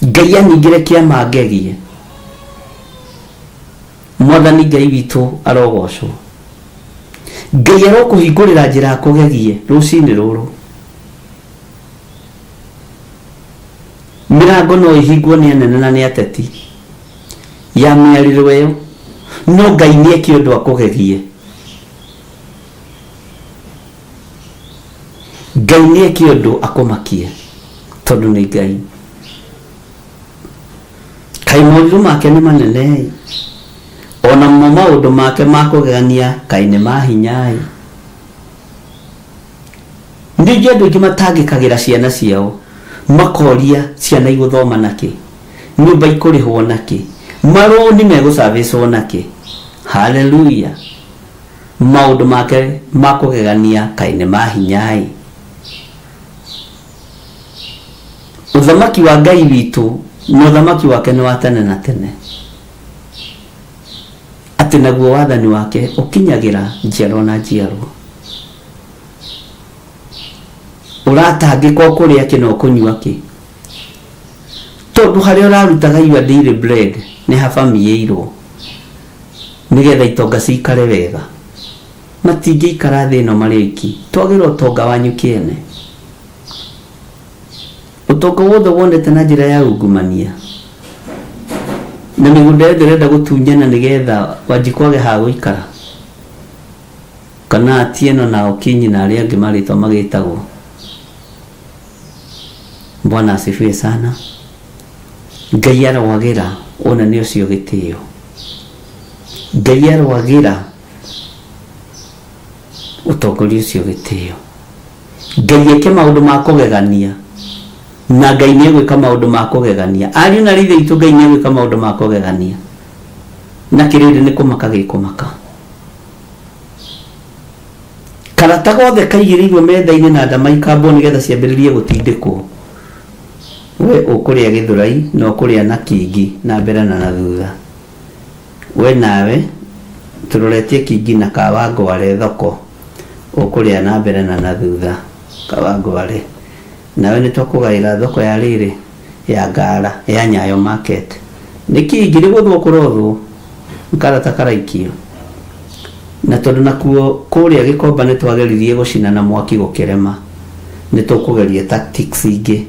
Ngai aningĩre kĩama angegie. Mwathani Ngai witũ arogocwo. Ngai arokũhingũrĩra njĩra akũgegie rũcinĩ rũrũ. Mĩrango no ĩhingwo nĩ anene na nĩ ateti ya mĩarĩro ĩyo, no Ngai nĩ eke ũndũ akũgegie. Ngai nĩ eke ũndũ akũmakie tondũ nĩ Ngai. Kaĩ morirũ make nĩ manene-ĩ, onamo maũndũ make ma kũgegania kaĩ nĩ ma hinya-ĩ. Ningĩ andũ aingĩ matangĩkagĩra ciana ciao, makoria ciana igũthoma nakĩ, nyũmba ikũrĩhwo nakĩ, marũni megũcabĩcwo nakĩ. Haleluya! Maũndũ make ma kũgegania kaĩ nĩ ma hinya-ĩ. Ũthamaki wa Ngai witũ na ũthamaki wake nĩ wa tene na tene, atĩ naguo wathani wake ũkinyagĩra njiarwa na njiarwa. Ũratangĩka ũkũrĩa kĩ na ũkũnyua kĩ, tondũ harĩa ũrarutaga your daily bread nĩ habamiĩirwo nĩgetha itonga cikare wega. Matingĩikara thĩ ĩno marĩ oiki, twagĩra ũtonga wanyu kĩene. Ũtonga wothe wonete na njĩra ya ungumania na mĩgũnda yothe ũrenda gũtunyana nĩgetha Wanjikũ age ha gũikara, kana Atieno na Okinyi na arĩa angĩ marĩtwa magĩtagwo. Bwana asifiwe sana. Ngai arwagĩra ũnene ũcio gĩtĩo. Ngai arwagĩra ũtongoria ũcio gĩtĩo. Ngai eke maũndũ ma kũgegania, na Ngai nĩ egwĩka maũndũ ma kũgegania. Ariũ na aarĩ a Ithe witũ, Ngai nĩ egwĩka maũndũ ma kũgegania, na kĩrĩndĩ nĩ kũmaka gĩkũmaka. Karata gothe kaigĩrĩirwo metha-inĩ na ndama ikambwo nĩgetha ciambĩrĩrie gũtindĩkwo. We ũkũrĩa gĩthũrai na ũkũrĩa na kingi na mbere na na thutha. We nawe tũroretie kingi na Kawangware thoko, ũkũrĩa na mbere na na thutha Kawangware. Nawe nĩ twakũgaĩra thoko ya rĩrĩ ya Ngara ya Nyayo Market. Nĩ kingi nĩ gũthwo kũrothwo, karata karaikio. Na tondũ nakuo kũrĩa Gĩkomba nĩ twageririe gũcina na mwaki gũkĩrema, nĩ tũkũgeria tactics ingĩ.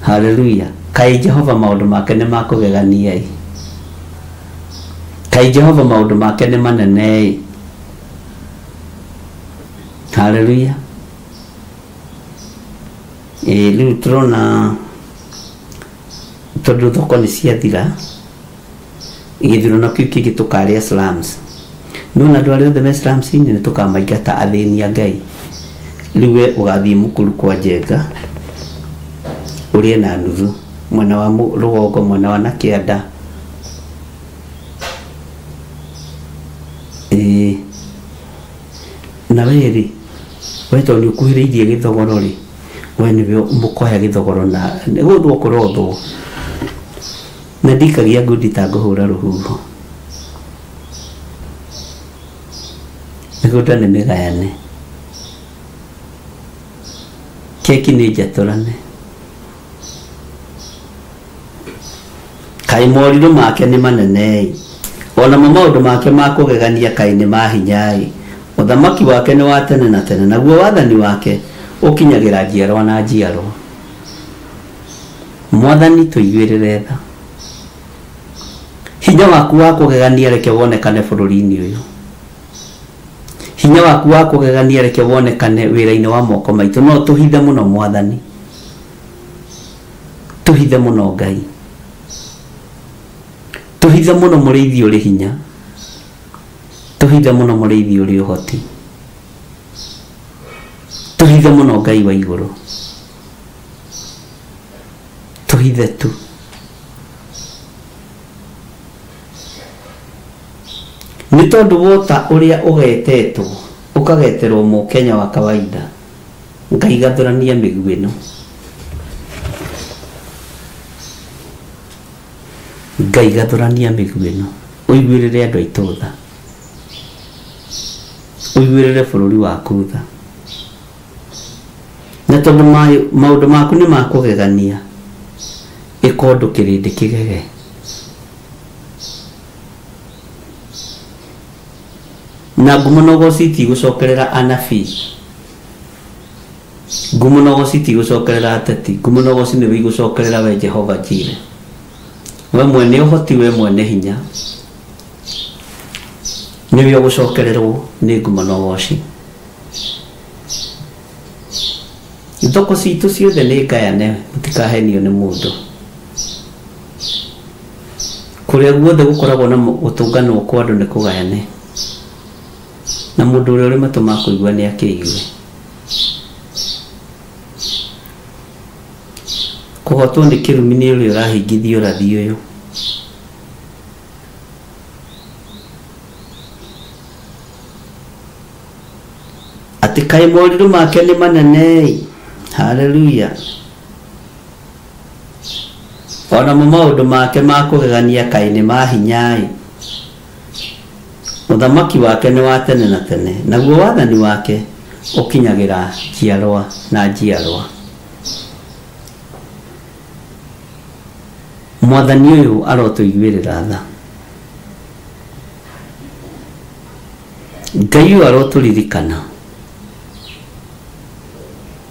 Haleluya! Kaĩ Jehova maũndũ make nĩ ma kũgegania-ĩ! Kaĩ Jehova maũndũ make nĩ manene-ĩ! Haleluya! Ĩĩ rĩu tũrona tondũ thoko nĩ ciathira, gĩthurano kĩu kĩngĩ tũkarĩa slums. Nĩwona andũ arĩa othe me slums-inĩ nĩ tũkamaingata athĩni a Ngai. Rĩu we ũgathiĩ mũkuru kwa Njenga ũrĩe na nuthu mwena wa rũgongo, mwena wa na kĩanda. Ĩĩ na we rĩ, we tondũ nĩ ũkuhĩrĩirie gĩthogoro rĩ, we nĩwe mũkoya gĩthogoro na nĩ gũthwo kũrothwo. Na ndikagia ngundi ta ngũhũra rũhuho. Mĩgũnda nĩ mĩgayane, keki nĩ njatũrane. Kaĩ morirũ make nĩ manene-ĩ, onamo maũndũ make ma kũgegania kaĩ nĩ ma hinya-ĩ! Ũthamaki wake nĩ wa tene na tene, naguo wathani wake ũkinyagĩra njiarwa na njiarwa. Mwathani tũiguĩrĩre tha. Hinya waku wa kũgegania reke wonekane bũrũri-inĩ ũyũ. Hinya waku wa kũgegania reke wonekane wĩra-inĩ wa moko maitũ. No tũhithe mũno Mwathani, tũhithe mũno Ngai, tũhithe mũno mũrĩithi ũrĩ hinya, tũhithe mũno mũrĩithi ũrĩ ũhoti, tũhithe mũno Ngai wa igũrũ, tũhithe tu. Nĩ tondũ wota ũrĩa ũgetetwo ũkageterwo mũkenya wa kawaida, Ngai gathũrania mĩguĩ ĩno. Ngai gathũrania mĩguĩ ĩno, ũiguĩrĩre andũ aitũ tha, ũiguĩrĩre bũrũri waku tha. Na tondũ maũndũ maku nĩ ma kũgegania, ĩka ũndũ kĩrĩndĩ kĩgege. Na ngumo na ũgooci itigũcokerera anabii, ngumo na ũgooci itigũcokerera ateti, ngumo na ũgooci nĩwe igũcokerera we Jehova Jire, we mwene ũhoti, we mwene hinya, nĩwe ũgũcokererwo nĩ ngumo na ũgooci. Thoko citũ ciothe nĩ ngayane, mũtikahenio nĩ mũndũ. Kũrĩa guothe gũkoragwo na gũtũnganwo kwa andũ nĩ kũgayane, na mũndũ ũrĩa ũrĩ matũ ma kũigua nĩ akĩigue. Kũhotwo nĩ kĩrumi nĩ ũrĩa ũrahingithia ũrathi ũyũ. Atĩ kaĩ morirũ make nĩ manene-ĩ! Haleluya! O namo maũndũ make ma kũgegania kaĩ nĩ ma hinya-ĩ! Ũthamaki wake nĩ wa tene na tene, naguo wathani wake ũkinyagĩra njiarwa na njiarwa. Mwathani ũyũ arotũiguĩrĩra tha. Ngai ũyũ arotũririkana.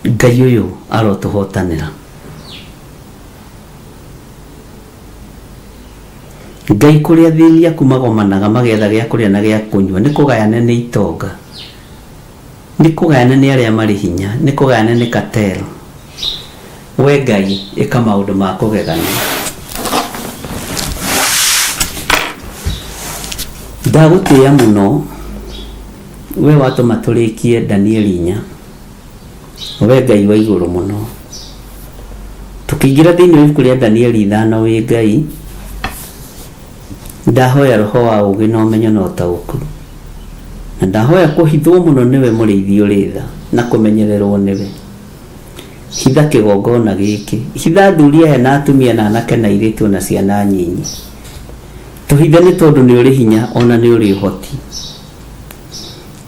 Ngai ũyũ arotũhotanĩra. Ngai kũrĩa athĩni aku magomanaga magetha gĩa kũrĩa na gĩa kũnyua nĩ kũgayane nĩ itonga, nĩ kũgayane nĩ arĩa marĩ hinya, nĩ kũgayane nĩ cartel. We Ngai ĩka maũndũ ma kũgegania. Ndagũtĩĩa mũno we watũma tũrĩkie Danieli inya. We Ngai wa igũrũ mũno. Tũkĩingĩra thĩinĩ wa ibuku rĩa Danieli ithano wĩ Ngai, ndahoya roho wa ũũgĩ na ũmenyo na ũtaũku. Na ndahoya kũhithwo mũno nĩwe mũrĩithi ũrĩ tha na kũmenyererwo nĩwe. Hitha kĩgongona gĩkĩ. Hitha athuri aya na atumia na anake na airĩtu ona ciana nyinyi. Tũhithe nĩ tondũ nĩ ũrĩ hinya ona nĩ ũrĩ ũhoti.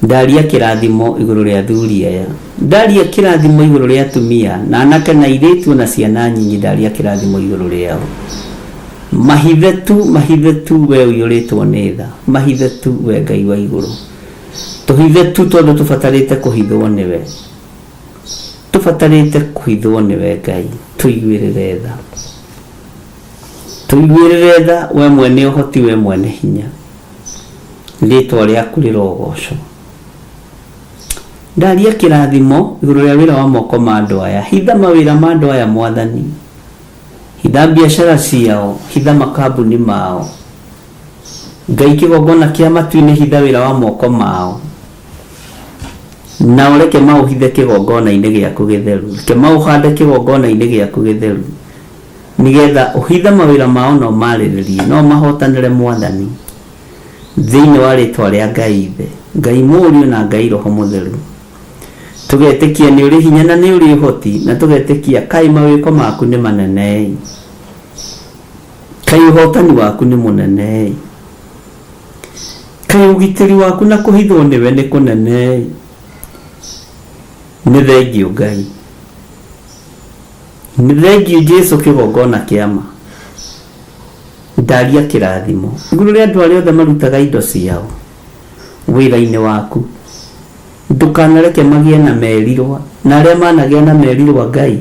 Ndaria kĩrathimo igũrũ rĩa athuri aya. Ndaria kĩrathimo igũrũ rĩa atumia na anake na airĩtu ona ciana nyinyi ndaria kĩrathimo igũrũ rĩao. Mahithe tu, mahithe tu we ũiyũrĩtwo nĩ tha. Mahithe tu we Ngai wa igũrũ. Tũhithe tu tondũ tũbatarĩte kũhithwo nĩwe. Tũbatarĩte kũhithwo nĩwe Ngai. Tũiguĩrĩre tha. Tũiguĩrĩre tha we mwene ũhoti we mwene hinya. Rĩtwa rĩaku rĩrogocwo. Ndaria kĩrathimo igũrũ rĩa wĩra wa moko ma andũ aya. Hitha mawĩra ma andũ aya Mwathani. Hitha biacara ciao, hitha makambuni mao. Ngai kĩgongona kĩa matu-inĩ hitha wĩra wa moko mao. Na ũreke maũhithe kĩgongona-inĩ gĩaku gĩtheru. Reke maũhande kĩgongona-inĩ gĩaku gĩtheru. Nĩgetha ũhithe mawĩra mao na ũmarĩrĩrie, no ũmahotanĩre Mwathani. Thĩinĩ wa rĩtwa rĩa Ngai Ithe, Ngai Mũriũ na Ngai Roho Mũtheru. Tũgetĩkia nĩ ũrĩ hinya na nĩ ũrĩ ũhoti, na tũgetĩkia kaĩ mawĩko maku nĩ manene-ĩ. Kaĩ ũhotani waku nĩ mũnene-ĩ. Kaĩ ũgitĩri waku na kũhithwo nĩwe nĩ kũnene-ĩ. Nĩ thengiũ Ngai. Nĩ thengiũ Jesu kĩgongona kĩa ma. Ndaria kĩrathimo igũrũ rĩa andũ arĩa othe marutaga indo ciao wĩra-inĩ waku. Ndũkanareke magĩe na merirwa na arĩa managĩa na merirwa Ngai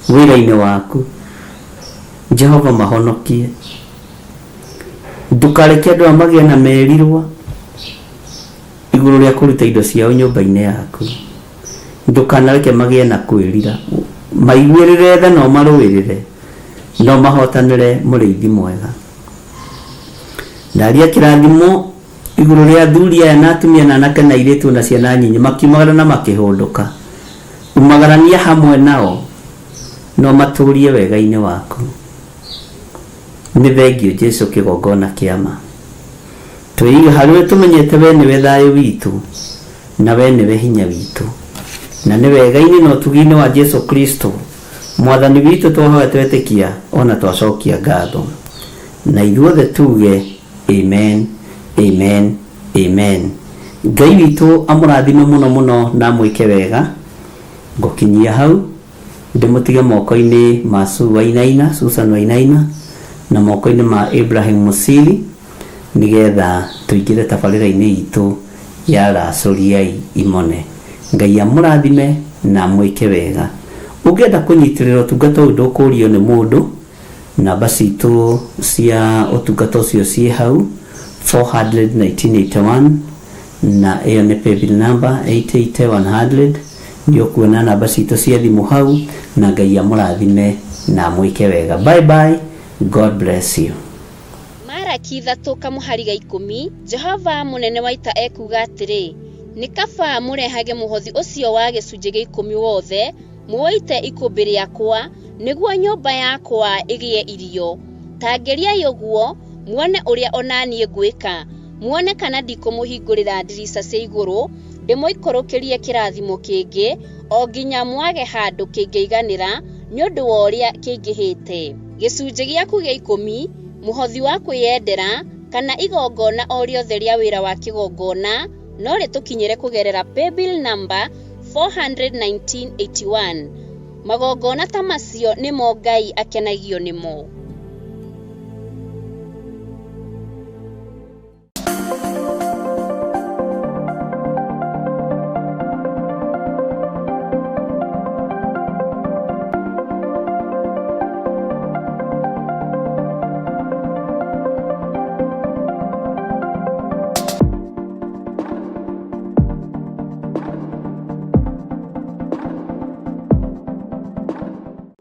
wĩra-inĩ waku. Jehova mahonokie. Ndũkareke andũ aya magĩe na merirwa igũrũ rĩa kũruta indo ciao nyũmba-inĩ yaku. Ndũkanareke magĩe na kwĩrira. Maiguĩrĩre tha na ũmarũĩrĩre, na ũmahotanĩre mũrĩithi mwega. Ndaria kĩrathimo igũrũ rĩa athuri aya na atumia na anake na airĩtu na ciana nyinyi, makiumagara na makĩhũndũka. Umagarania hamwe nao na ũmatũũrie wega-inĩ waku. Nĩ thengiũ Jesu kĩgongona kĩa ma. Twĩiga harĩ we tũmenyete we nĩwe thayũ witũ na we nĩwe hinya witũ. Na nĩ wega-inĩ na ũtugi-inĩ wa Jesu Kristo Mwathani witũ twahoya twetĩkia ona twacokia ngatho. Na ithuothe tuge Amen, Amen, Amen. Ngai witũ amũrathime mũno mũno na amwĩke wega. Ngũkinyia hau ndĩmũtige moko-inĩ ma Sue Wainaina, Susan Wainaina, na moko-inĩ ma Ibrahim Musili, nĩgetha tũingĩre tabarĩra-inĩ itũ ya Racũriai Imone. Ngai amũrathime na amwĩke wega. Ũngĩenda kũnyitĩrĩra ũtungata ũyũ ndũkũrio nĩ mũndũ, namba citũ cia ũtungata ũcio ciĩ hau 400 1981, na ĩyo nĩ paybill number 88100. Nĩ ũkuona namba citũ cia thimũ hau, na Ngai amũrathime na amwĩke wega. Bye bye, God bless you. Maraki 3 kamũhari ga 10, Jehova mũnene wa ita ekuuga atĩrĩ, nĩ kaba mũrehage mũhothi ũcio wa gĩcunjĩ gĩa 10 wothe, mũũite ikũmbĩ rĩakwa, nĩguo nyũmba yakwa ĩgĩe irio. Ta ngeriai ũguo, muone ũrĩa o na niĩ ngwĩka, muone kana ndikũmũhingũrĩra ndirica cia igũrũ, ndĩmũikũrũkĩrie kĩrathimo kĩngĩ, o nginya mwage handũ kĩngĩiganĩra nĩ ũndũ wa ũrĩa kĩingĩhĩte. Gĩcunjĩ gĩaku gĩa 10, mũhothi wa kwĩyendera, kana igongona o rĩothe rĩa wĩra wa kĩgongona no rĩtũkinyĩre kũgerera paybill number 41981. Magongona ta macio nĩmo Ngai akenagio nĩmo.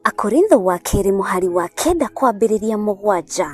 Akorintho wa kerĩ mũhari wa 9 kwambĩrĩria 7,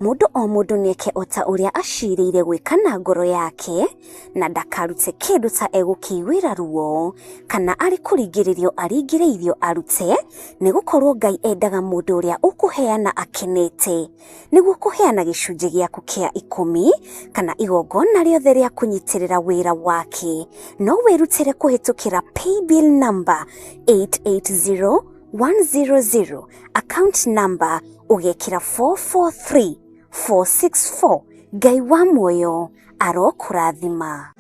mũndũ o mũndũ nĩeke o ta ũrĩa acirĩire gwĩka na ngoro yake, na ndakarute kĩndũ ta egũkĩiguĩra ruo kana arĩ kũringĩrĩrio aringĩrĩirio arute, nĩgũkorwo Ngai endaga mũndũ ũrĩa ũkũheana akenete. Nĩguo kũheana gĩcunjĩ gĩaku kĩa 10 kana igongona rĩothe rĩa kũnyitĩrĩra wĩra wake, no wĩrutĩre kũhĩtũkĩra paybill number 880 100, account number ũgekĩra 443 464. Ngai wa muoyo arokũrathima.